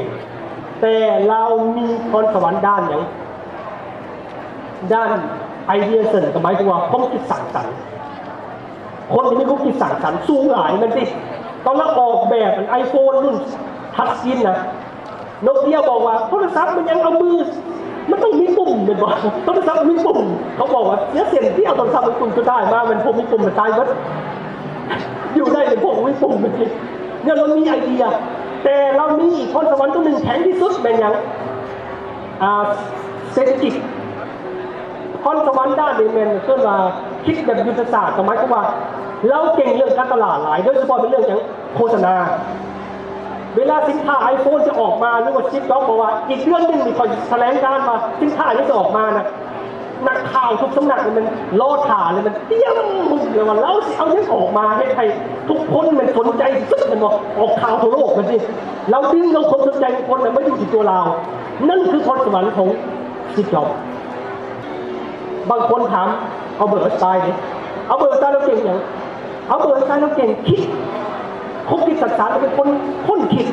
ແຕ່ລາວມີພອນສະຫວັນດ້ານຫຍັງ? ດ້ານ ideation ກໍໝາຍເຖິງວ່າຄວາມຄິດສ້າງສັນ. ຄົນທີ່ມີຄວາມຄິດສ້າງສັນສູງຫຼາຍແມ່ນຕິ. ຕອນລາວອອກແບບ iPhone ລຸ້ນ touch screen ນະ, ໂນເກຍບອກວ່າ ໂທລະສັບມັນຍັງເອົາມື, ມັນຕ້ອງມີປຸ່ມແມ່ນບໍ່? ໂທລະສັບມີປຸ່ມ. ເຂົາບອກວ່າເສຍເສັ້ນທີ່ເອົາໂທລະສັບມີປຸ່ມ, ສຸດທ້າຍມາແມ່ນພວກມີປຸ່ມມັນຕາຍເບິດ. ຢູ່ໄດ້ແຕ່ພວກມີປຸ່ມ. ຍ້ອນລາວມີໄອເດຍ, ແຕ່ລາວມີອີກພອນສະຫວັນຕົວໜຶ່ງແຂງທີ່ສຸດແມ່ນຫຍັງ? ອ່າ ເສດຖະກິດ. ພອນສະຫວັນດ້ານນີ້ແມ່ນເອີ້ນວ່າ ຄິດແບບຍຸດທະສາດ ກໍໝາຍຄວາມວ່າລາວເກັ່ງເລື່ອງການຕະຫຼາດຫຼາຍ ໂດຍສະເພາະເປັນເລື່ອງຫຍັງ? ໂຄສະນາ. ເວລາສິນຄ້າໄອໂຟນຈະອອກມາ ຫຼືວ່າ Steve Jobs ບອກວ່າ ອີກເດືອນໜຶ່ງນີ້ ຂ້ອຍຊິຖະແຫຼງການວ່າສິນຄ້ານີ້ຈະອອກມານະ. ນັກຂ່າວທຸກສຳນັກນີ້ແມ່ນລໍຖ້າເລີຍ ແມ່ນຕຽມຮຸ່ມເລີຍວ່າລາວຊິເອົາຫຍັງອອກມາ ເຮັດໃຫ້ທຸກຄົນແມ່ນສົນໃຈສຸດໆ ແມ່ນບໍ່? ອອກຂ່າວທົ່ວໂລກແມ່ນຕິ. ລາວດຶງເອົາຄວາມສົນໃຈຂອງຄົນນະມາຢູ່ທີ່ຕົວລາວ. ນັ້ນຄືພອນສະຫວັນຂອງ Steve Jobs. ບາງຄົນຖາມ Albert Einstein ເດ້ Albert Einstein ລາວເກັ່ງຫຍັງ? Albert Einstein ລາວເກັ່ງຄິດ ຄົນຄິດສ້າງສານ ເປັນຄົນຄົ້ນຄິດ.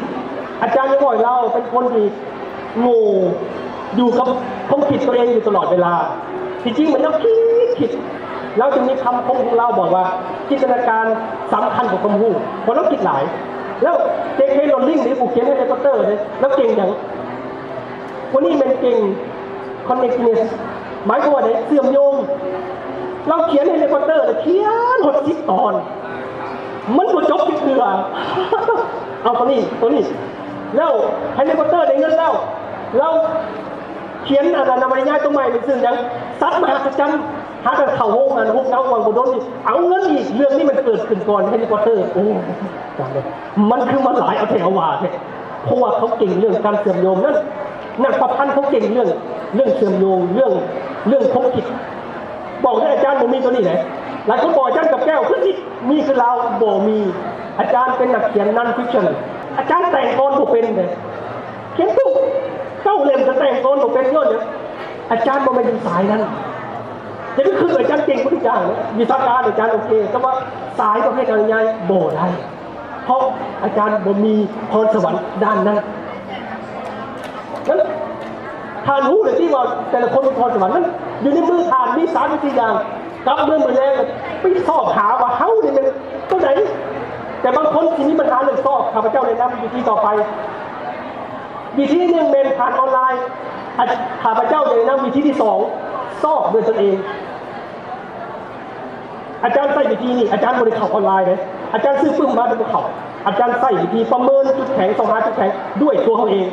ອາຈານຍັງບອກລາວເປັນຄົນທີ່ໂງ່ ຢູ່ກັບຄວາມຄິດຕົວເອງຢູ່ຕະຫຼອດເວລາ. ທີ່ຈິງມັນລາວຄິດ ຄິດ ລາວຈຶ່ງມີຄຳຄົມຂອງລາວບອກວ່າ ຈິນຕະນາການສຳຄັນກວ່າຄວາມຮູ້ ເພາະລາວຄິດຫຼາຍ. ແລ້ວ J.K. Rowling ເດ້ ຜູ້ຂຽນ Harry Potter ເດ້ ລາວເກັ່ງຫຍັງ? ຜູ້ນີ້ແມ່ນເກັ່ງ connectedness ໝາຍຄວາມວ່າໃດ? ເຊື່ອມໂຍງ. ລາວຂຽນ Harry Potter ນະ ຂຽນຮອດສິບຕອນ ມັນບໍ່ຈົບຈັກເທື່ອ. ເອົາຕົວນີ້ ຕົວນີ້ ແລ້ວ Harry Potter ໄດ້ເງິນແລ້ວ ລາວຂຽນອັນນະວະນິຍາຍຕົວໃໝ່ ມັນຊື່ຫຍັງ? ສັດມະຫັດສະຈັນ. ຫາກະເຂົ້າໂຮງງານ ຮູບເງົາວັງບໍ່ດົນນີ້ ເອົາເງິນອີກ. ເລື່ອງນີ້ມັນເກີດຂຶ້ນກ່ອນ Harry Potter. ໂອ້ ມັນຄືມາຫຼາຍເອົາແທ້ເອົາວ່າແທ້. ເພາະວ່າເຂົາເກັ່ງເລື່ອງການເຊື່ອມໂຍງນັ້ນ ນັກປະພັນເຂົາເກັ່ງເລື່ອງ ເລື່ອງເຊື່ອມໂຍງ ເລື່ອງ ເລື່ອງຄວາມຄິດ. ບອກໄດ້ ອາຈານບໍ່ມີຕົວນີ້ເດ້. ຫຼາຍຄົນບອກອາຈານກັບແກ້ວຄືຊິມີຄືລາວ ບໍ່ມີ. ອາຈານເປັນນັກຂຽນ non-fiction ອາຈານແຕ່ງກອນບໍ່ເປັນເດ້. ຂຽນບອກເກົ້າເຫຼັ້ມກໍແຕ່ງກອນບໍ່ເປັນ ຍ້ອນຫຍັງ? ອາຈານບໍ່ແມ່ນຢູ່ສາຍນັ້ນ. ຢ່າໄປຄິດວ່າອາຈານເກັ່ງໝົດທຸກຢ່າງເນາະ ວິຊາການອາຈານໂອເຄ ແຕ່ວ່າສາຍປະເພດອະນຸຍາຍບໍ່ໄດ້. ເພາະອາຈານບໍ່ມີພອນສະຫວັນດ້ານນັ້ນ. ນັ້ນທ່ານຮູ້ເລີຍຕິວ່າແຕ່ລະຄົນມີພອນສະຫວັນນັ້ນ ຢູ່ໃນມືທ່ານມີສາມສີ່ຢ່າງ. ກັບເມືອມື້ແລງໄປຊອກຫາວ່າເຮົານີ້ແມ່ນຕົວໃດ. ແຕ່ບາງຄົນທີ່ມີບັນຫາເລື່ອງຊອກ ຂ້າພະເຈົ້າແນະນຳວິທີຕໍ່ໄປ. ວິທີໜຶ່ງແມ່ນຜ່ານອອນລາຍ. ອາ ຂ້າພະເຈົ້າແນະນຳວິທີທີສອງ ຊອກດ້ວຍຕົນເອງ. ອາຈານໃຊ້ວິທີນີ້ ອາຈານບໍ່ໄດ້ເຂົ້າອອນລາຍເດ້. ອາຈານຊື້ປຶ້ມມາແຕ່ບໍ່ເຂົ້າ. ອາຈານໃຊ້ວິທີປະເມີນຈຸດແຂງ ຊອກຫາຈຸດແຂງດ້ວຍຕົວເຮົາເອງ.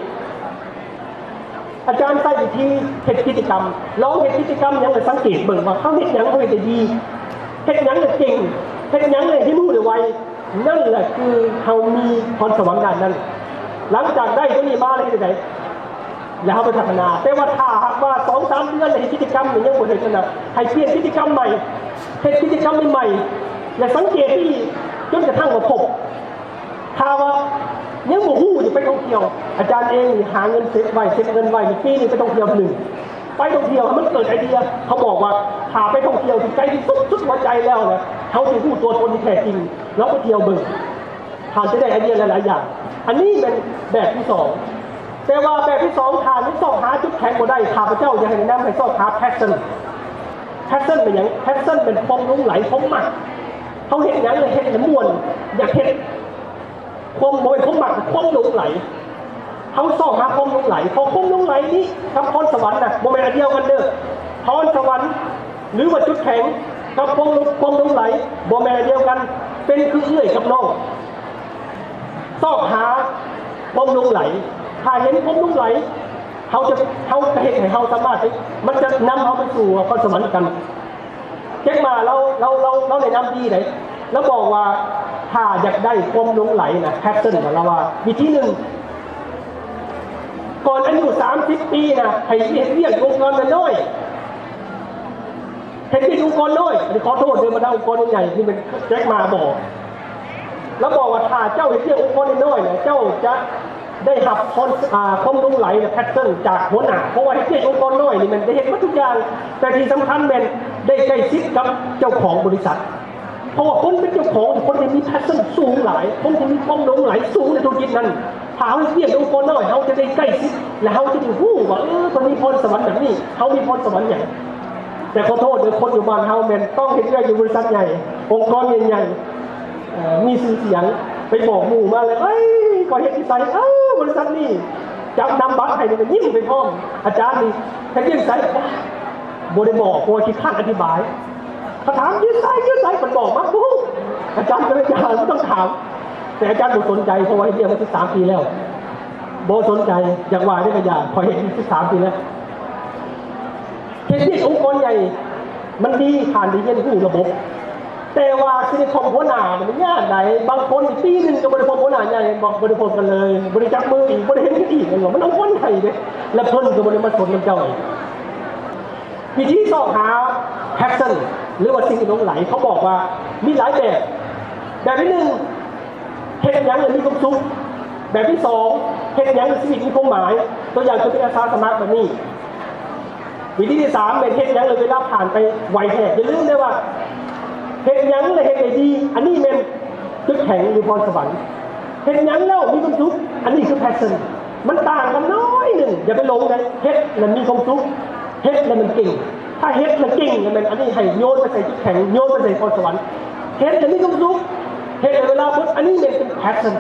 ອາຈານໃຊ້ວິທີເຮັດກິດຈະກຳ. ລອງເຮັດກິດຈະກຳຫຍັງ ແລະ ສັງເກດເບິ່ງວ່າເຮົາເຮັດຫຍັງເຮົາເຮັດໄດ້ດີ, ເຮັດຫຍັງແລ້ວເກັ່ງ, ເຮັດຫຍັງແລ້ວຮຽນຮູ້ໄດ້ໄວ. ນັ້ນແຫຼະຄືເຮົາມີພອນສະຫວັນດ້ານນັ້ນ. ຫຼັງຈາກໄດ້ຕົວນີ້ມາແລ້ວເຮັດຈັ່ງໃດ? ແລ້ວເຮົາໄປພັດທະນາ. ແຕ່ວ່າຖ້າຫາກວ່າສອງສາມເດືອນເຮັດກິດຈະກຳແລ້ວຍັງບໍ່ເຮັດນັ້ນນະ, ໃຫ້ປ່ຽນກິດຈະກຳໃໝ່, ເຮັດກິດຈະກຳໃໝ່ໆ ແລະ ສັງເກດດີໆ ຈົນກະທັ່ງວ່າພົບ. ຖ້າວ່າຍັງບໍ່ຮູ້ຢູ່ ໄປທ່ອງທ່ຽວ. ອາຈານເອງນີ້ຫາເງິນເກັບໄວ້, ເກັບເງິນໄວ້, ປີໜຶ່ງໄປທ່ອງທ່ຽວເທື່ອໜຶ່ງ. ໄປທ່ອງທ່ຽວໃຫ້ມັນເກີດໄອເດຍ. ເຂົາບອກວ່າ ຖ້າໄປທ່ອງທ່ຽວທີ່ໄກທີ່ສຸດ ສຸດຫົວໃຈແລ້ວນະ, ເຮົາຈະຮູ້ຕົວຕົນທີ່ແທ້ຈິງ. ລອງໄປທ່ຽວເບິ່ງ, ທ່ານຈະໄດ້ໄອເດຍຫຼາຍໆຢ່າງ. ອັນນີ້ແມ່ນແບບທີສອງ. ແຕ່ວ່າແບບທີສອງ ທ່ານຍັງຊອກຫາຈຸດແຂງບໍ່ໄດ້, ຂ້າພະເຈົ້າຢາກແນະນຳໃຫ້ຊອກຫາ passion. Passion ແມ່ນຫຍັງ? Passion ແມ່ນຄວາມຫຼົງໄຫຼ, ຄວາມມັກ. ເຮົາເຮັດຫຍັງແລ້ວເຮັດແລ້ວມ່ວນ, ຢາກເຮັດ. ຄວາມ ບໍ່ແມ່ນຄວາມມັກ, ຄວາມຫຼົງໄຫຼ. ເຮົາຊອກຫາຄວາມຫຼົງໄຫຼ, ເພາະຄວາມຫຼົງໄຫຼນີ້ກັບພອນສະຫວັນນະ ບໍ່ແມ່ນອັນດຽວກັນເດີ້. ພອນສະຫວັນ ຫຼືວ່າຈຸດແຂງ ກັບຄວາມ ຄວາມຫຼົງໄຫຼ ບໍ່ແມ່ນອັນດຽວກັນ, ເປັນຄືເອື້ອຍກັບນ້ອງ. ຊອກຫາຄວາມຫຼົງໄຫຼ, ຖ້າເຫັນຄວາມຫຼົງໄຫຼ ເຮົາຈະ ເຮົາຈະເຮັດໃຫ້ເຮົາສາມາດ ມັນຈະນຳເຮົາໄປສູ່ພອນສະຫວັນນຳກັນ. ແຈັກໝາ ລາວ ລາວ ລາວ ລາວແນະນຳດີໃດ໋. ລາວບອກວ່າ ຖ້າຢາກໄດ້ຄວາມຫຼົງໄຫຼນະ passion ນະ ລາວວ່າ ວິທີໜຶ່ງ ກ່ອນອາຍຸສາມສິບປີນະ ໃຫ້ເຮັດວຽກຢູ່ອົງກອນນ້ອຍໆ. ເຮັດວຽກຢູ່ອົງກອນນ້ອຍ. ອັນນີ້ຂໍໂທດເດີ້ ບັນດາອົງກອນໃຫຍ່ໆ ນີ້ແມ່ນແຈັກໝາບອກ. ລາວບອກວ່າ ຖ້າເຈົ້າເຮັດວຽກອົງກອນນ້ອຍໆນະ ເຈົ້າຈະ ໄດ້ຮັບຄວາມ ອາ ຄວາມຫຼົງໄຫຼ ແລະ passion ຈາກຫົວໜ້າ, ເພາະວ່າເຮັດວຽກອົງກອນນ້ອຍນີ້ແມ່ນໄດ້ເຮັດໝົດທຸກຢ່າງ, ແຕ່ທີ່ສຳຄັນແມ່ນໄດ້ໃກ້ຊິດກັບເຈົ້າຂອງບໍລິສັດ. ເພາະວ່າຄົນເປັນເຈົ້າຂອງ ຄົນທີ່ມີ passion ສູງຫຼາຍ, ຄົນທີ່ມີຄວາມຫຼົງໄຫຼສູງໃນທຸລະກິດນັ້ນ. ຖ້າເຮົາເຮັດວຽກໃນອົງກອນນ້ອຍ, ເຮົາຈະໄດ້ໃກ້ຊິດ ແລະ ເຮົາຈະໄດ້ຮູ້ວ່າ ເອີ ເພິ່ນມີພອນສະຫວັນແບບນີ້, ເຮົາມີພອນສະຫວັນຫຍັງ. ແຕ່ຂໍໂທດເດີ້, ຄົນຢູ່ບ້ານເຮົາແມ່ນຕ້ອງເຮັດວຽກຢູ່ບໍລິສັດໃຫຍ່, ອົງກອນໃຫຍ່ໆ. ເອີ ມີຊື່ສຽງ, ໄປບອກໝູ່ມາແລ້ວ ເອີຍ ຂ້ອຍເຮັດຢູ່ໃສ? ເອີ ບໍລິສັດນີ້. ຈັບນຳບັດໃຫ້ນີ້ກໍຍິ້ມໄປພ້ອມ. ອາຈານນີ້ເຮັດວຽກໃສ? ບໍ່ໄດ້ບອກ, ເພາະວ່າຂີ້ຄ້ານອະທິບາຍ. ເຂົາຖາມຢູ່ໃສ, ຢູ່ໃສ? ເພິ່ນບອກມາ, ບໍ່ຮູ້. ອາຈານກໍເລີຍ ຢ່າ ບໍ່ຕ້ອງຖາມ. ແຕ່ອາຈານບໍ່ສົນໃຈ, ເພາະວ່າເຮັດວຽກມາສິບສາມປີແລ້ວ. ບໍ່ສົນໃຈ, ຢາກວ່າໄດ້ກໍຢ່າ, ຂ້ອຍເຮັດຢູ່ສິບສາມປີແລ້ວ. ເຮັດວຽກອົງກອນໃຫຍ່ ມັນດີ ທ່ານໄດ້ຮຽນຮູ້ລະບົບ, ແຕ່ວ່າຊິໄດ້ພົບຫົວໜ້ານີ້ມັນຍາກໃດ໋. ບາງຄົນປີໜຶ່ງກໍບໍ່ໄດ້ພົບຫົວໜ້າໃຫຍ່ ບໍ່ ບໍ່ໄດ້ພົບກັນເລີຍ, ບໍ່ໄດ້ຈັບມືອີກ ບໍ່ໄດ້ເຫັນກັນອີກ ແມ່ນບໍ່? ມັນເອົາຄົນໄດ້ເດ້ ແລະເພິ່ນກໍບໍ່ໄດ້ມາສົນນຳເຈົ້າອີກ. ວິທີຊອກຫາ passion ຫຼືວ່າສິ່ງທີ່ຫຼົງໄຫຼ ເຂົາບອກວ່າມີຫຼາຍແບບ. ແບບທີໜຶ່ງ ເຮັດຫຍັງແລ້ວມີຄວາມສຸກ. ແບບທີສອງ ເຮັດຫຍັງແລ້ວຊີວິດມີຄວາມໝາຍ. ຕົວຢ່າງຄືເປັນອາສາສະໝັກແບບນີ້. ວິທີທີສາມ ແມ່ນເຮັດຫຍັງແລ້ວເວລາຜ່ານໄປໄວແທ້. ຢ່າລືມເດີວ່າ ເຮັດຫຍັງແລ້ວເຮັດໄດ້ດີ, ອັນນີ້ແມ່ນຈຸດແຂງ ຫຼື ພອນສະຫວັນ. ເຮັດຫຍັງແລ້ວມີຄວາມສຸກ, ອັນນີ້ຄື passion. ມັນຕ່າງກັນໜ້ອຍໜຶ່ງ, ຢ່າໄປຫຼົງໃດ. ເຮັດແລ້ວມີຄວາມສຸກ, ເຮັດແລ້ວມັນເກັ່ງ. ຖ້າເຮັດແລ້ວເກັ່ງ ແມ່ນອັນນີ້ໃຫ້ໂຍນໄປໃສ່ຈຸດແຂງ, ໂຍນໄປໃສ່ພອນສະຫວັນ. ເຮັດແລ້ວມີຄວາມສຸກ, ເຮັດແລ້ວເວລາເບິດ, ອັນນີ້ແມ່ນເປັນ passion.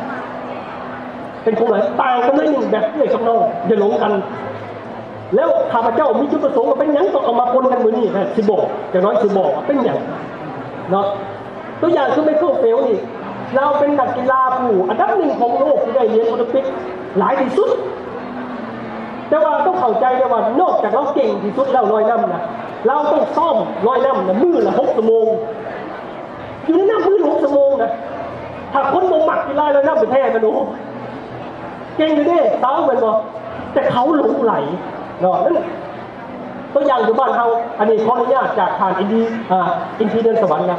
ເປັນຄວາມໝາຍຕ່າງກັນໜ້ອຍໜຶ່ງ, ແບບເອື້ອຍກັບນ້ອງ ຢ່າຫຼົງກັນ. ແລ້ວຂ້າພະເຈົ້າມີຈຸດປະສົງວ່າເປັນຫຍັງຕ້ອງເອົາມາປົນກັນມື້ນີ້ນະ ຊິບອກ, ຢ່າງໜ້ອຍຊິບອກວ່າເປັນຫຍັງເນາະ. ຕົວຢ່າງຄື ໄມເຄິນ ເຟລ ນີ້, ລາວເປັນນັກກິລາຜູ້ອັນດັບໜຶ່ງຂອງໂລກທີ່ໄດ້ຫຼຽນໂອລິມປິກຫຼາຍທີ່ສຸດ. ແຕ່ວ່າຕ້ອງເຂົ້າໃຈເດ້ວ່າ ນອກຈາກລາວເກັ່ງທີ່ສຸດແລ້ວລອຍນ້ຳນະ, ລາວຕ້ອງຊ້ອມລອຍນ້ຳນະ ມື້ລະຫົກຊົ່ວໂມງ. ຢູ່ໃນນ້ຳມື້ລະຫົກຊົ່ວໂມງນະ, ຖ້າຄົນບໍ່ມັກກິລາລອຍນ້ຳແທ້ໆ ແມ່ນ ໂອ້ ເກັ່ງຢູ່ເດ້ ສາວ ແມ່ນບໍ່? ແຕ່ເຂົາຫຼົງໄຫຼເນາະ. ນັ້ນ ຕົວຢ່າງຢູ່ບ້ານເຮົາ, ອັນນີ້ຂໍອະນຸຍາດຈາກທ່ານອິນດີ ອ່າ ອິນທີເດືອນສະຫວັນນະ.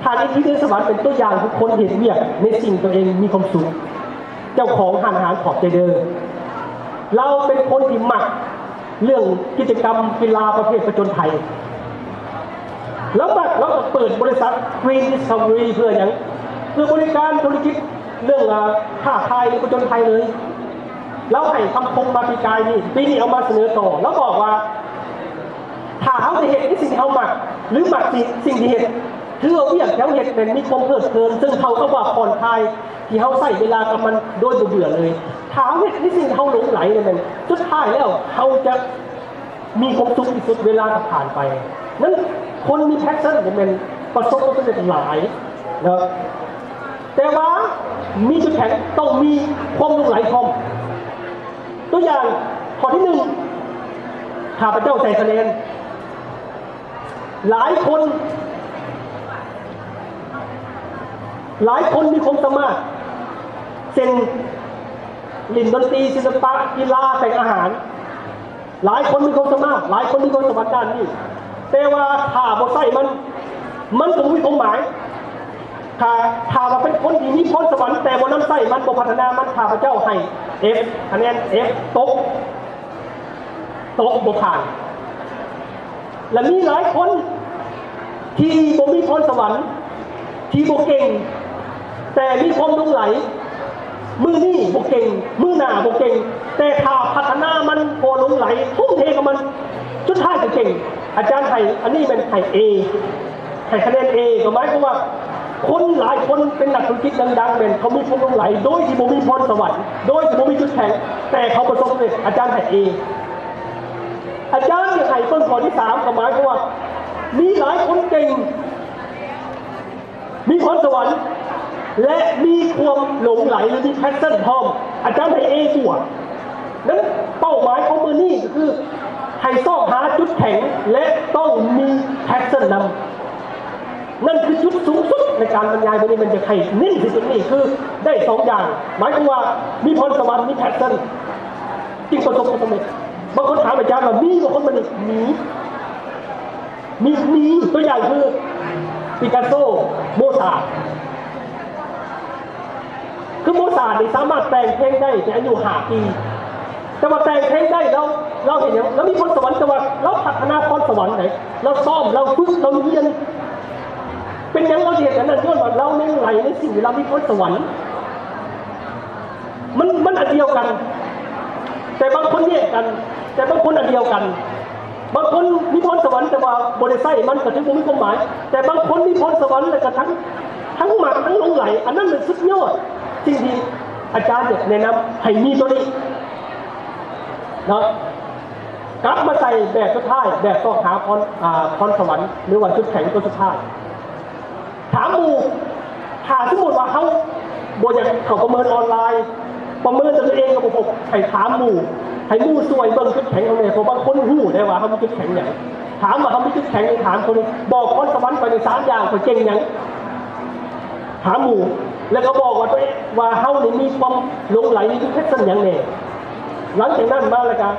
ທ່ານອິນທີເດືອນສະຫວັນເປັນຕົວຢ່າງຂອງຄົນເຮັດວຽກໃນສິ່ງຕົວເອງມີຄວາມສຸກ, ເຈົ້າຂອງຮ້ານອາຫານຂອບໃຈເດີ. ລາວເປັນຄົນທີ່ມັກເລື່ອງກິດຈະກຳກິລາປະເພດຜະຈົນໄພ. ລາວມັກ, ລາວກໍເປີດບໍລິສັດ Green Discovery ເພື່ອຫຍັງ? ເພື່ອບໍລິການທຸລະກິດເລື່ອງ ອາ ຄ້າຂາຍ ຫຼື ຜະຈົນໄພເລີຍ. ລາວໃຫ້ຄຳຄົມມາປີກາຍນີ້, ປີນີ້ເອົາມາສະເໜີຕໍ່. ລາວບອກວ່າ ຖ້າເຮົາໄດ້ເຮັດໃນສິ່ງທີ່ເຮົາມັກ ຫຼື ມັກສິ່ງ, ສິ່ງທີ່ເຮັດ, ຖືວ່າວຽກທີ່ເຮົາເຮັດແມ່ນມີຄວາມເພີດເພີນ, ເຊິ່ງເທົ່າກັບວ່າຜ່ອນຄາຍ ທີ່ເຮົາໃຊ້ເວລາກັບມັນໂດຍບໍ່ເບື່ອເລີຍ. ຖ້າເຮົາເຮັດໃນສິ່ງທີ່ເຮົາຫຼົງໄຫຼນັ້ນແມ່ນ ສຸດທ້າຍແລ້ວເຮົາຈະ ມີຄວາມສຸກທີ່ສຸດເວລາກໍຜ່ານໄປ. ນັ້ນ ຄົນມີ passion ນີ້ແມ່ນປະສົບຜົນສຳເລັດຫຼາຍເນາະ, ແຕ່ວ່າມີຈຸດແຂງ ຕ້ອງມີຄວາມຫຼົງໄຫຼພ້ອມ. ຕົວຢ່າງຂໍ້ທີໜຶ່ງ ຂ້າພະເຈົ້າໃສ່ຄະແນນ. ຫຼາຍຄົນ ຫຼາຍຄົນມີຄວາມສາມາດ ເຊັ່ນ ຫຼິ້ນດົນຕີ, ສິລະປະ, ກິລາ, ແຕ່ງອາຫານ. ຫຼາຍຄົນມີຄວາມສາມາດ, ຫຼາຍຄົນມີຄວາມສະຫວັນດ້ານນີ້, ແຕ່ວ່າຖ້າບໍ່ໃຊ້ມັນ, ມັນກໍບໍ່ມີຄວາມໝາຍ. ຖ້າ, ຖ້າວ່າເປັນຄົນທີ່ມີພອນສະຫວັນ ແຕ່ບໍ່ນຳໃຊ້ມັນ, ບໍ່ພັດທະນາມັນ, ຂ້າພະເຈົ້າໃຫ້ F, ຄະແນນ F ຕົກ, ຕົກ, ບໍ່ຜ່ານ. ແລະ ມີຫຼາຍຄົນທີ່ບໍ່ມີພອນສະຫວັນ, ທີ່ບໍ່ເກັ່ງ, ແຕ່ມີຄວາມຫຼົງໄຫຼ. ມື້ນີ້ບໍ່ເກັ່ງ, ມື້ໜ້າບໍ່ເກັ່ງ, ແຕ່ຖ້າພັດທະນາມັນ, ພໍຫຼົງໄຫຼ, ທຸ່ມເທກັບມັນ, ສຸດທ້າຍກໍເກັ່ງ. ອາຈານໃຫ້, ອັນນີ້ແມ່ນໃຫ້ A, ໃຫ້ຄະແນນ A ກໍໝາຍຄວາມວ່າ ຄົນຫຼາຍຄົນເປັນນັກທຸລະກິດດັງໆ ແມ່ນເຂົາມີຄວາມຫຼົງໄຫຼ ໂດຍທີ່ບໍ່ມີພອນສະຫວັນ, ໂດຍທີ່ບໍ່ມີຈຸດແຂງ, ແຕ່ເຂົາປະສົບສຳເລັດ. ອາຈານໃຫ້ A. ອາຈານຢາກໃຫ້ເບິ່ງຂໍ້ທີສາມ ກໍໝາຍຄວາມວ່າ ມີຫຼາຍຄົນເກັ່ງ, ມີພອນສະຫວັນ ແລະ ມີຄວາມຫຼົງໄຫຼ ຫຼື ມີ passion ພ້ອມ. ອາຈານໃຫ້ A ບວກ. ນັ້ນເປົ້າໝາຍຂອງມື້ນີ້ກໍຄື ໃຫ້ຊອກຫາຈຸດແຂງ ແລະ ຕ້ອງມີ passion ນຳ. ນັ້ນຄືຈຸດສູງສຸດໃນການບັນຍາຍມື້ນີ້, ແມ່ນຢາກໃຫ້ເນັ້ນທີ່ຈຸດນີ້ ຄືໄດ້ສອງຢ່າງ, ໝາຍຄວາມວ່າມີພອນສະຫວັນ, ມີ passion ຈຶ່ງປະສົບຜົນສຳເລັດ. ບາງຄົນຖາມອາຈານວ່າ ມີບໍ່ຄົນບັນຍາຍ? ມີ, ມີ, ມີ. ຕົວຢ່າງຄື ປີກາໂຊ, ໂມຊາດ. ຄືໂມຊາດນີ້ສາມາດແຕ່ງເພງໄດ້ແຕ່ອາຍຸຫ້າປີ, ແຕ່ວ່າແຕ່ງເພງໄດ້ ລາວ, ລາວເຮັດຫຍັງ? ລາວມີພອນສະຫວັນ, ແຕ່ວ່າລາວພັດທະນາພອນສະຫວັນໄດ໋, ລາວຊ້ອມ, ລາວຝຶກ, ລາວຮຽນ. ເປັນຫຍັງລາວເຮັດອັນນັ້ນ? ຍ້ອນວ່າລາວຫຼົງໄຫຼໃນສິ່ງທີ່ລາວມີພອນສະຫວັນ. ມັນ, ມັນອັນດຽວກັນ, ແຕ່ບາງຄົນແຍກກັນ, ແຕ່ບາງຄົນອັນດຽວກັນ. ບາງຄົນມີພອນສະຫວັນ ແຕ່ວ່າບໍ່ໄດ້ໃຊ້ມັນ ກໍຖືບໍ່ມີຄວາມໝາຍ, ແຕ່ບາງຄົນມີພອນສະຫວັນ ແລ້ວກໍທັງ, ທັງມັກ ທັງຫຼົງໄຫຼ, ອັນນັ້ນແມ່ນສຸດຍອດ. ສິ່ງທີ່ອາຈານຢາກແນະນຳໃຫ້ມີຕົວນີ້ເນາະ. ກັບມາໃສ່ແບບສຸດທ້າຍ, ແບບຊອກຫາພອນ, ອາ, ພອນສະຫວັນ ຫຼືວ່າຈຸດແຂງຕົວສຸດທ້າຍ. ຖາມໝູ່, ຖ້າສົມມຸດວ່າເຮົາບໍ່ຢາກເຂົ້າປະເມີນອອນລາຍ, ປະເມີນຕົວເອງກໍບໍ່ພົບ, ໃຫ້ຖາມໝູ່, ໃຫ້ໝູ່ຊ່ວຍເບິ່ງຈຸດແຂງເຮົາແດ່, ເພາະບາງຄົນຮູ້ໄດ້ວ່າເຮົາມີຈຸດແຂງຫຍັງ. ຖາມວ່າເຮົາມີຈຸດແຂງ ຖາມຄົນນີ້ ບອກພອນສະຫວັນຂ້ອຍໄດ້ສາມຢ່າງ ຂ້ອຍເກັ່ງຫຍັງ? ຖາມໝູ່ ແລ້ວກໍບອກວ່າຕົວເອງ ວ່າເຮົານີ້ມີຄວາມຫຼົງໄຫຼ ມີແພດຊັນຫຍັງແດ່? ຫຼັງຈາກນັ້ນມາແລ້ວກໍ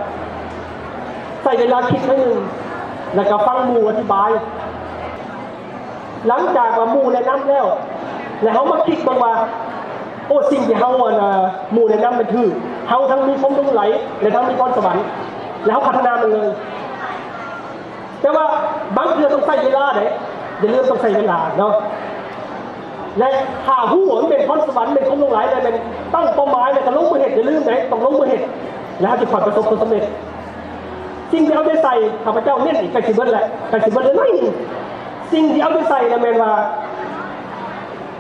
ໃຊ້ເວລາຄິດໜ້ອຍໜຶ່ງ ແລ້ວກໍຟັງໝູ່ອະທິບາຍ. ຫຼັງຈາກວ່າໝູ່ແນະນຳແລ້ວ ແລ້ວເຮົາມາຄິດເບິ່ງວ່າ ໂອ້ ສິ່ງທີ່ເຮົາ ອັນ ໝູ່ແນະນຳມັນຖືກ ເຮົາທັງມີຄວາມຫຼົງໄຫຼ ແລະ ທັງມີພອນສະຫວັນ ແລ້ວເຮົາພັດທະນາມັນເລີຍ. ແຕ່ວ່າບາງເທື່ອຕ້ອງໃຊ້ເວລາເດ້ ຢ່າລືມຕ້ອງໃຊ້ເວລາເນາະ ແລະ ຖ້າຮູ້ວ່າມັນເປັນພອນສະຫວັນ ເປັນຄວາມຫຼົງໄຫຼ ແລະ ແມ່ນຕັ້ງເປົ້າໝາຍ ແລ້ວກໍລົງມືເຮັດ ຢ່າລືມເດ້ ຕ້ອງລົງມືເຮັດ ແລ້ວເຮົາຈະຄ່ອຍປະສົບຜົນສຳເລັດ. ສິ່ງທີ່ເອົາໃຈໃສ່ ຂ້າພະເຈົ້າເນັ້ນອີກ ໃກ້ຊິເບິດແລ້ວ ໃກ້ຊິເບິດແລ້ວໜ້ອຍໜຶ່ງ ສິ່ງທີ່ເອົາໃຈໃສ່ນະແມ່ນວ່າ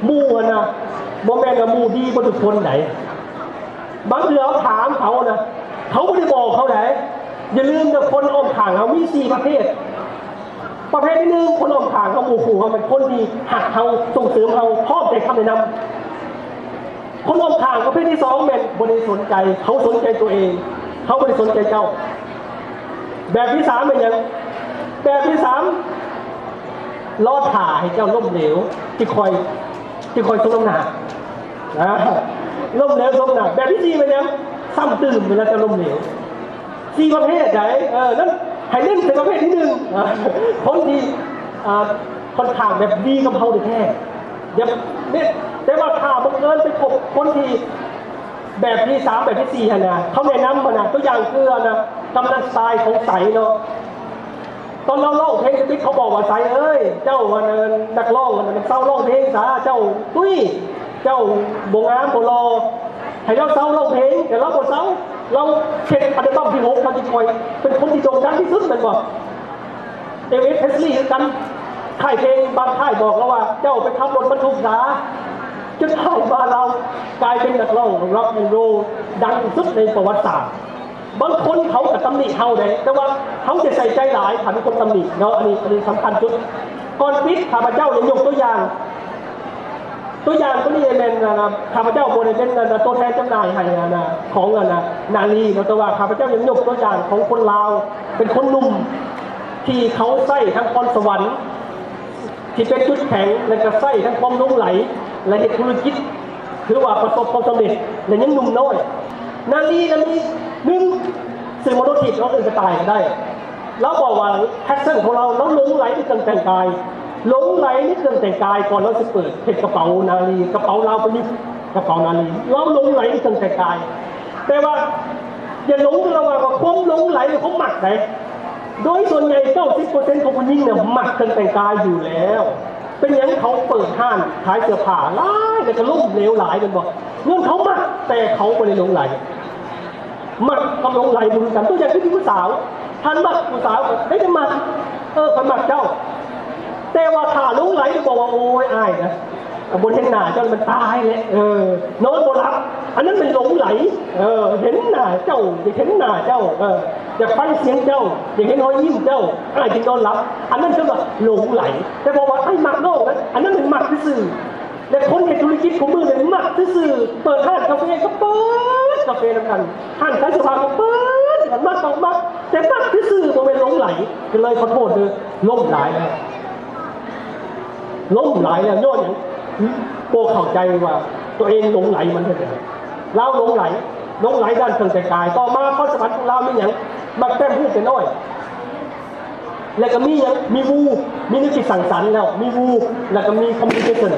ໝູ່ຫັ້ນນະ ບໍ່ແມ່ນວ່າໝູ່ດີເບິດທຸກຄົນໃດ. ບາງເທື່ອເຮົາຖາມເຂົານະ ເຂົາບໍ່ໄດ້ບອກເຮົາໃດ. ຢ່າລືມນະ ຄົນອ້ອມຂ້າງເຮົາມີສີ່ປະເພດ. ປະເພດທີໜຶ່ງ ຄົນອ້ອມຂ້າງເຮົາ ໝູ່ຄູ່ເຮົາ ແມ່ນຄົນທີ່ຮັກເຮົາ ສົ່ງເສີມເຮົາ ພ້ອມໃຫ້ຄຳແນະນຳ. ຄົນອ້ອມຂ້າງປະເພດທີສອງ ແມ່ນບໍ່ໄດ້ສົນໃຈ ເຂົາສົນໃຈຕົວເອງ ເຂົາບໍ່ໄດ້ສົນໃຈເຈົ້າ. ແບບທີສາມແມ່ນຫຍັງ? ແບບທີສາມ ລໍຖ້າໃຫ້ເຈົ້າລົ້ມເຫຼວ ຈຶ່ງຄ່ອຍ ຈຶ່ງຄ່ອຍສົມນ້ຳໜ້າ ອາ ລົ້ມເຫຼວສົມນ້ຳໜ້າ. ແບບທີສີ່ແມ່ນຫຍັງ? ຊ້ຳຕື່ມເວລາເຈົ້າລົ້ມເຫຼວ. ສີ່ປະເພດໃດ? ເອີ ນັ້ນໃຫ້ເນັ້ນໃສ່ປະເພດທີໜຶ່ງ ອາ ຄົນທີ່ ອາ ຄ່ອນຂ້າງແບບດີກັບເຮົາແທ້ໆ ຢ່າເນັ້ນ. ແຕ່ວ່າຖ້າບັງເອີນໄປພົບຄົນທີ່ແບບທີສາມ ແບບທີສີ່ຫັ້ນນະ ເຂົາແນະນຳຫັ້ນນະ ຕົວຢ່າງຄືອັນນະ ກຳນັນສະໄຕຂອງໄຊເນາະ. ຕອນລາວຮ້ອງເພງຕິດໆ ເຂົາບອກວ່າ ໄຊເອີຍ ເຈົ້າ ອັນ ນັກຮ້ອງ ອັນ ເຊົາຮ້ອງເພງຊະ ເຈົ້າຕຸ້ຍ ເຈົ້າບໍ່ງາມບໍ່ຫຼໍ່ ໃຫ້ລາວເຊົາຮ້ອງເພງ ແຕ່ລາວບໍ່ເຊົາ. ລາວເຮັດອັລບັມທີຫົກ ລາວຈຶ່ງຄ່ອຍເປັນຄົນທີ່ໂດ່ງດັງທີ່ສຸດ ແມ່ນບໍ່? ເອລວິສ ເພຣສລີ ຄືກັນ ຄ້າຍເພງບາງຄ້າຍບອກລາວວ່າ ເຈົ້າໄປຂັບລົດບັນທຸກສາ. ຈົນທ້າຍມາລາວກາຍເປັນນັກຮ້ອງ Rock and Roll ດັງທີ່ສຸດໃນປະຫວັດສາດ. ບາງຄົນເຂົາກໍຕຳໜິເຮົາເດ້ ແຕ່ວ່າເຮົາຈະໃສ່ໃຈຫຼາຍ ຖ້າມີຄົນຕຳໜິເນາະ. ອັນນີ້ ອັນນີ້ສຳຄັນສຸດ. ກ່ອນປິດ ຂ້າພະເຈົ້າຢາກຍົກຕົວຢ່າງ ຕົວຢ່າງຕົວນີ້ແມ່ນ ອາ ຂ້າພະເຈົ້າບໍ່ໄດ້ເປັນ ອາ ຕົວແທນຈຳໜ່າຍໃຫ້ ອາ ຂອງ ອາ ນາລີເນາະ ແຕ່ວ່າຂ້າພະເຈົ້າຢາກຍົກຕົວຢ່າງຂອງຄົນລາວ ເປັນຄົນໜຸ່ມທີ່ເຂົາໃຊ້ທັງພອນສະຫວັນ ທີ່ເປັນຈຸດແຂງ ແລະ ກໍໃຊ້ທັງຄວາມຫຼົງໄຫຼ ແລະ ເຮັດທຸລະກິດ ຖືວ່າປະສົບຄວາມສຳເລັດ ແລະ ຍັງໜຸ່ມນ້ອຍ. ນາລີນະມີ ໜຶ່ງ ຊື່ມະໂນທິບ ເຮົາເອີ້ນກະຕ່າຍກໍໄດ້. ລາວບອກວ່າແພດຊັນຂອງລາວ ລາວຫຼົງໄຫຼໃນເຄື່ອງແຕ່ງກາຍ ຫຼົງໄຫຼໃນເຄື່ອງແຕ່ງກາຍ. ກ່ອນລາວຊິເປີດເຮັດກະເປົານາລີ ກະເປົາລາວປະຍຸກ ກະເປົານາລີ ລາວຫຼົງໄຫຼໃນເຄື່ອງແຕ່ງກາຍ. ແຕ່ວ່າຢ່າຫຼົງລະຫວ່າງວ່າຄວາມຫຼົງໄຫຼ ຫຼື ຄວາມມັກໃດ. ໂດຍສ່ວນໃຫຍ່ ເກົ້າສິບເປີເຊັນຂອງຜູ້ຍິງນະມັກເຄື່ອງແຕ່ງກາຍຢູ່ແລ້ວ. ເປັນຫຍັງເຂົາເປີດຮ້ານຂາຍເສື້ອຜ້າຫຼາຍ ແລ້ວກໍລົ້ມເຫຼວຫຼາຍແມ່ນບໍ່? ຍ້ອນເຂົາມັກ ແຕ່ເຂົາບໍ່ໄດ້ຫຼົງໄຫຼ. ມັກກັບຫຼົງໄຫຼບໍ່ຄືກັນ. ຕົວຢ່າງຄືຜູ້ສາວ ທ່ານມັກຜູ້ສາວກໍໄດ້ແຕ່ມັກ ເອີ ຂ້ອຍມັກເຈົ້າ. ແຕ່ວ່າຖ້າຫຼົງໄຫຼກໍບອກວ່າ ໂອ້ຍ ອ້າຍນະ ບໍ່ເຫັນໜ້າເຈົ້າມັນຕາຍແຫຼະ ເອີ ນອນບໍ່ຫຼັບ. ອັນນັ້ນແມ່ນຫຼົງໄຫຼ. ເອີ ເຫັນໜ້າເຈົ້າ ຢາກເຫັນໜ້າເຈົ້າ ເອີ ຢາກຟັງສຽງເຈົ້າ ຢາກເຫັນຮອຍຍິ້ມເຈົ້າ ອ້າຍຈຶ່ງນອນຫຼັບ. ອັນນັ້ນເອີ້ນວ່າຫຼົງໄຫຼ. ແຕ່ບອກວ່າອ້າຍມັກນ້ອງນະ ອັນນັ້ນແມ່ນມັກຊື່ໆ. ແລະ ຄົນເຮັດທຸລະກິດຄູ່ມື້ນີ້ມັກຊື່ໆ ເປີດຮ້ານກາເຟກໍເປີດກາເຟນຳກັນ ຮ້ານຂາຍເສື້ອຜ້າກໍເປີດ ມັກຕ້ອງມັກ ແຕ່ມັກຊື່ໆ ບໍ່ແມ່ນຫຼົງໄຫຼ. ກໍເລີຍຂໍໂທດເດີ ລົ້ມຫຼາຍແລ້ວ ລົ້ມຫຼາຍແລ້ວ. ຍ້ອນຫຍັງ? ບໍ່ເຂົ້າໃຈວ່າຕົວເອງຫຼົງໄຫຼມັນເຮັດຫຍັງ. ລາວຫຼົງໄຫຼ ຫຼົງໄຫຼດ້ານເຄື່ອງແຕ່ງກາຍ. ຕໍ່ມາພອນສະຫວັນຂອງລາວມີຫຍັງ? ມັກແຕ້ມຮູບແຕ່ນ້ອຍ ແລ້ວກໍມີຫຍັງ? ມີວູ ມີແນວຄິດສ້າງສັນ ແລ້ວມີວູ ແລ້ວກໍມີຄອມມູນິເຄຊັນ.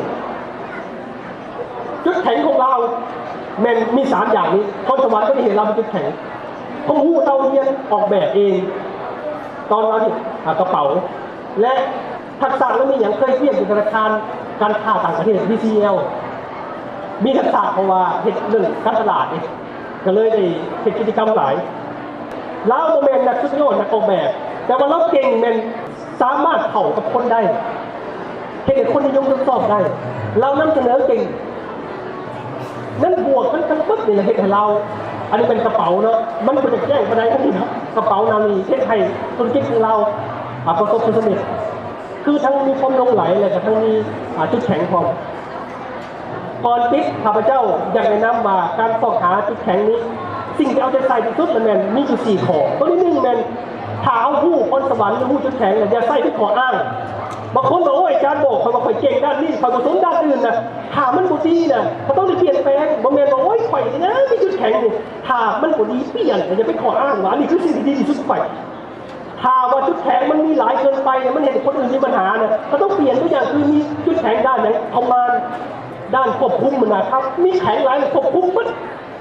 ຈຸດແຂງຂອງລາວແມ່ນມີສາມຢ່າງນີ້. ພອນສະຫວັນກໍໄດ້ເຫັນລາວເປັນຈຸດແຂງ. ຄວາມຮູ້ເຕົ້າຮຽນອອກແບບເອງ ຕອນລາວເຮັດ ອາ ກະເປົາ ແລະ ທັກສະລາວມີຫຍັງ? ເຄີຍຮຽນຢູ່ທະນາຄານການຄ້າຕ່າງປະເທດ ບີຊີແອລ ມີທັກສະເພາະວ່າເຮັດເລື່ອງການຕະຫຼາດເດ້ ກໍເລີຍໄດ້ເຮັດກິດຈະກຳຫຼາຍ. ລາວບໍ່ແມ່ນນັກສຸດຍອດນັກອອກແບບ ແຕ່ວ່າລາວເກັ່ງແມ່ນສາມາດເຂົ້າກັບຄົນໄດ້ ເຮັດໃຫ້ຄົນນິຍົມຊົມຊອບໄດ້. ລາວນຳສະເໜີເກັ່ງ. ນັ້ນບວກກັນທັງໝົດນີ້ລະເຮັດໃຫ້ລາວ ອັນນີ້ແມ່ນກະເປົາເນາະ ມັນບໍ່ຢາກແຈ້ງປານໃດ ອັນນີ້ເນາະ ກະເປົານາລີ ເຮັດໃຫ້ທຸລະກິດຂອງລາວ ອາ ປະສົບຜົນສຳເລັດ ຄືທັງມີຄວາມຫຼົງໄຫຼ ແລະ ກະທັງມີ ອາ ຈຸດແຂງພ້ອມ. ກ່ອນປິດ ຂ້າພະເຈົ້າຢາກແນະນຳວ່າການຊອກຫາຈຸດແຂງນີ້ ສິ່ງທີ່ເອົາໃຈໃສ່ທີ່ສຸດລະແມ່ນມີຢູ່ສີ່ຂໍ້. ໂຕທີໜຶ່ງແມ່ນ ຖ້າເຮົາຮູ້ພອນສະຫວັນ ຫຼື ຮູ້ຈຸດແຂງ ຢ່າໃຊ້ເປັນຂໍ້ອ້າງ. ບາງຄົນບອກ ໂອ້ຍ ອາຈານບອກຂ້ອຍວ່າຂ້ອຍເກັ່ງດ້ານນີ້ ຂ້ອຍບໍ່ສົນດ້ານອື່ນນະ. ຖ້າມັນບໍ່ດີນະ ກໍຕ້ອງໄດ້ປ່ຽນແປງ. ບໍ່ແມ່ນວ່າ ໂອ້ຍ ຂ້ອຍນີ້ນະມີຈຸດແຂງນີ້. ຖ້າມັນບໍ່ດີ ປ່ຽນ. ຢ່າເປັນຂໍ້ອ້າງວ່າ ອັນນີ້ຄືສິ່ງທີ່ດີທີ່ສຸດຂອງຂ້ອຍ. ຖ້າວ່າຈຸດແຂງມັນມີຫຼາຍເກີນໄປ ມັນເຮັດໃຫ້ຄົນອື່ນມີບັນຫານະ ກໍຕ້ອງປ່ຽນ. ຕົວຢ່າງຄືມີຈຸດແຂງດ້ານຫຍັງ? ທຳມານ ດ້ານຄວບຄຸມຫັ້ນນະ ຖ້າມີແຂງຫຼາຍ ຄວບຄຸມໝົດ.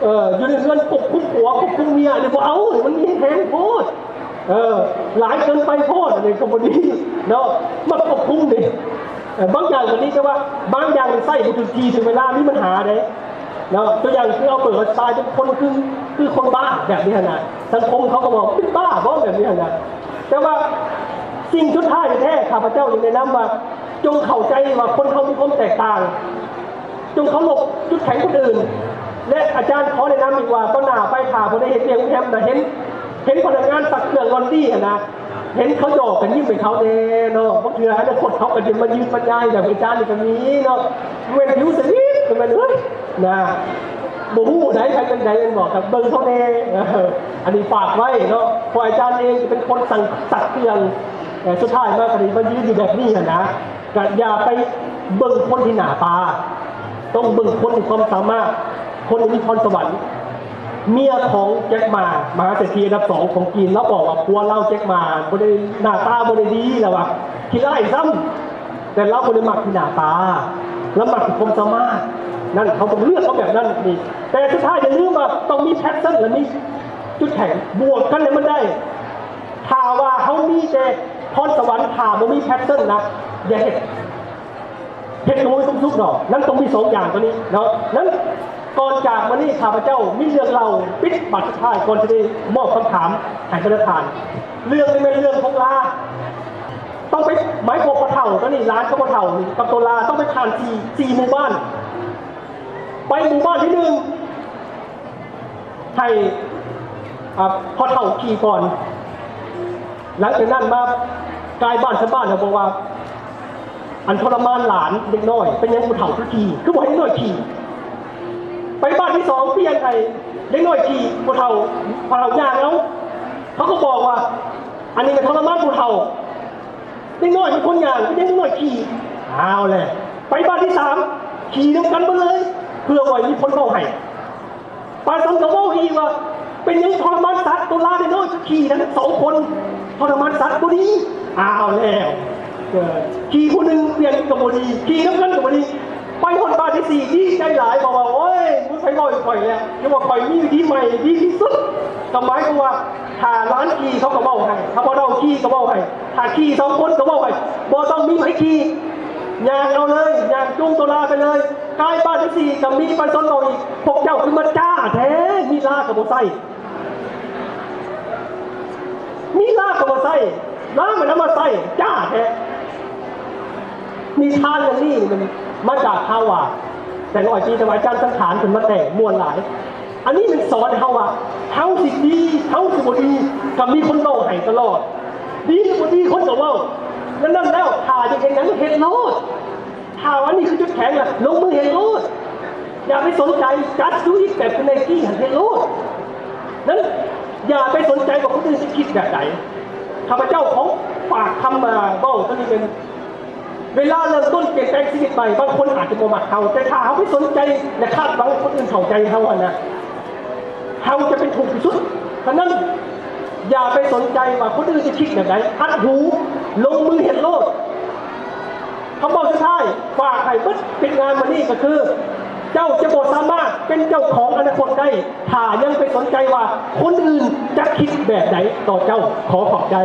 ເອີ ຢູ່ໃນເຮືອນຄວບຄຸມຜົວຄວບຄຸມເມຍນີ້ບໍ່ເອົາ ມັນມີແຮງໂພດ. ເອີ ຫຼາຍເກີນໄປໂພດ ອັນນີ້ກໍບໍ່ດີເນາະ ມາຄວບຄຸມນີ້. ເອີ ບາງຢ່າງກໍດີ ແຕ່ວ່າບາງຢ່າງໃຊ້ບໍ່ຖືກທີ່ຖືກເວລາ ມີບັນຫາເດ້ເນາະ. ຕົວຢ່າງຄືເອົາເປີດສະໄຕເປັນຄົນ ຄື ຄືຄົນບ້າແບບນີ້ຫັ້ນນະ ສັງຄົມເຂົາກໍບອກເປັນບ້າບໍ ແບບນີ້ຫັ້ນນະ. ແຕ່ວ່າສິ່ງສຸດທ້າຍແທ້ໆ ຂ້າພະເຈົ້າຢາກແນະນຳວ່າ ຈົ່ງເຂົ້າໃຈວ່າຄົນເຮົາມີຄວາມແຕກຕ່າງ. ຈົ່ງເຄົາລົບຈຸດແຂງຄົນອື່ນ. ແລະ ອາຈານຂໍແນະນຳອີກວ່າ ຕໍ່ໜ້າໄປຖ້າຜູ້ໃດເຮັດວຽກໂຮງແຮມນະ ເຫັນ ເຫັນພະນັກງານຊັກເຄື່ອງລອນດີຫັ້ນນະ ເຫັນເຂົາຢອກກໍຍິ້ມໃຫ້ເຂົາແດ່ເນາະ. ບາງເທື່ອອະນາຄົດເຂົາກໍຈະມາຢືນບັນຍາຍແບບອາຈານນີ້ກໍມີເນາະ. ແມ່ນຜິວສະຫວິດກໍແມ່ນ ເອີຍ ນະ ບໍ່ຮູ້ໃດໃຜຈັ່ງໃດແມ່ນບໍ່ ກໍເບິ່ງເຂົາແດ່. ເອີ ອັນນີ້ຝາກໄວ້ເນາະ ເພາະອາຈານເອງກໍເປັນຄົນຊັກ ຊັກເຄື່ອງ ເອີ ສຸດທ້າຍມາກໍໄດ້ມາຢືນຢູ່ແບບນີ້ຫັ້ນນະ. ກໍຢ່າໄປເບິ່ງຄົນທີ່ໜ້າຕາ ຕ້ອງເບິ່ງຄົນທີ່ຄວາມສາມາດ ຄົນທີ່ມີພອນສະຫວັນ. ເມຍຂອງແຈັກໝາ ມະຫາເສດຖີອັນດັບສອງຂອງຈີນ ລາວບອກວ່າຜົວລາວແຈັກໝາບໍ່ໄດ້ ໜ້າຕາບໍ່ໄດ້ດີ ລາວວ່າຂີ້ຮ້າຍຊ້ຳ ແຕ່ລາວບໍ່ໄດ້ມັກທີ່ໜ້າຕາ ລາວມັກທີ່ຄວາມສາມາດ. ນັ້ນເຂົາຕ້ອງເລືອກເອົາແບບນັ້ນນີ້. ແຕ່ສຸດທ້າຍຢ່າລືມວ່າຕ້ອງມີແພດເຊິນ ແລະ ມີຈຸດແຂງ ບວກກັນໃຫ້ມັນໄດ້. ຖ້າວ່າເຮົາມີແຕ່ພອນສະຫວັນ ຖ້າບໍ່ມີແພດເຊິນນະ ຢ່າເຮັດ ເຮັດກໍບໍ່ມີຄວາມສຸກດອກ. ນັ້ນຕ້ອງມີສອງຢ່າງຕົວນີ້ເນາະ. ນັ້ນກ່ອນຈາກມື້ນີ້ ຂ້າພະເຈົ້າມີເລື່ອງເລົ່າປິດບັດສຸດທ້າຍ ກ່ອນຈະໄດ້ມອບຄຳຖາມໃຫ້ບັນດາທ່ານ. ເລື່ອງນີ້ແມ່ນເລື່ອງຂອງລາ ຕ້ອງໄປ ໝາຍຄວາມວ່າພໍ່ເຖົ້າຕົວນີ້ ຫຼານຂອງພໍ່ເຖົ້ານີ້ກັບຕົວລາ ຕ້ອງໄປຜ່ານສີ່ ສີ່ໝູ່ບ້ານ. ໄປໝູ່ບ້ານທີໜຶ່ງ ໃຫ້ ອ່າ ພໍ່ເຖົ້າຂີ່ກ່ອນ. ຫຼັງຈາກນັ້ນມາກາຍບ້ານຊາວບ້ານເຂົາບອກວ່າ ອັນທໍລະມານຫຼານເດັກນ້ອຍ ເປັນຫຍັງຜູ້ເຖົ້າຄືຂີ່ ຄືບໍ່ໃຫ້ເດັກນ້ອຍຂີ່? ໄປບ້ານທີສອງ ປ່ຽນໃຫ້ເດັກນ້ອຍຂີ່ ຜູ້ເຖົ້າ ຜູ້ເຖົ້າຍ່າງເອົາ. ເຂົາກໍບອກວ່າ ອັນນີ້ກໍທໍລະມານຜູ້ເຖົ້າ ເດັກນ້ອຍເປັນຄົນຍ່າງ ເປັນຫຍັງເດັກນ້ອຍຂີ່? ເອົາແຫຼະ ໄປບ້ານທີສາມ ຂີ່ນຳກັນເບິດເລີຍ ເພື່ອບໍ່ໃຫ້ມີຄົນເວົ້າໃຫ້. ປາສັນກໍເວົ້າອີກວ່າ ເປັນຫຍັງທໍລະມານສັດ ໂຕລານ້ອຍໆ ກໍຂີ່ທັງສອງຄົນ ທໍລະມານສັດບໍ່ດີ. ເອົາແລ້ວ ເອີ ຂີ່ຜູ້ໜຶ່ງປ່ຽນກໍບໍ່ດີ ຂີ່ນຳກັນກໍບໍ່ດີ. ໄປຮອດບ້ານທີສີ່ ດີໃຈຫຼາຍ ບອກວ່າ ໂອ້ຍ ບໍ່ມີໃຜເວົ້າໃຫ້ຂ້ອຍແລ້ວ ຄືວ່າຂ້ອຍມີວິທີໃໝ່ດີທີ່ສຸດ. ກໍໝາຍຄວາມວ່າ ຖ້າຫຼານຂີ່ເຂົາກໍເວົ້າໃຫ້ ຖ້າພໍ່ເຖົ້າຂີ່ກໍເວົ້າໃຫ້ ຖ້າຂີ່ສອງຄົນກໍເວົ້າໃຫ້ ບໍ່ຕ້ອງມີໃຜຂີ່ ຍ່າງເອົາເລີຍ ຍ່າງຈູງໂຕລາໄປເລີຍ. ກາຍບ້ານທີສີ່ກໍມີປະຊາຊົນເວົ້າອີກ ພວກເຈົ້າຄືມາຈ້າແທ້ ມີລາກໍບໍ່ໃຊ້ ມີລາກໍບໍ່ໃຊ້ ລາມັນເອົາມາໃຊ້ ຈ້າແທ້. ນິທານເລື່ອງນີ້ມັນມາຈາກຄາວວ່າ ແຕ່ງຮ້ອຍປີ ແຕ່ວ່າອາຈານສັງຂານເພິ່ນມາແຕ່ງ ມ່ວນຫຼາຍ. ອັນນີ້ມັນສອນໃຫ້ເຮົາວ່າ ເຮົາຊິດີ ເຮົາຊິບໍ່ດີ ກໍມີຄົນເວົ້າໃຫ້ຕະຫຼອດ ດີຫຼືບໍ່ດີ ຄົນກໍເວົ້າ. ນັ້ນແລ້ວ ຖ້າຈະເຮັດຫຍັງ ເຮັດໂລດ. ຖ້າວ່ານີ້ຄືຈຸດແຂງນະ ລົງມືເຮັດໂລດ. ຢ່າໄປສົນໃຈ just do it ແບບຄືໄນກີຫັ້ນ ເຮັດໂລດ. ນັ້ນ ຢ່າໄປສົນໃຈວ່າຄົນອື່ນຈະຄິດແບບໃດ. ຂ້າພະເຈົ້າຂໍຝາກຄຳມາເວົ້າຕົວນີ້ເປັນ ເວລາເລີ່ມຕົ້ນປ່ຽນແປງຊີວິດໃໝ່ ບາງຄົນອາດຈະບໍ່ມັກເຮົາ, ແຕ່ຖ້າເຮົາໄປສົນໃຈ ແລະ ຄາດຫວັງໃຫ້ຄົນອື່ນເຂົ້າໃຈເຮົາຫັ້ນນະ, ເຮົາຈະເປັນທຸກທີ່ສຸດ. ສະນັ້ນ ຢ່າໄປສົນໃຈວ່າຄົນອື່ນຈະຄິດແບບໃດ, ອັດຫູ ລົງມືເຮັດໂລດ. ຄຳເວົ້າສຸດທ້າຍ ຝາກໃຫ້ເບິດປິດງານມື້ນີ້ກໍຄື ເຈົ້າຈະບໍ່ສາມາດເປັນເຈົ້າຂອງອະນາຄົດໄດ້ ຖ້າຍັງໄປສົນໃຈວ່າຄົນອື່ນຈະຄິດແບບໃດຕໍ່ເຈົ້າ. ຂໍຂອບໃຈ.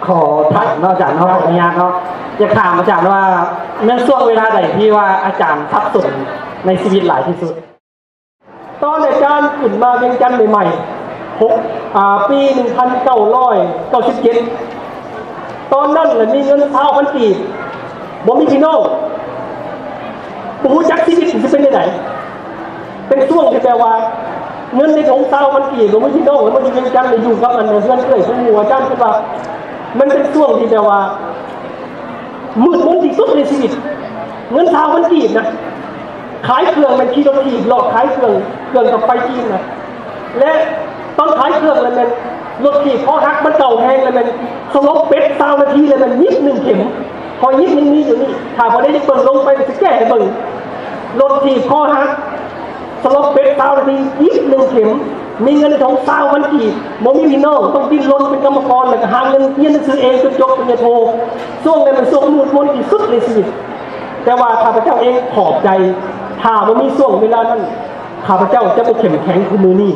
ຂໍຖາມເນາະອາຈານເນາະ, ຂໍອະນຸຍາດເນາະ, ຢາກຖາມອາຈານວ່າ ແມ່ນຊ່ວງເວລາໃດທີ່ວ່າອາຈານສັບສົນໃນຊີວິດຫຼາຍທີ່ສຸດ? ຕອນອາຈານຂຶ້ນມາວຽງຈັນໃໝ່ໆ ຫົກ ອາ ປີໜຶ່ງພັນເກົ້າຮ້ອຍເກົ້າສິບເຈັດ ຕອນນັ້ນລະມີເງິນຊາວພັນກີບ ບໍ່ມີພີ່ນ້ອງ ບໍ່ຮູ້ຈັກຊີວິດຊິເປັນແນວໃດ. ເປັນຊ່ວງທີ່ແບບວ່າເງິນໃນຖົງຊາວພັນກີບ ບໍ່ມີພີ່ນ້ອງ ແລ້ວມາຢູ່ວຽງຈັນ ໄດ້ຢູ່ກັບອັນເຮືອນເອື້ອຍຜູ້ໝູ່ອາຈານ ຄືວ່າມັນເປັນຊ່ວງທີ່ແບບວ່າມືດມົນທີ່ສຸດໃນຊີວິດ. ເງິນຊາວພັນກີບນະ ຂາຍເຄື່ອງແມ່ນຂີ່ລົດຖີບເລາະຂາຍເຄື່ອງ ເຄື່ອງກັບໄຟຈີນນະ ແລະ ຕອນຂາຍເຄື່ອງແລ້ວແມ່ນລົດຖີບຄໍຫັກ ມັນເກົ່າແຮງແລ້ວແມ່ນສະຫຼົບເປັດຊາວນາທີ ແລ້ວແມ່ນຍິບໜຶ່ງເຂັມ. ຮອຍຍິບຍັງມີຢູ່ນີ້ ຖ້າຜູ້ໃດຢາກເບິ່ງ ລົງໄປຊິແກ້ໃຫ້ເບິ່ງ. ລົດຖີບຄໍຫັກ ສະຫຼົບເປັດຊາວນາທີ ຍິບໜຶ່ງເຂັມ ມີເງິນໃນຖົງຊາວພັນກີບ ບໍ່ມີພີ່ນ້ອງ ຕ້ອງດີ້ນລົນເປັນກຳມະກອນ ແລ້ວກໍຫາເງິນຮຽນໜັງສືເອງຈົນຈົບປະລິນຍາໂທ. ຊ່ວງນັ້ນແມ່ນຊ່ວງມືດມົນທີ່ສຸດໃນຊີວິດ. ແຕ່ວ່າຂ້າພະເຈົ້າເອງຂອບໃຈ ຖ້າບໍ່ມີຊ່ວງເວລານັ້ນ ຂ້າພະເຈົ້າຈະບໍ່ເຂັ້ມແຂງຄືມື້ນີ້.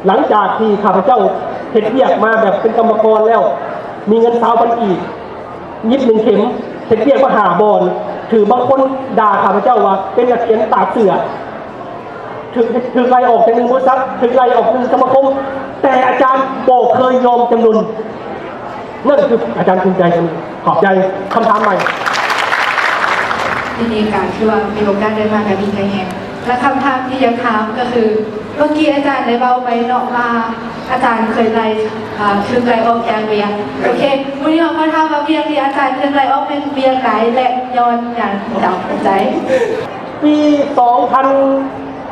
ຫຼັງຈາກທີ່ຂ້າພະເຈົ້າເຮັດວຽກມາແບບເປັນກຳມະກອນແລ້ວ ມີເງິນຊາວພັນກີບ ຍິບໜຶ່ງເຂັມ ເຮັດວຽກມາຫ້າບ່ອນ ຖືກບາງຄົນດ່າຂ້າພະເຈົ້າວ່າເປັນນັກຂຽນຕາກເສື້ອ ຖືກ ຖືກໄລ່ອອກຈາກໜຶ່ງບໍລິສັດ ຖືກໄລ່ອອກໜຶ່ງສະມາຄົມ ແຕ່ອາຈານບໍ່ເຄີຍຍອມຈຳນົນ. ນັ້ນຄືອາຈານພູມໃຈ. ຂອບໃຈ. ຄຳຖາມໃໝ່. ຍິນດີການທີ່ວ່າມີໂອກາດໄດ້ມາກະດີໃຈແຮງ ແລະ ຄຳຖາມທີ່ຢາກຖາມກໍຄື ເມື່ອກີ້ອາຈານໄດ້ເວົ້າໄປເນາະວ່າ ອາຈານເຄີຍໄລ່ ອ່າ ຖືກໄລ່ອອກຈາກວຽກ. ໂອເຄ ມື້ນີ້ເຮົາມາຖາມວ່າ ວຽກທີ່ອາຈານຖືກໄລ່ອອກແມ່ນວຽກໃດ ແລະ ຍ້ອນຫຍັງ? ເຈົ້າ ຂອບໃຈ. ປີສອງພັນ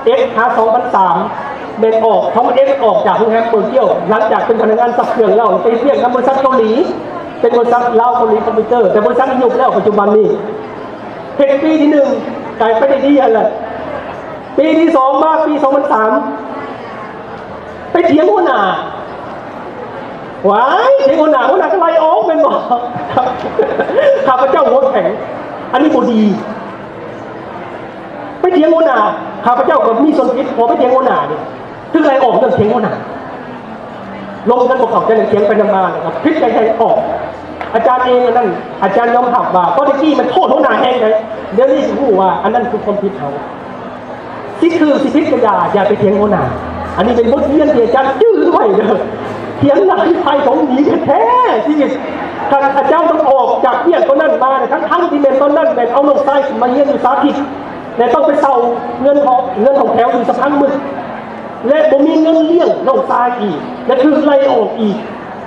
ເອັດຫາສອງພັນສາມ ແມ່ນອອກ ສອງພັນເອັດ ອອກຈາກໂຮງແຮມເປີກຽວ ຫຼັງຈາກເປັນພະນັກງານຊັບເຄື່ອງແລ້ວ ໄປເຮັດວຽກນຳບໍລິສັດເກົາຫຼີ ເປັນບໍລິສັດລາວເກົາຫຼີຄອມພິວເຕີ ແຕ່ບໍລິສັດນີ້ຍຸບແລ້ວ ປັດຈຸບັນນີ້. ເຮັດປີທີໜຶ່ງ ກາຍໄປໄດ້ດີຫັ້ນແຫຼະ. ປີທີສອງມາ ປີສອງພັນສາມ ໄປຖຽງຫົວໜ້າ. ວ້າຍ ຖຽງຫົວໜ້າ ຫົວໜ້າກໍໄລ່ອອກແມ່ນບໍ່? ຂ້າພະເຈົ້າຫົວແຂງ ອັນນີ້ບໍ່ດີ. ໄປຖຽງຫົວໜ້າ ຂ້າພະເຈົ້າກໍມີສ່ວນຜິດ ເພາະໄປຖຽງຫົວໜ້ານີ້ ຖືກໄລ່ອອກຍ້ອນຖຽງຫົວໜ້າ. ລົມກັນບໍ່ເຂົ້າໃຈ ຖຽງໄປຖຽງມາ ແລ້ວກໍຜິດໃຈແຮງອອກ. ອາຈານເອງອັນນັ້ນ ອາຈານຍອມຮັບວ່າ ເພາະແຕ່ກີ້ມັນໂທດຫົວໜ້າແຮງໃດ ດຽວນີ້ຊິຮູ້ວ່າອັນນັ້ນຄືຄວາມຜິດເຮົາ. ຊິຖືກຊິຜິດກໍຢ່າ ຢ່າໄປຖຽງຫົວໜ້າ. ອັນນີ້ເປັນບົດຮຽນທີ່ອາຈານຈື່ໄວ້ເດີ. ຖຽງໜ້າທີ່ໃຜຂອງໜີແທ້ໆ ຊີວິດ. ຄັນອາຈານຕ້ອງອອກຈາກວຽກຕົວນັ້ນມາ ທັງໆທີ່ແມ່ນຕອນນັ້ນແມ່ນເອົານ້ອງຊາຍຂຶ້ນມາຮຽນຢູ່ສາທິດ ແລະ ຕ້ອງໄປເຊົ່າເຮືອນຫໍ ເຮືອນຫ້ອງແຖວຢູ່ສະພາງມຶດ ແລະ ບໍ່ມີເງິນລ້ຽງນ້ອງຊາຍອີກ ແລະ ຖືກໄລ່ອອກອີກ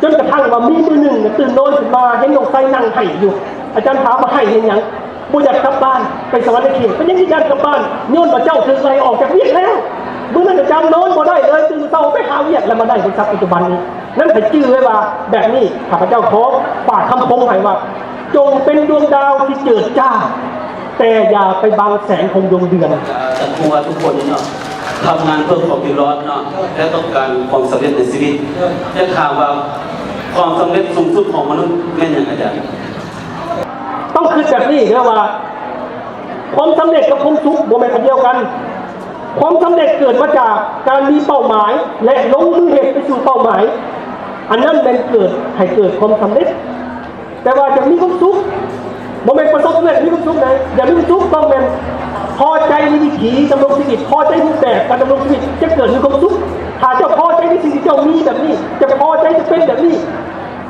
ຈົນກະທັ້ງວ່າມີມື້ໜຶ່ງນະ ຕື່ນນອນຂຶ້ນມາເຫັນນ້ອງຊາຍນັ່ງໄຫ້ຢູ່. ອາຈານຖາມວ່າໄຫ້ເຮັດຫຍັງ? ບໍ່ຢາກກັບບ້ານໄປສະຫວັນນະເຂດ. ເປັນຫຍັງຄືຢ້ານກັບບ້ານ? ຍ້ອນວ່າເຈົ້າຖືກໄລ່ອອກຈາກວຽກແລ້ວ. ມື້ນັ້ນອາຈານນອນບໍ່ໄດ້ເລີຍ, ຕື່ນເຊົ້າໄປຫາວຽກ ແລ້ວມາໄດ້ບໍລິສັດປັດຈຸບັນນີ້. ນັ້ນໃຫ້ຈື່ໄວ້ວ່າແບບນີ້ ຂ້າພະເຈົ້າຂໍຝາກຄຳຄົມໃຫ້ວ່າ ຈົ່ງເປັນດວງດາວທີ່ເຈີດຈ້າ ແຕ່ຢ່າໄປບັງແສງຂອງດວງເດືອນ. ເອີ ທ່ານຮູ້ວ່າທຸກຄົນນີ້ເນາະ ທຳງານເພື່ອຄວາມຢູ່ລອດເນາະ ແລະ ຕ້ອງການຄວາມສຳເລັດໃນຊີວິດ. ຢາກຖາມວ່າຄວາມສຳເລັດສູງສຸດຂອງມະນຸດແມ່ນຫຍັງອາຈານ? ຕ້ອງຄິດແບບນີ້ເດີວ່າ ຄວາມສຳເລັດກັບຄວາມສຸກບໍ່ແມ່ນອັນດຽວກັນ. ຄວາມສຳເລັດເກີດມາຈາກການມີເປົ້າໝາຍ ແລະ ລົງມືເຮັດໄປສູ່ເປົ້າໝາຍ. ອັນນັ້ນແມ່ນເກີດ ໃຫ້ເກີດຄວາມສຳເລັດ. ແຕ່ວ່າຈະມີຄວາມສຸກ ບໍ່ແມ່ນປະສົບຄວາມສຳເລັດມີຄວາມສຸກໃດ. ຢາກມີຄວາມສຸກຕ້ອງແມ່ນພໍໃຈໃນວິຖີດຳລົງຊີວິດ, ພໍໃຈຮູບແບບການດຳລົງຊີວິດ ຈະເກີດມີຄວາມສຸກ. ຖ້າເຈົ້າພໍໃຈໃນສິ່ງທີ່ເຈົ້າມີແບບນີ້, ຈະພໍໃຈຈະເປັນແບບນີ້,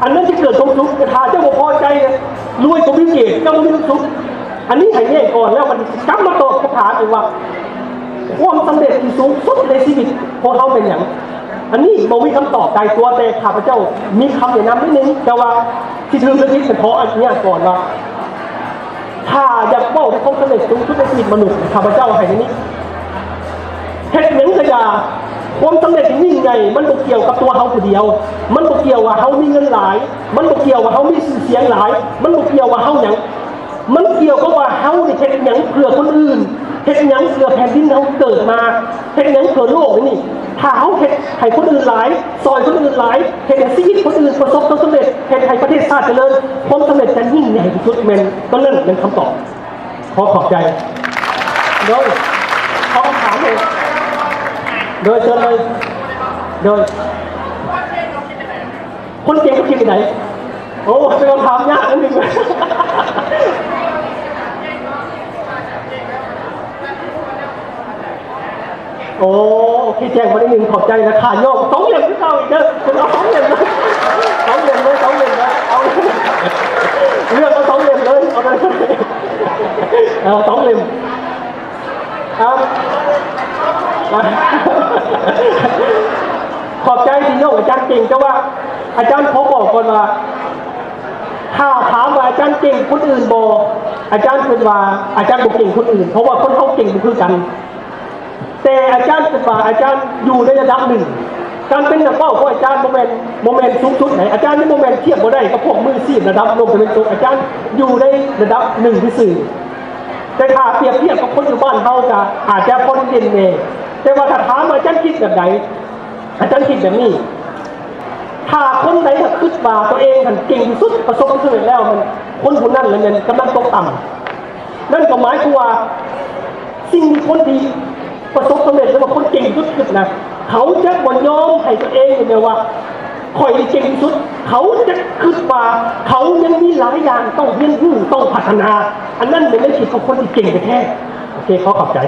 ອັນນັ້ນຈະເກີດຄວາມສຸກ. ແຕ່ຖ້າເຈົ້າບໍ່ພໍໃຈ, ລວຍກວ່າບິວເກດ, ເຈົ້າບໍ່ມີຄວາມສຸກ. ອັນນີ້ໃຫ້ແຍກກ່ອນ ແລ້ວມັນຊິກັບມາຕອບຄຳຖາມອີກວ່າ ຄວາມສຳເລັດທີ່ສູງສຸດໃນຊີວິດຂອງເຮົາແມ່ນຫຍັງ? ອັນນີ້ບໍ່ມີຄຳຕອບຕາຍຕົວ, ແຕ່ຂ້າພະເຈົ້າມີຄຳແນະນຳໜ້ອຍໜຶ່ງ, ແຕ່ວ່າຊິຖືກຫຼືຜິດ ຂໍອະນຸຍາດກ່ອນວ່າ ຖ້າຢາກເວົ້າເຖິງຄວາມສຳເລັດສູງສຸດໃນຊີວິດມະນຸດ, ຂ້າພະເຈົ້າໃຫ້ແນວນີ້, ເຮັດຫຍັງກໍຢ່າ, ຄວາມສຳເລັດທີ່ຍິ່ງໃຫຍ່ ມັນບໍ່ກ່ຽວກັບຕົວເຮົາຜູ້ດຽວ, ມັນບໍ່ກ່ຽວວ່າເຮົາມີເງິນຫຼາຍ, ມັນບໍ່ກ່ຽວວ່າເຮົາມີຊື່ສຽງຫຼາຍ, ມັນບໍ່ກ່ຽວວ່າເຮົາຫຍັງ. ມັນກ່ຽວກັບວ່າເຮົານີ້ເຮັດຫຍັງເພື່ອຄົນອື່ນ, ເຮັດຫຍັງເພື່ອແຜ່ນດິນເຮົາເກີດມາ, ເຮັດຫຍັງເພື່ອໂລກນີ້. ຖ້າເຮົາເຮັດໃຫ້ຄົນອື່ນຫຼາຍ, ຊ່ອຍຄົນອື່ນຫຼາຍ, ເຮັດໃຫ້ຊີວິດຄົນອື່ນປະສົບຄວາມສຳເລັດ, ເຮັດໃຫ້ປະເທດຊາດຈະເລີນ, ຄວາມສຳເລັດຈະຍິ່ງໃຫຍ່ທີ່ສຸດ. ແມ່ນ ຕົວນັ້ນແມ່ນຄຳຕອບ. ຂໍຂອບໃຈ. ໂດຍ ຂໍຄຳຖາມເລີຍ. ໂດຍ ເຊີນເລີຍ. ໂດຍ ຄົນເກັ່ງເຂົາຄິດຈັ່ງໃດ? ໂອ້ ເປັນຄຳຖາມຍາກອັນໜຶ່ງ. ໂອ້ ໂອເຄ ແຈ້ງມາໜ້ອຍໜຶ່ງ ຂອບໃຈນະ. ຂ້າຍອມສອງເຫຼັ້ມຄືເກົ່າອີກເດີ. ເພິ່ນເອົາສອງເຫຼັ້ມເລີຍ ສອງເຫຼັ້ມເລີຍ ສອງເຫຼັ້ມເລີຍ ເອົາ ເລືອກເອົາສອງເຫຼັ້ມເລີຍ ເອົາເລີຍ ເອີ ສອງເຫຼັ້ມ. ອ່າ ຂອບໃຈທີ່ຍອມອາຈານເກັ່ງ, ແຕ່ວ່າອາຈານຂໍບອກກ່ອນວ່າ ຖ້າຖາມວ່າ ອາຈານເກັ່ງຄົນອື່ນບໍ່? ອາຈານຄິດວ່າອາຈານບໍ່ເກັ່ງຄົນອື່ນ ເພາະວ່າຄົນເຮົາເກັ່ງບໍ່ຄືກັນ. ແຕ່ອາຈານຄິດວ່າອາຈານຢູ່ໃນລະດັບໜຶ່ງ. ການເປັນນັກເວົ້າຂອງອາຈານບໍ່ແມ່ນ ບໍ່ແມ່ນສູງສຸດໃດ. ອາຈານຍັງບໍ່ແມ່ນທຽບບໍ່ໄດ້ກັບພວກມືອາຊີບລະດັບໂລກຕາເວັນຕົກ. ອາຈານຢູ່ໃນລະດັບໜຶ່ງຊື່ໆ. ແຕ່ຖ້າປຽບທຽບກັບຄົນຢູ່ບ້ານເຮົາ ກະອາດຈະພໍໄດ້ເດັ່ນແດ່. ແຕ່ວ່າຖ້າຖາມວ່າອາຈານຄິດແບບໃດ? ອາຈານຄິດແບບນີ້. ຖ້າຄົນໃດຖ້າຄິດວ່າຕົວເອງຫັ້ນເກັ່ງທີ່ສຸດ, ປະສົບຜົນສຳເລັດແລ້ວ, ມັນ ຄົນຜູ້ນັ້ນລະແມ່ນກຳລັງຕົກຕ່ຳ. ນັ້ນກໍໝາຍຄວາມວ່າ ສິ່ງທີ່ຄົນທີ່ປະສົບສຳເລັດ ຫຼືວ່າຄົນເກັ່ງທີ່ສຸດຄິດນະ, ເຂົາຈະບໍ່ຍອມໃຫ້ຕົວເອງເຫັນແບບວ່າ ຂ້ອຍນີ້ເກັ່ງທີ່ສຸດ. ເຂົາຈະຄິດວ່າເຂົາຍັງມີຫຼາຍຢ່າງຕ້ອງຮຽນຮູ້, ຕ້ອງພັດທະນາ. ອັນນັ້ນແມ່ນແນວຄິດຂອງຄົນທີ່ເກັ່ງແທ້ໆ. ໂອເຄ, ຂໍຂອບໃຈ.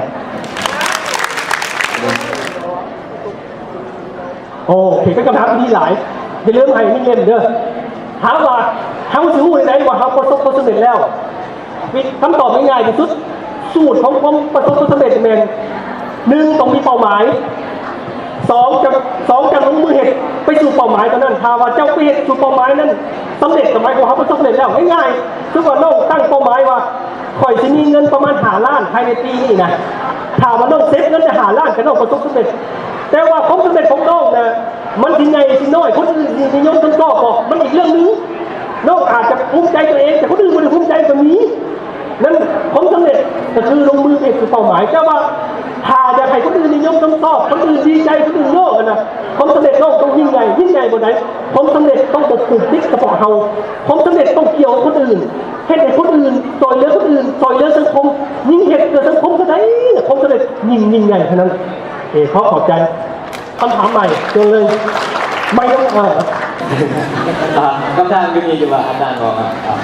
ໂອເຄ, ເປັນຄຳຖາມທີ່ດີຫຼາຍ. ຢ່າລືມໃຫ້ມີເງິນເດີ. ຖາມວ່າເຮົາຊິຮູ້ໄດ້ວ່າເຮົາປະສົບຜົນສຳເລັດແລ້ວ? ວິ ຄຳຕອບງ່າຍໆທີ່ສຸດ, ສູດຂອງຄວາມປະສົບຜົນສຳເລັດແມ່ນ ໜຶ່ງ ຕ້ອງມີເປົ້າໝາຍ, ສອງ ຈະ ສອງ ຈະລົງມືເຮັດໄປສູ່ເປົ້າໝາຍຕົວນັ້ນ. ຖ້າວ່າເຈົ້າໄປເຮັດສູ່ເປົ້າໝາຍນັ້ນສຳເລັດ, ກໍໝາຍຄວາມວ່າເຮົາປະສົບສຳເລັດແລ້ວ. ງ່າຍໆ, ສົມມຸດວ່ານ້ອງຕັ້ງເປົ້າໝາຍວ່າ ຂ້ອຍຊິມີເງິນປະມານຫ້າລ້ານພາຍໃນປີນີ້ນະ. ຖ້າວ່ານ້ອງເຊັບເງິນໄດ້ຫ້າລ້ານ ກໍນ້ອງປະສົບສຳເລັດ. ແຕ່ວ່າຄວາມສຳເລັດຂອງນ້ອງນະ ມັນຊິໃຫຍ່ຊິນ້ອຍ, ຄົນອື່ນຊິນິຍົມຊົມຊອບບໍ່, ມັນອີກເລື່ອງໜຶ່ງ. ນ້ອງອາດຈະພູມໃຈຕົວເອງ, ແຕ່ຄົນອື່ນບໍ່ໄດ້ພູມໃຈກໍມີ. ນັ້ນ ຄວາມສຳເລັດກໍຄືລົງມືເຮັດຄືເປົ້າໝາຍ. ແຕ່ວ່າຖ້າຢາກໃຫ້ຄົນອື່ນນິຍົມຊົມຊອບ, ຄົນອື່ນດີໃຈ, ຄົນອື່ນໂຍກນະ, ຄວາມສຳເລັດນ້ອງຕ້ອງຍິ່ງໃຫຍ່. ຍິ່ງໃຫຍ່ແບບໃດ? ຄວາມສຳເລັດຕ້ອງບໍ່ຜູກຕິດສະເພາະເຮົາ. ຄວາມສຳເລັດຕ້ອງກ່ຽວຄົນອື່ນ, ເຮັດໃຫ້ຄົນອື່ນ, ຊ່ອຍເຫຼືອຄົນອື່ນ, ຊ່ອຍເຫຼືອສັງຄົມ. ຍິ່ງເຮັດເພື່ອສັງຄົມເທົ່າໃດ, ຄວາມສຳເລັດຍິ່ງ ຍິ່ງໃຫຍ່ເທົ່ານັ້ນ. ເອ ຂໍຂອບໃຈ. ຄຳຖາມໃໝ່ ເຊີນເລີຍ. ໄມ ເອີ ອ່າ ຄຳຖາມຄືນີ້ ຄືວ່າອາຈານບອກວ່າ ອ່າ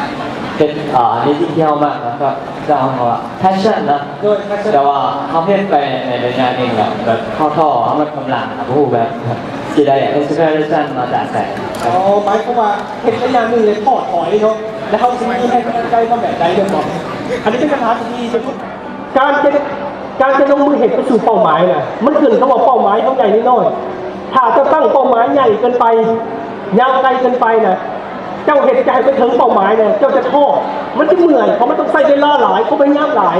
ເຮັດ ອ່າ ໃນສິ່ງທີ່ເຮົາມັກນະ ກໍຈະເອີ້ນວ່າ passion ນະ. ໂດຍ passion. ແຕ່ວ່າເຮົາເຮັດໄປໃນໄລຍະໜຶ່ງແລ້ວ ແບບເຮົາທໍ້ ເຮົາໝົດກຳລັງ ເຮົາບໍ່ຮູ້ແບບຊິໄດ້ inspiration ມາຈາກໃສ. ອໍ ໝາຍຄວາມວ່າເຮັດໄລຍະໜຶ່ງແລ້ວທໍ້ຖອຍເນາະ ແລ້ວເຮົາຊິມີແຮງບັນດານໃຈມາແບບໃດແມ່ນບໍ່? ອັນນີ້ເປັນຄຳຖາມທີ່ດີທີ່ສຸດ. ການຈະ ການຈະລົງມືເຮັດໄປສູ່ເປົ້າໝາຍນະ ມັນຂຶ້ນກັບວ່າເປົ້າໝາຍເຮົາໃຫຍ່ຫຼືນ້ອຍ. ຖ້າເຈົ້າຕັ້ງເປົ້າໝາຍໃຫຍ່ເກີນໄປ, ຍາວໄກເກີນໄປນະ, ເຈົ້າເຮັດຈະໃຫ້ໄປເຖິງເປົ້າໝາຍນະ, ເຈົ້າຈະທໍ້, ມັນຈະເມື່ອຍ, ເພາະມັນຕ້ອງໃຊ້ເວລາຫຼາຍ, ຄວາມພະຍາຍາມຫຼາຍ.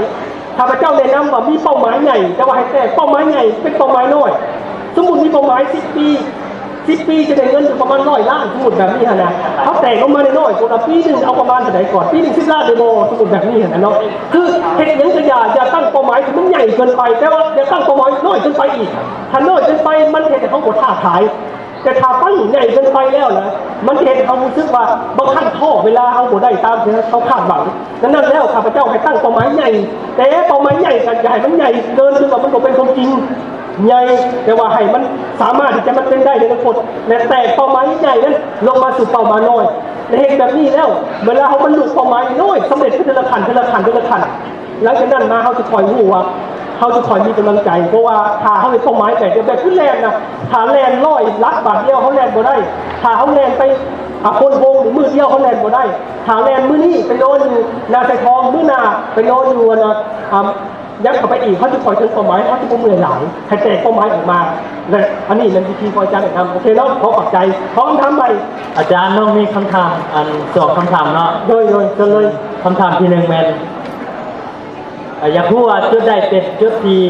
ຂ້າພະເຈົ້າແນະນຳວ່າມີເປົ້າໝາຍໃຫຍ່, ແຕ່ວ່າໃຫ້ແຕກເປົ້າໝາຍໃຫຍ່ເປັນເປົ້າໝາຍນ້ອຍ. ສົມມຸດມີເປົ້າໝາຍສິບປີ, ສິບປີຈະໄດ້ເງິນຢູ່ປະມານຮ້ອຍລ້ານ, ສົມມຸດແບບນີ້ຫັ້ນນະ. ເຮົາແຕກລົງມານ້ອຍໆ ຄົນລະປີໜຶ່ງເອົາປະມານເທົ່າໃດກ່ອນ? ປີໜຶ່ງສິບລ້ານໄດ້ບໍ່? ສົມມຸດແບບນີ້ຫັ້ນນະເນາະ. ຄືເຮັດຫຍັງກໍຢ່າ, ຢ່າຕັ້ງເປົ້າໝາຍທີ່ມັນໃຫຍ່ເກີນໄປ, ແຕ່ວ່າຢ່າຕັ້ງເປົ້າໝາຍນ້ອຍເກີນໄປອີກ. ຖ້ານ້ອຍເກີນໄປ ມັນເຮັດໃຫ້ເຮົາບໍ່ທ້າທາຍ. ແຕ່ຖ້າຕັ້ງໃຫຍ່ເກີນໄປແລ້ວນະ, ມັນຈະເຮັດໃຫ້ເຮົາຮູ້ສຶກວ່າບາງຄັ້ງທໍ້ເວລາເຮົາບໍ່ໄດ້ຕາມທີ່ເຮົາຄາດຫວັງ. ດັ່ງນັ້ນແລ້ວ ຂ້າພະເຈົ້າໃຫ້ຕັ້ງເປົ້າໝາຍໃຫຍ່, ແຕ່ເປົ້າໝາຍໃຫຍ່ກໍຢ່າໃຫ້ມັນໃຫຍ່ເກີນ ຈົນວ່າມັນບໍ່ເປັນຄວາມຈິງ. ໃຫຍ່ ແຕ່ວ່າໃຫ້ມັນສາມາດທີ່ຈະມາເປັນໄດ້ໃນອະນາຄົດ ແລະ ແຕກເປົ້າໝາຍໃຫຍ່ນັ້ນລົງມາສູ່ເປົ້າໝາຍນ້ອຍ. ແລະ ເຮັດແບບນີ້ແລ້ວ ເວລາເຮົາບັນລຸເປົ້າໝາຍນ້ອຍ ສຳເລັດຂຶ້ນເທື່ອລະຂັ້ນ ເທື່ອລະຂັ້ນ ເທື່ອລະຂັ້ນ, ຫຼັງຈາກນັ້ນມາເຮົາຈະຄ່ອຍຮູ້ວ່າ ເຮົາຈະຄ່ອຍມີກຳລັງໃຈ. ເພາະວ່າຖ້າເຮົາເຮັດເປົ້າໝາຍໃຫຍ່ແບບຄືແລ່ນນະ, ຖ້າແລ່ນຮ້ອຍຫຼັກບາດດຽວເຮົາແລ່ນບໍ່ໄດ້. ຖ້າເຮົາແລ່ນໄປ ອາ ໂພນໂຮງມື້ດຽວເຮົາແລ່ນບໍ່ໄດ້. ຖ້າແລ່ນມື້ນີ້ໄປນອນຢູ່ນາຊາຍທອງ, ມື້ໜ້າໄປນອນຢູ່ ອັນນະ ອາ ຍັບເຂົ້າໄປອີກ, ເຮົາຈະຄ່ອຍເຖິງເປົ້າໝາຍ, ເຮົາຈະບໍ່ເມື່ອຍຫຼາຍ, ໃຫ້ແຕກເປົ້າໝາຍອອກມາ. ແລະ ອັນນີ້ແມ່ນວິທີຂອງອາຈານແນະນຳ. ໂອເຄເນາະ, ຂໍຂອບໃຈ. ຂໍຄຳຖາມໃໝ່. ອາຈານ ນ້ອງມີຄຳຖາມ ອັນ ສອງຄຳຖາມເນາະ. ໂດຍ ໂດຍ ເຊີນເລີຍ. ຄຳຖາມທີໜຶ່ງແມ່ນ ອາ ຢາກຮູ້ວ່າຈຸດໃດເປັນຈຸດທີ່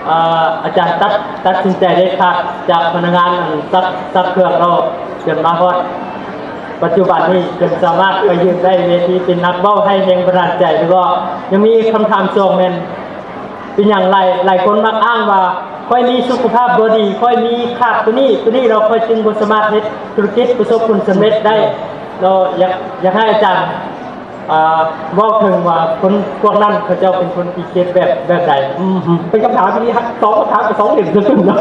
ອາ ອາຈານຕັດ ຕັດສິນໃຈເດັດຂາດຈາກພະນັກງານ ອັນ ຊັກ ຊັກເຄື່ອງແລ້ວ ຈົນມາຮອດປັດຈຸບັນນີ້ ຈົນສາມາດໄປຢືນໄດ້ເວທີເປັນນັກເວົ້າ ໃຫ້ແຮງບັນດານໃຈ ຫຼືວ່າ ຍັງມີອີກຄຳຖາມສອງແມ່ນ ເປັນຫຍັງຫຼາຍ ຫຼາຍຄົນມັກອ້າງວ່າ ຂ້ອຍມີສຸຂະພາບບໍ່ດີ, ຂ້ອຍມີຂາດໂຕນີ້ ໂຕນີ້ ແລ້ວຂ້ອຍຈຶ່ງບໍ່ສາມາດເຮັດທຸລະກິດປະສົບຜົນສຳເລັດໄດ້. ແລ້ວຢາກ ຢາກໃຫ້ອາຈານ ອ່າ ເວົ້າເຖິງວ່າຄົນພວກນັ້ນເຂົາເຈົ້າເປັນຄົນທີ່ຄິດແບບ ແບບໃດ? ອືມ ເປັນຄຳຖາມທີ່ດີ ສອງຄຳຖາມກັບສອງເຫຼັ້ມເນາະ.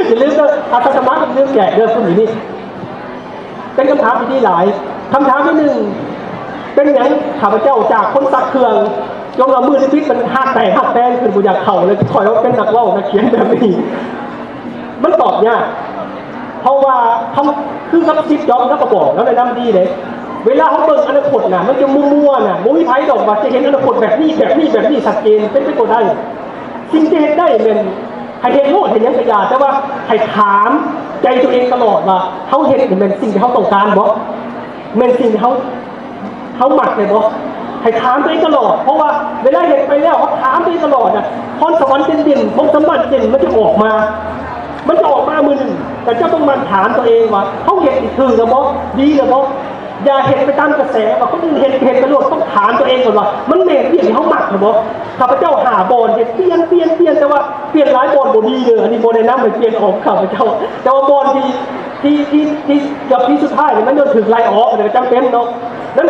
ຢ່າລືມເດີ ອາສາສະໝັກຢ່າລືມແຈກເດີ ຜູ້ນີ້. ເປັນຄຳຖາມທີ່ດີຫຼາຍ. ຄຳຖາມທີໜຶ່ງ ເປັນຫຍັງຂ້າພະເຈົ້າຈາກຄົນຊັກເຄື່ອງ ຈົນວ່າມືດຕິດໆ ມັນຮາກແຕກຮາກແຕນຂຶ້ນ ບໍ່ຢາກເຂົ້າເລີຍ? ຂ້ອຍວ່າເປັນນັກເວົ້ານັກຂຽນແບບນີ້ ມັນຕອບຍາກ. ເພາະວ່າເຮົາ ຄືກັບສະຕີບ ຈັອບສ໌ ລາວກໍບອກ ລາວແນະນຳດີເດ້. ເວລາເຮົາເບິ່ງອະນາຄົດນະ ມັນຈະມົວໆນະ, ບໍ່ມີໃຜດອກວ່າຈະເຫັນອະນາຄົດແບບນີ້ ແບບນີ້ ແບບນີ້ຊັດເຈນ, ເປັນໄປບໍ່ໄດ້. ສິ່ງທີ່ເຮັດໄດ້ແມ່ນໃຫ້ເຮັດໂລດ ເຮັດຫຍັງກໍຢ່າ, ແຕ່ວ່າໃຫ້ຖາມໃຈຕົວເອງຕະຫຼອດວ່າ ເຮົາເຮັດນີ້ແມ່ນສິ່ງທີ່ເຮົາຕ້ອງການບໍ່? ແມ່ນສິ່ງທີ່ເຮົາ ເຮົາມັກແທ້ບໍ່? ໃຫ້ຖາມຕົວເອງຕະຫຼອດ ເພາະວ່າເວລາເຮັດໄປແລ້ວ ເຮົາຖາມຕົວເອງຕະຫຼອດນະ ພອນສະຫວັນເດັ່ນໆ ຄວາມສາມາດເດັ່ນ ມັນຈະອອກມາ ມັນຈະອອກມາມື້ໜຶ່ງ ແຕ່ເຈົ້າຕ້ອງໝັ່ນຖາມຕົວເອງວ່າ ເຮົາເຮັດນີ້ຖືກແລ້ວບໍ່? ດີແລ້ວບໍ່? ຢ່າເຮັດໄປຕາມກະແສ ວ່າຄົນອື່ນເຮັດ ເຮັດໄປໂລດ ຕ້ອງຖາມຕົວເອງກ່ອນວ່າ ມັນແມ່ນວຽກທີ່ເຮົາມັກແລ້ວບໍ່? ຂ້າພະເຈົ້າຫາບ່ອນເຮັດ ປ່ຽນ ປ່ຽນ ປ່ຽນ ແຕ່ວ່າປ່ຽນຫຼາຍບ່ອນບໍ່ດີເດີ ອັນນີ້ບໍ່ແນະນຳໃຫ້ປ່ຽນອອກ ຂ້າພະເຈົ້າ ແຕ່ວ່າບ່ອນທີ່ ທີ່ ທີ່ ທີ່ເກືອບທີ່ສຸດທ້າຍນີ້ ມັນຕ້ອງຖືກໄລ່ອອກ ອັນນີ້ກໍຈຳເປັນເນາະ. ນັ້ນ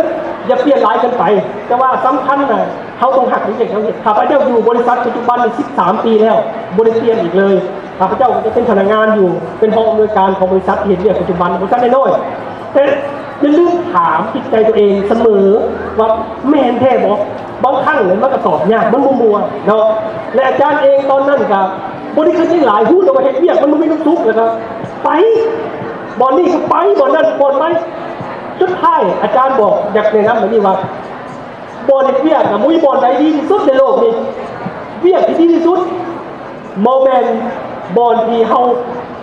ຢ່າປ່ຽນຫຼາຍເກີນໄປ ແຕ່ວ່າສຳຄັນນະ ເຮົາຕ້ອງຮັກໃນວຽກທີ່ເຮົາເຮັດ. ຂ້າພະເຈົ້າຢູ່ບໍລິສັດປັດຈຸບັນນີ້ສິບສາມປີແລ້ວ ບໍ່ໄດ້ປ່ຽນອີກເລີຍ. ຂ້າພະເຈົ້າກໍຍັງເປັນພະນັກງານຢູ່ ເປັນຮອງອຳນວຍການຂອງບໍລິສັດທີ່ເຮັດວຽກປັດຈຸບັນ ບໍລິສັດນ້ອຍໆ ແຕ່ຢ່າລືມຖາມຈິດໃຈຕົວເອງສະເໝີວ່າ ແມ່ນແທ້ບໍ່? ບາງຄັ້ງນີ້ມັນກໍຕອບຍາກ ມັນບໍ່ມ່ວນເນາະ ແລະອາຈານເອງຕອນນັ້ນກໍບໍ່ໄດ້ຄິດຫຍັງຫຼາຍ ຮູ້ແຕ່ວ່າເຮັດວຽກມັນບໍ່ມີຄວາມສຸກ ແລ້ວກໍໄປ ບ່ອນນີ້ກໍໄປ ບ່ອນນັ້ນ ບ່ອນໄປ ສຸດທ້າຍອາຈານບອກ ຢາກແນະນຳແບບນີ້ວ່າ ບ່ອນເຮັດວຽກນະ ບໍ່ມີບ່ອນໃດດີທີ່ສຸດໃນໂລກນີ້ ວຽກທີ່ດີທີ່ສຸດ ບໍ່ແມ່ນບ່ອນທີ່ເຮົາ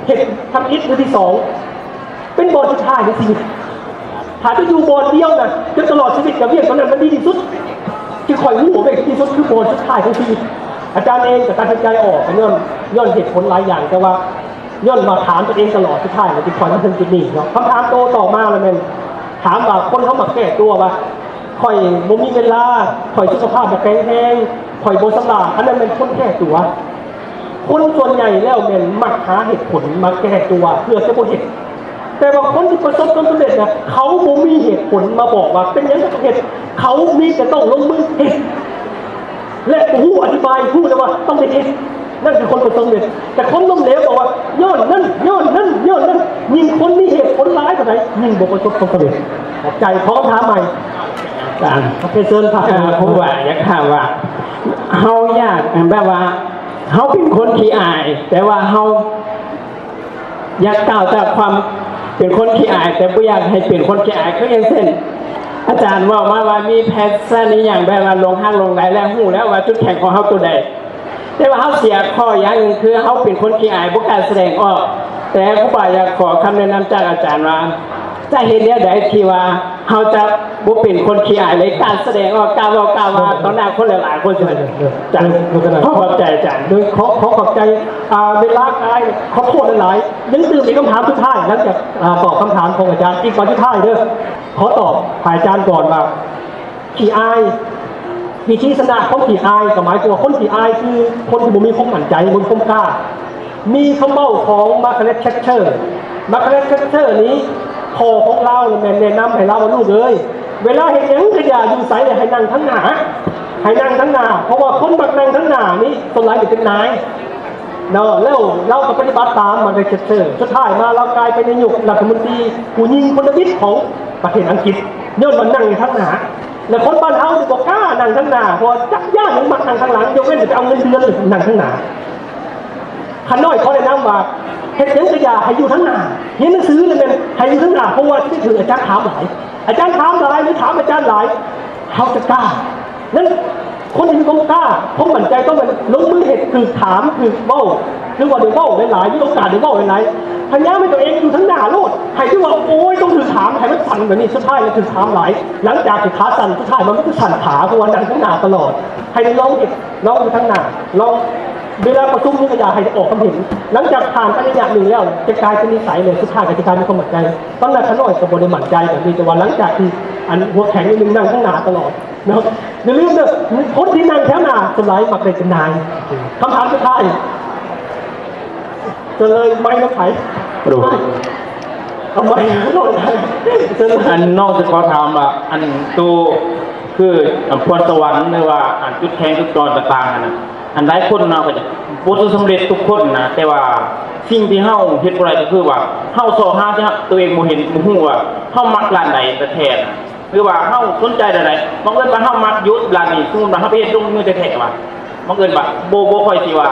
ເຮັດທຳອິດ ຫຼື ທີສອງ ເປັນບ່ອນສຸດທ້າຍໃນຊີວິດ. ຖ້າຈະຢູ່ບ່ອນດຽວນະ ຈົນຕະຫຼອດຊີວິດ ກໍວຽກຕົວນັ້ນມັນດີທີ່ສຸດ ທີ່ຂ້ອຍຮູ້ວ່າວຽກທີ່ດີທີ່ສຸດ ຄືບ່ອນສຸດທ້າຍຂອງຊີວິດ. ອາຈານເອງກໍຕັດສິນໃຈອອກ ກໍຍ້ອນ ຍ້ອນເຫດຜົນຫຼາຍຢ່າງ ແຕ່ວ່າຍ້ອນວ່າຖາມຕົວເອງຕະຫຼອດ ສຸດທ້າຍກໍຈຶ່ງຄ່ອຍມາເຖິງຈຸດນີ້ເນາະ. ຄຳຖາມໂຕຕໍ່ມາລະແມ່ນ ຖາມວ່າຄົນເຮົາມັກແກ້ຕົວວ່າ ຂ້ອຍບໍ່ມີເວລາ ຂ້ອຍສຸຂະພາບບໍ່ແຂງແຮງ ຂ້ອຍບໍ່ສຳບາຍ ອັນນັ້ນແມ່ນຄົນແກ້ຕົວ. ຄົນສ່ວນໃຫຍ່ແລ້ວແມ່ນມັກຫາເຫດຜົນມາແກ້ຕົວເພື່ອຈະບໍ່ເຮັດ. ແຕ່ວ່າຄົນທີ່ປະສົບຄວາມສຳເລັດນະ ເຂົາບໍ່ມີເຫດຜົນມາບອກວ່າເປັນຫຍັງຕ້ອງເຮັດ ເຂົາມີແຕ່ຕ້ອງລົງມືເຮັດ ແລະ ຮູ້ອະທິບາຍ ຮູ້ແຕ່ວ່າຕ້ອງໄດ້ເຮັດ ນັ້ນຄືຄົນປະສົບຄວາມສຳເລັດ. ແຕ່ຄົນລົ້ມເຫຼວບອກວ່າ ຍ້ອນນັ້ນ ຍ້ອນນັ້ນ ຍ້ອນນັ້ນ ຍິ່ງຄົນມີເຫດຜົນຫຼາຍເທົ່າໃດ ຍິ່ງບໍ່ປະສົບຄວາມສຳເລັດ. ຂອບໃຈ. ຂໍຄຳຖາມໃໝ່. ອາຈານ ເຊີນພະ ເອີ ຜົມວ່າຢາກຖາມວ່າ ເຮົາຢາກ ແບບວ່າ ເຮົາເປັນຄົນຂີ້ອາຍ ແຕ່ວ່າເຮົາຢາກກ້າວຈາກຄວາມເປັນຄົນຂີ້ອາຍ ແຕ່ບໍ່ຢາກໃຫ້ເປັນຄົນຂີ້ອາຍ ຄືຢ່າງເຊັ່ນ ອາຈານເວົ້າມາວ່າມີແພດຊັນອີ່ຫຍັງ ແບບວ່າຫຼົງຮັກຫຼົງໄຫຼ ແລະ ຮູ້ແລ້ວວ່າຈຸດແຂງຂອງເຮົາຕົວໃດ ແຕ່ວ່າເຮົາເສຍຂໍ້ຢ່າງໜຶ່ງ ຄືເຮົາເປັນຄົນຂີ້ອາຍ ບໍ່ກ້າສະແດງອອກ. ແຕ່ຄູບາຢາກຂໍຄຳແນະນຳຈາກອາຈານວ່າ ຈະເຮັດແນວໃດທີ່ວ່າເຮົາຈະບໍ່ເປັນຄົນຂີ້ອາຍ ແລະ ກ້າສະແດງອອກ ກ້າເວົ້າ ກ້າວ່າຕໍ່ໜ້າຄົນຫຼາຍໆຄົນ? ເອີ ເອີ ເອີ ເອີ ຂໍຂອບໃຈອາຈານ. ໂດຍ ຂໍ ຂໍຂອບໃຈ. ອ່າ ເວລາກາຍ ຂໍໂທດຫຼາຍໆ ຍັງຕື່ມອີກຄຳຖາມສຸດທ້າຍ ຫຼັງຈາກ ອ່າ ຕອບຄຳຖາມຂອງອາຈານ ອີກຂໍ້ສຸດທ້າຍເດີ. ຂໍຕອບໃຫ້ອາຈານກ່ອນວ່າ ຂີ້ອາຍ ວິທີຊະນະຄວາມຂີ້ອາຍ ກໍໝາຍຄວາມວ່າຄົນຂີ້ອາຍຄືຄົນທີ່ບໍ່ມີຄວາມໝັ້ນໃຈ ບໍ່ມີຄວາມກ້າ. ມີຄຳເວົ້າຂອງມາກາເລັດ ແທດເຊີ. ມາກາເລັດ ແທດເຊີນີ້ ພໍ່ຂອງລາວແມ່ນແນະນຳໃຫ້ລາວວ່າ ລູກເອີຍ ເວລາເຮັດຫຍັງກໍຢ່າຢູ່ໃສ ໃຫ້ນັ່ງທາງໜ້າ ໃຫ້ນັ່ງທາງໜ້າ ເພາະວ່າຄົນມັກນັ່ງທາງໜ້ານີ້ ສ່ວນຫຼາຍຈະເປັນນາຍ ເນາະ. ແລ້ວລາວກໍປະຕິບັດຕາມມາກາເລັດ ແທດເຊີ. ສຸດທ້າຍມາລາວກາຍເປັນນາຍົກລັດຖະມົນຕີຜູ້ຍິງຄົນທຳອິດຂອງປະເທດອັງກິດ ຍ້ອນວ່ານັ່ງຢູ່ທາງໜ້າ. ແລະ ຄົນບ້ານເຮົານີ້ບໍ່ກ້ານັ່ງທາງໜ້າ ເພາະວ່າຈັກຢ້ານຍັງມັກນັ່ງທາງຫຼັງ ຍົກເວັ້ນແຕ່ໄປເອົາເງິນເດືອນນັ້ນນັ່ງທາງໜ້າ. ຂ້ານ້ອຍຂໍແນະນຳວ່າ ເຮັດຫຍັງກໍຢ່າໃຫ້ຢູ່ທາງໜ້າ ຮຽນໜັງສືນັ້ນແມ່ນໃຫ້ຢູ່ທາງໜ້າ ເພາະວ່າຈະໄດ້ຖືກອາຈານຖາມຫຼາຍ ອາຈານຖາມຫຼາຍ ຫຼື ຖາມອາຈານຫຼາຍ ເຮົາຈະກ້າ. ນັ້ນ ຄົນທີ່ມີຄວາມກ້າ ຄວາມໝັ້ນໃຈຕ້ອງແມ່ນລົງມືເຮັດ ຖືກຖາມ ຖືກເວົ້າ ຫຼືວ່າໄດ້ເວົ້າຫຼາຍໆ ມີໂອກາດໄດ້ເວົ້າຫຼາຍໆ ພະຍາຍາມໃຫ້ຕົວເອງຢູ່ທາງໜ້າໂລດ ໃຫ້ທີ່ວ່າ ໂອ້ຍ ຕ້ອງຖືກຖາມ ໃຫ້ມັນສັ່ນແບບນີ້ ສຸດທ້າຍແລ້ວຖືກຖາມຫຼາຍ ຫຼັງຈາກທີ່ຂາສັ່ນ ສຸດທ້າຍມັນກໍສັ່ນຂາ ເພາະວ່ານັ່ງທາງໜ້າຕະຫຼອດ. ໃຫ້ໄດ້ລອງເຮັດ ລອງຢູ່ທາງໜ້າ ລອງ ເວລາປະຊຸມນີ້ກໍຢ່າໃຫ້ອອກຄຳເຫັນ. ຫຼັງຈາກຜ່ານໄປໄລຍະໜຶ່ງແລ້ວ ຈະກາຍເປັນນິໄສເລີຍ ສຸດທ້າຍກໍຈະກາຍເປັນຄວາມໝັ້ນໃຈ. ຕອນນັ້ນຂ້ານ້ອຍກໍບໍ່ໄດ້ໝັ້ນໃຈແບບນີ້ ແຕ່ວ່າຫຼັງຈາກທີ່ ອັນ ຫົວແຂງນິດໜຶ່ງ ນັ່ງທາງໜ້າຕະຫຼອດເນາະ. ຢ່າລືມເດີ ຄົນທີ່ນັ່ງແຖວໜ້າສ່ວນຫຼາຍມັກໄດ້ເປັນນາຍ. ຄຳຖາມສຸດທ້າຍ ເຊີນເລີຍ ໄມນຳໃຜ? ເອົາໄມໂລດ ເຊີນເລີຍ. ອັນ ນ້ອງຈະຂໍຖາມວ່າ ອັນ ໂຕ ຄື ອັນ ພອນສະຫວັນ ຫຼືວ່າ ອັນ ຈຸດແຂງຈຸດອ່ອນຕ່າງໆ ຫັ້ນນະ ອັນ ຫຼາຍຄົນເນາະ ກໍຈະບໍ່ສຳເລັດທຸກຄົນນະ ແຕ່ວ່າສິ່ງທີ່ເຮົາເຮັດບໍ່ໄດ້ກໍຄືວ່າ ເຮົາຊອກຫາທີ່ເຮົາ ຕົວເອງບໍ່ເຫັນ ບໍ່ຮູ້ວ່າເຮົາມັກດ້ານໃດແທ້ໆນະ ຫຼືວ່າເຮົາສົນໃຈດ້ານໃດ. ບັງເອີນວ່າເຮົາມັກຢູ່ດ້ານນີ້ ສົມມຸດວ່າເຮົາໄປເຮັດລົງມືແທ້ໆວ່າ ບັງເອີນວ່າບໍ່ ບໍ່ຄ່ອຍຊິວ່າ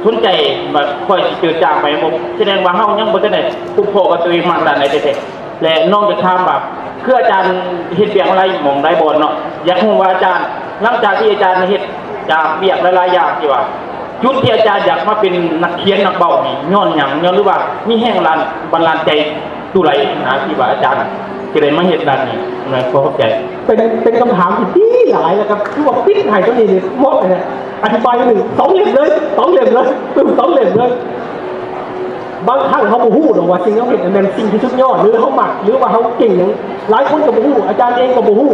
ສົນໃຈ ວ່າຄ່ອຍຊິເຈີຈາງໄປ ບໍ່ ສະແດງວ່າເຮົາຍັງບໍ່ທັນໄດ້ພົບພໍ້ວ່າຕົວເອງມັກດ້ານໃດແທ້ໆ. ແລະ ນ້ອງຈະຖາມວ່າ ຄືອາຈານເຮັດວຽກຫຼາຍໝ່ອງຫຼາຍບ່ອນເນາະ ຢາກຮູ້ວ່າອາຈານ ຫຼັງຈາກທີ່ອາຈານເຮັດຈາກວຽກຫຼາຍໆຢ່າງ ທີ່ວ່າ ຈຸດທີ່ອາຈານຢາກມາເປັນນັກຂຽນນັກເວົ້ານີ້ ຍ້ອນຫຍັງ? ຍ້ອນ ຫຼືວ່າມີແຮງບັນດານ ບັນດານໃຈຕົວໃດນະ ທີ່ວ່າອາຈານ ທີ່ໄດ້ມາເຮັດດ້ານນີ້ນະ ຂໍຂອບໃຈ. ເປັນ ເປັນຄຳຖາມທີ່ດີຫຼາຍ ແລ້ວກໍຄືວ່າປິດໃຫ້ຕົວນີ້ນີ້ໝົດເລີຍນະ. ອະທິບາຍໜຶ່ງ ສອງເຫຼັ້ມເລີຍ ສອງເຫຼັ້ມເລີຍ ປຶ້ມ ສອງເຫຼັ້ມເລີຍ. ບາງຄັ້ງເຮົາບໍ່ຮູ້ດອກວ່າສິ່ງທີ່ເຮົາເຮັດນັ້ນແມ່ນສິ່ງທີ່ສຸດຍອດ ຫຼືເຮົາມັກ ຫຼືວ່າເຮົາເກັ່ງຫຍັງ. ຫຼາຍຄົນກໍບໍ່ຮູ້ ອາຈານເອງກໍບໍ່ຮູ້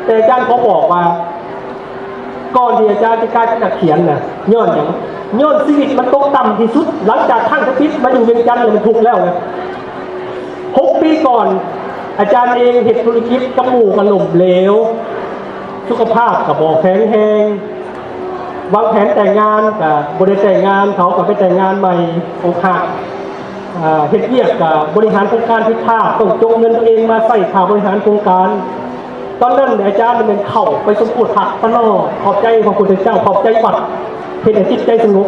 ແຕ່ອາຈານຂໍບອກວ່າ ກ່ອນທີ່ອາຈານຈະກາຍເປັນນັກຂຽນນະ ຍ້ອນຫຍັງ? ຍ້ອນຊີວິດມັນຕົກຕ່ຳທີ່ສຸດ ຫຼັງຈາກຄັ້ງທຳອິດມາຢູ່ວຽງຈັນແລ້ວ ມັນທຸກແລ້ວນະ. ຫົກປີກ່ອນ ອາຈານເອງເຮັດທຸລະກິດກັບໝູ່ກໍລົ້ມເຫຼວ, ສຸຂະພາບກໍບໍ່ແຂງແຮງ, ວາງແຜນແຕ່ງງານກໍບໍ່ໄດ້ແຕ່ງງານ, ເຂົາກໍໄປແຕ່ງງານໃໝ່, ອົກຫັກ, ເຮັດວຽກກໍບໍລິຫານໂຄງການຜິດພາດ, ຕ້ອງຈົກເງິນຕົວເອງມາໃຊ້ຄ່າບໍລິຫານໂຄງການ. ຕອນນັ້ນອາຈານແມ່ນເຂົ້າໄປສົມໂພດພະຕະຫຼອດ, ຂອບໃຈພະພຸດທະເຈົ້າ, ຂອບໃຈວັດ, ເຮັດໃຫ້ຈິດໃຈສະຫງົບ.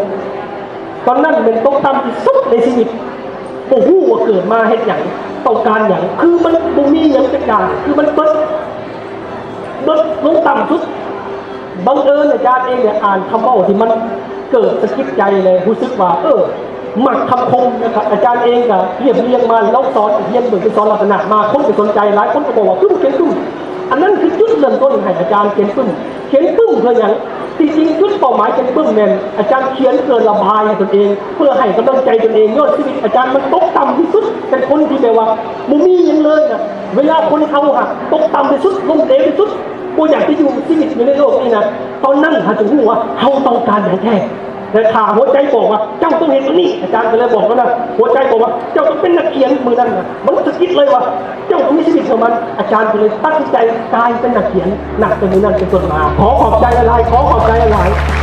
ຕອນນັ້ນແມ່ນຕົກຕ່ຳທີ່ສຸດໃນຊີວິດ, ບໍ່ຮູ້ວ່າເກີດມາເຮັດຫຍັງ, ຕ້ອງການຫຍັງ, ຄືມັນບໍ່ມີຫຍັງຈັກຢ່າງ, ຄືມັນເບິດ, ເບິດລົງຕ່ຳສຸດ. ບັງເອີນອາຈານເອງໄດ້ອ່ານຄຳເວົ້າທີ່ມັນເກີດສະກິດໃຈ ແລະ ຮູ້ສຶກວ່າ ເອີ ມັກຄຳຄົມນະຄັບ. ອາຈານເອງກໍລຽບລຽງມາ, ລາວສອນ ຮຽນເບິ່ງເປັນສອນລັກສະນະມາ, ຄົນກໍສົນໃຈ, ຫຼາຍຄົນກໍບອກວ່າ ຄືບໍ່ຂຽນປຶ້ມ. ອັນນັ້ນຄືຈຸດເລີ່ມຕົ້ນໃຫ້ອາຈານຂຽນປຶ້ມ. ຂຽນປຶ້ມເພື່ອຫຍັງ? ທີ່ຈິງຈຸດເປົ້າໝາຍຂຽນປຶ້ມແມ່ນອາຈານຂຽນເພື່ອລະບາຍໃຫ້ຕົນເອງ, ເພື່ອໃຫ້ກຳລັງໃຈຕົນເອງ. ຍ້ອນຊີວິດອາຈານມັນຕົກຕ່ຳທີ່ສຸດ, ເປັນຄົນທີ່ແບບວ່າບໍ່ມີຫຍັງເລີຍນະ. ເວລາຄົນເຮົາຫາຕົກຕ່ຳທີ່ສຸດ, ລົ້ມເຫຼວທີ່ສຸດ, ບໍ່ຢາກຈະຢູ່ຊີວິດຢູ່ໃນໂລກນີ້ນະ, ຕອນນັ້ນເຮົາຈະຮູ້ວ່າເຮົາຕ້ອງການຫຍັງແທ້. ແຕ່ຖ້າຫົວໃຈບອກວ່າ ເຈົ້າຕ້ອງເຮັດຕົວນີ້, ອາຈານກໍເລີຍບອກວ່ານະ, ຫົວໃຈບອກວ່າ ເຈົ້າຕ້ອງເປັນນັກຂຽນ. ມື້ນັ້ນນະ ມັນສະກິດເລີຍວ່າ ເຈົ້າຕ້ອງມີຊີວິດຂອງມັນ. ອາຈານກໍເລີຍຕັດສິນໃຈກາຍເປັນນັກຂຽນ. ນັບແຕ່ມື້ນັ້ນເປັນຕົ້ນມາ, ຂໍຂອບໃຈຫຼາຍໆ, ຂໍຂອບໃຈຫຼາຍໆ.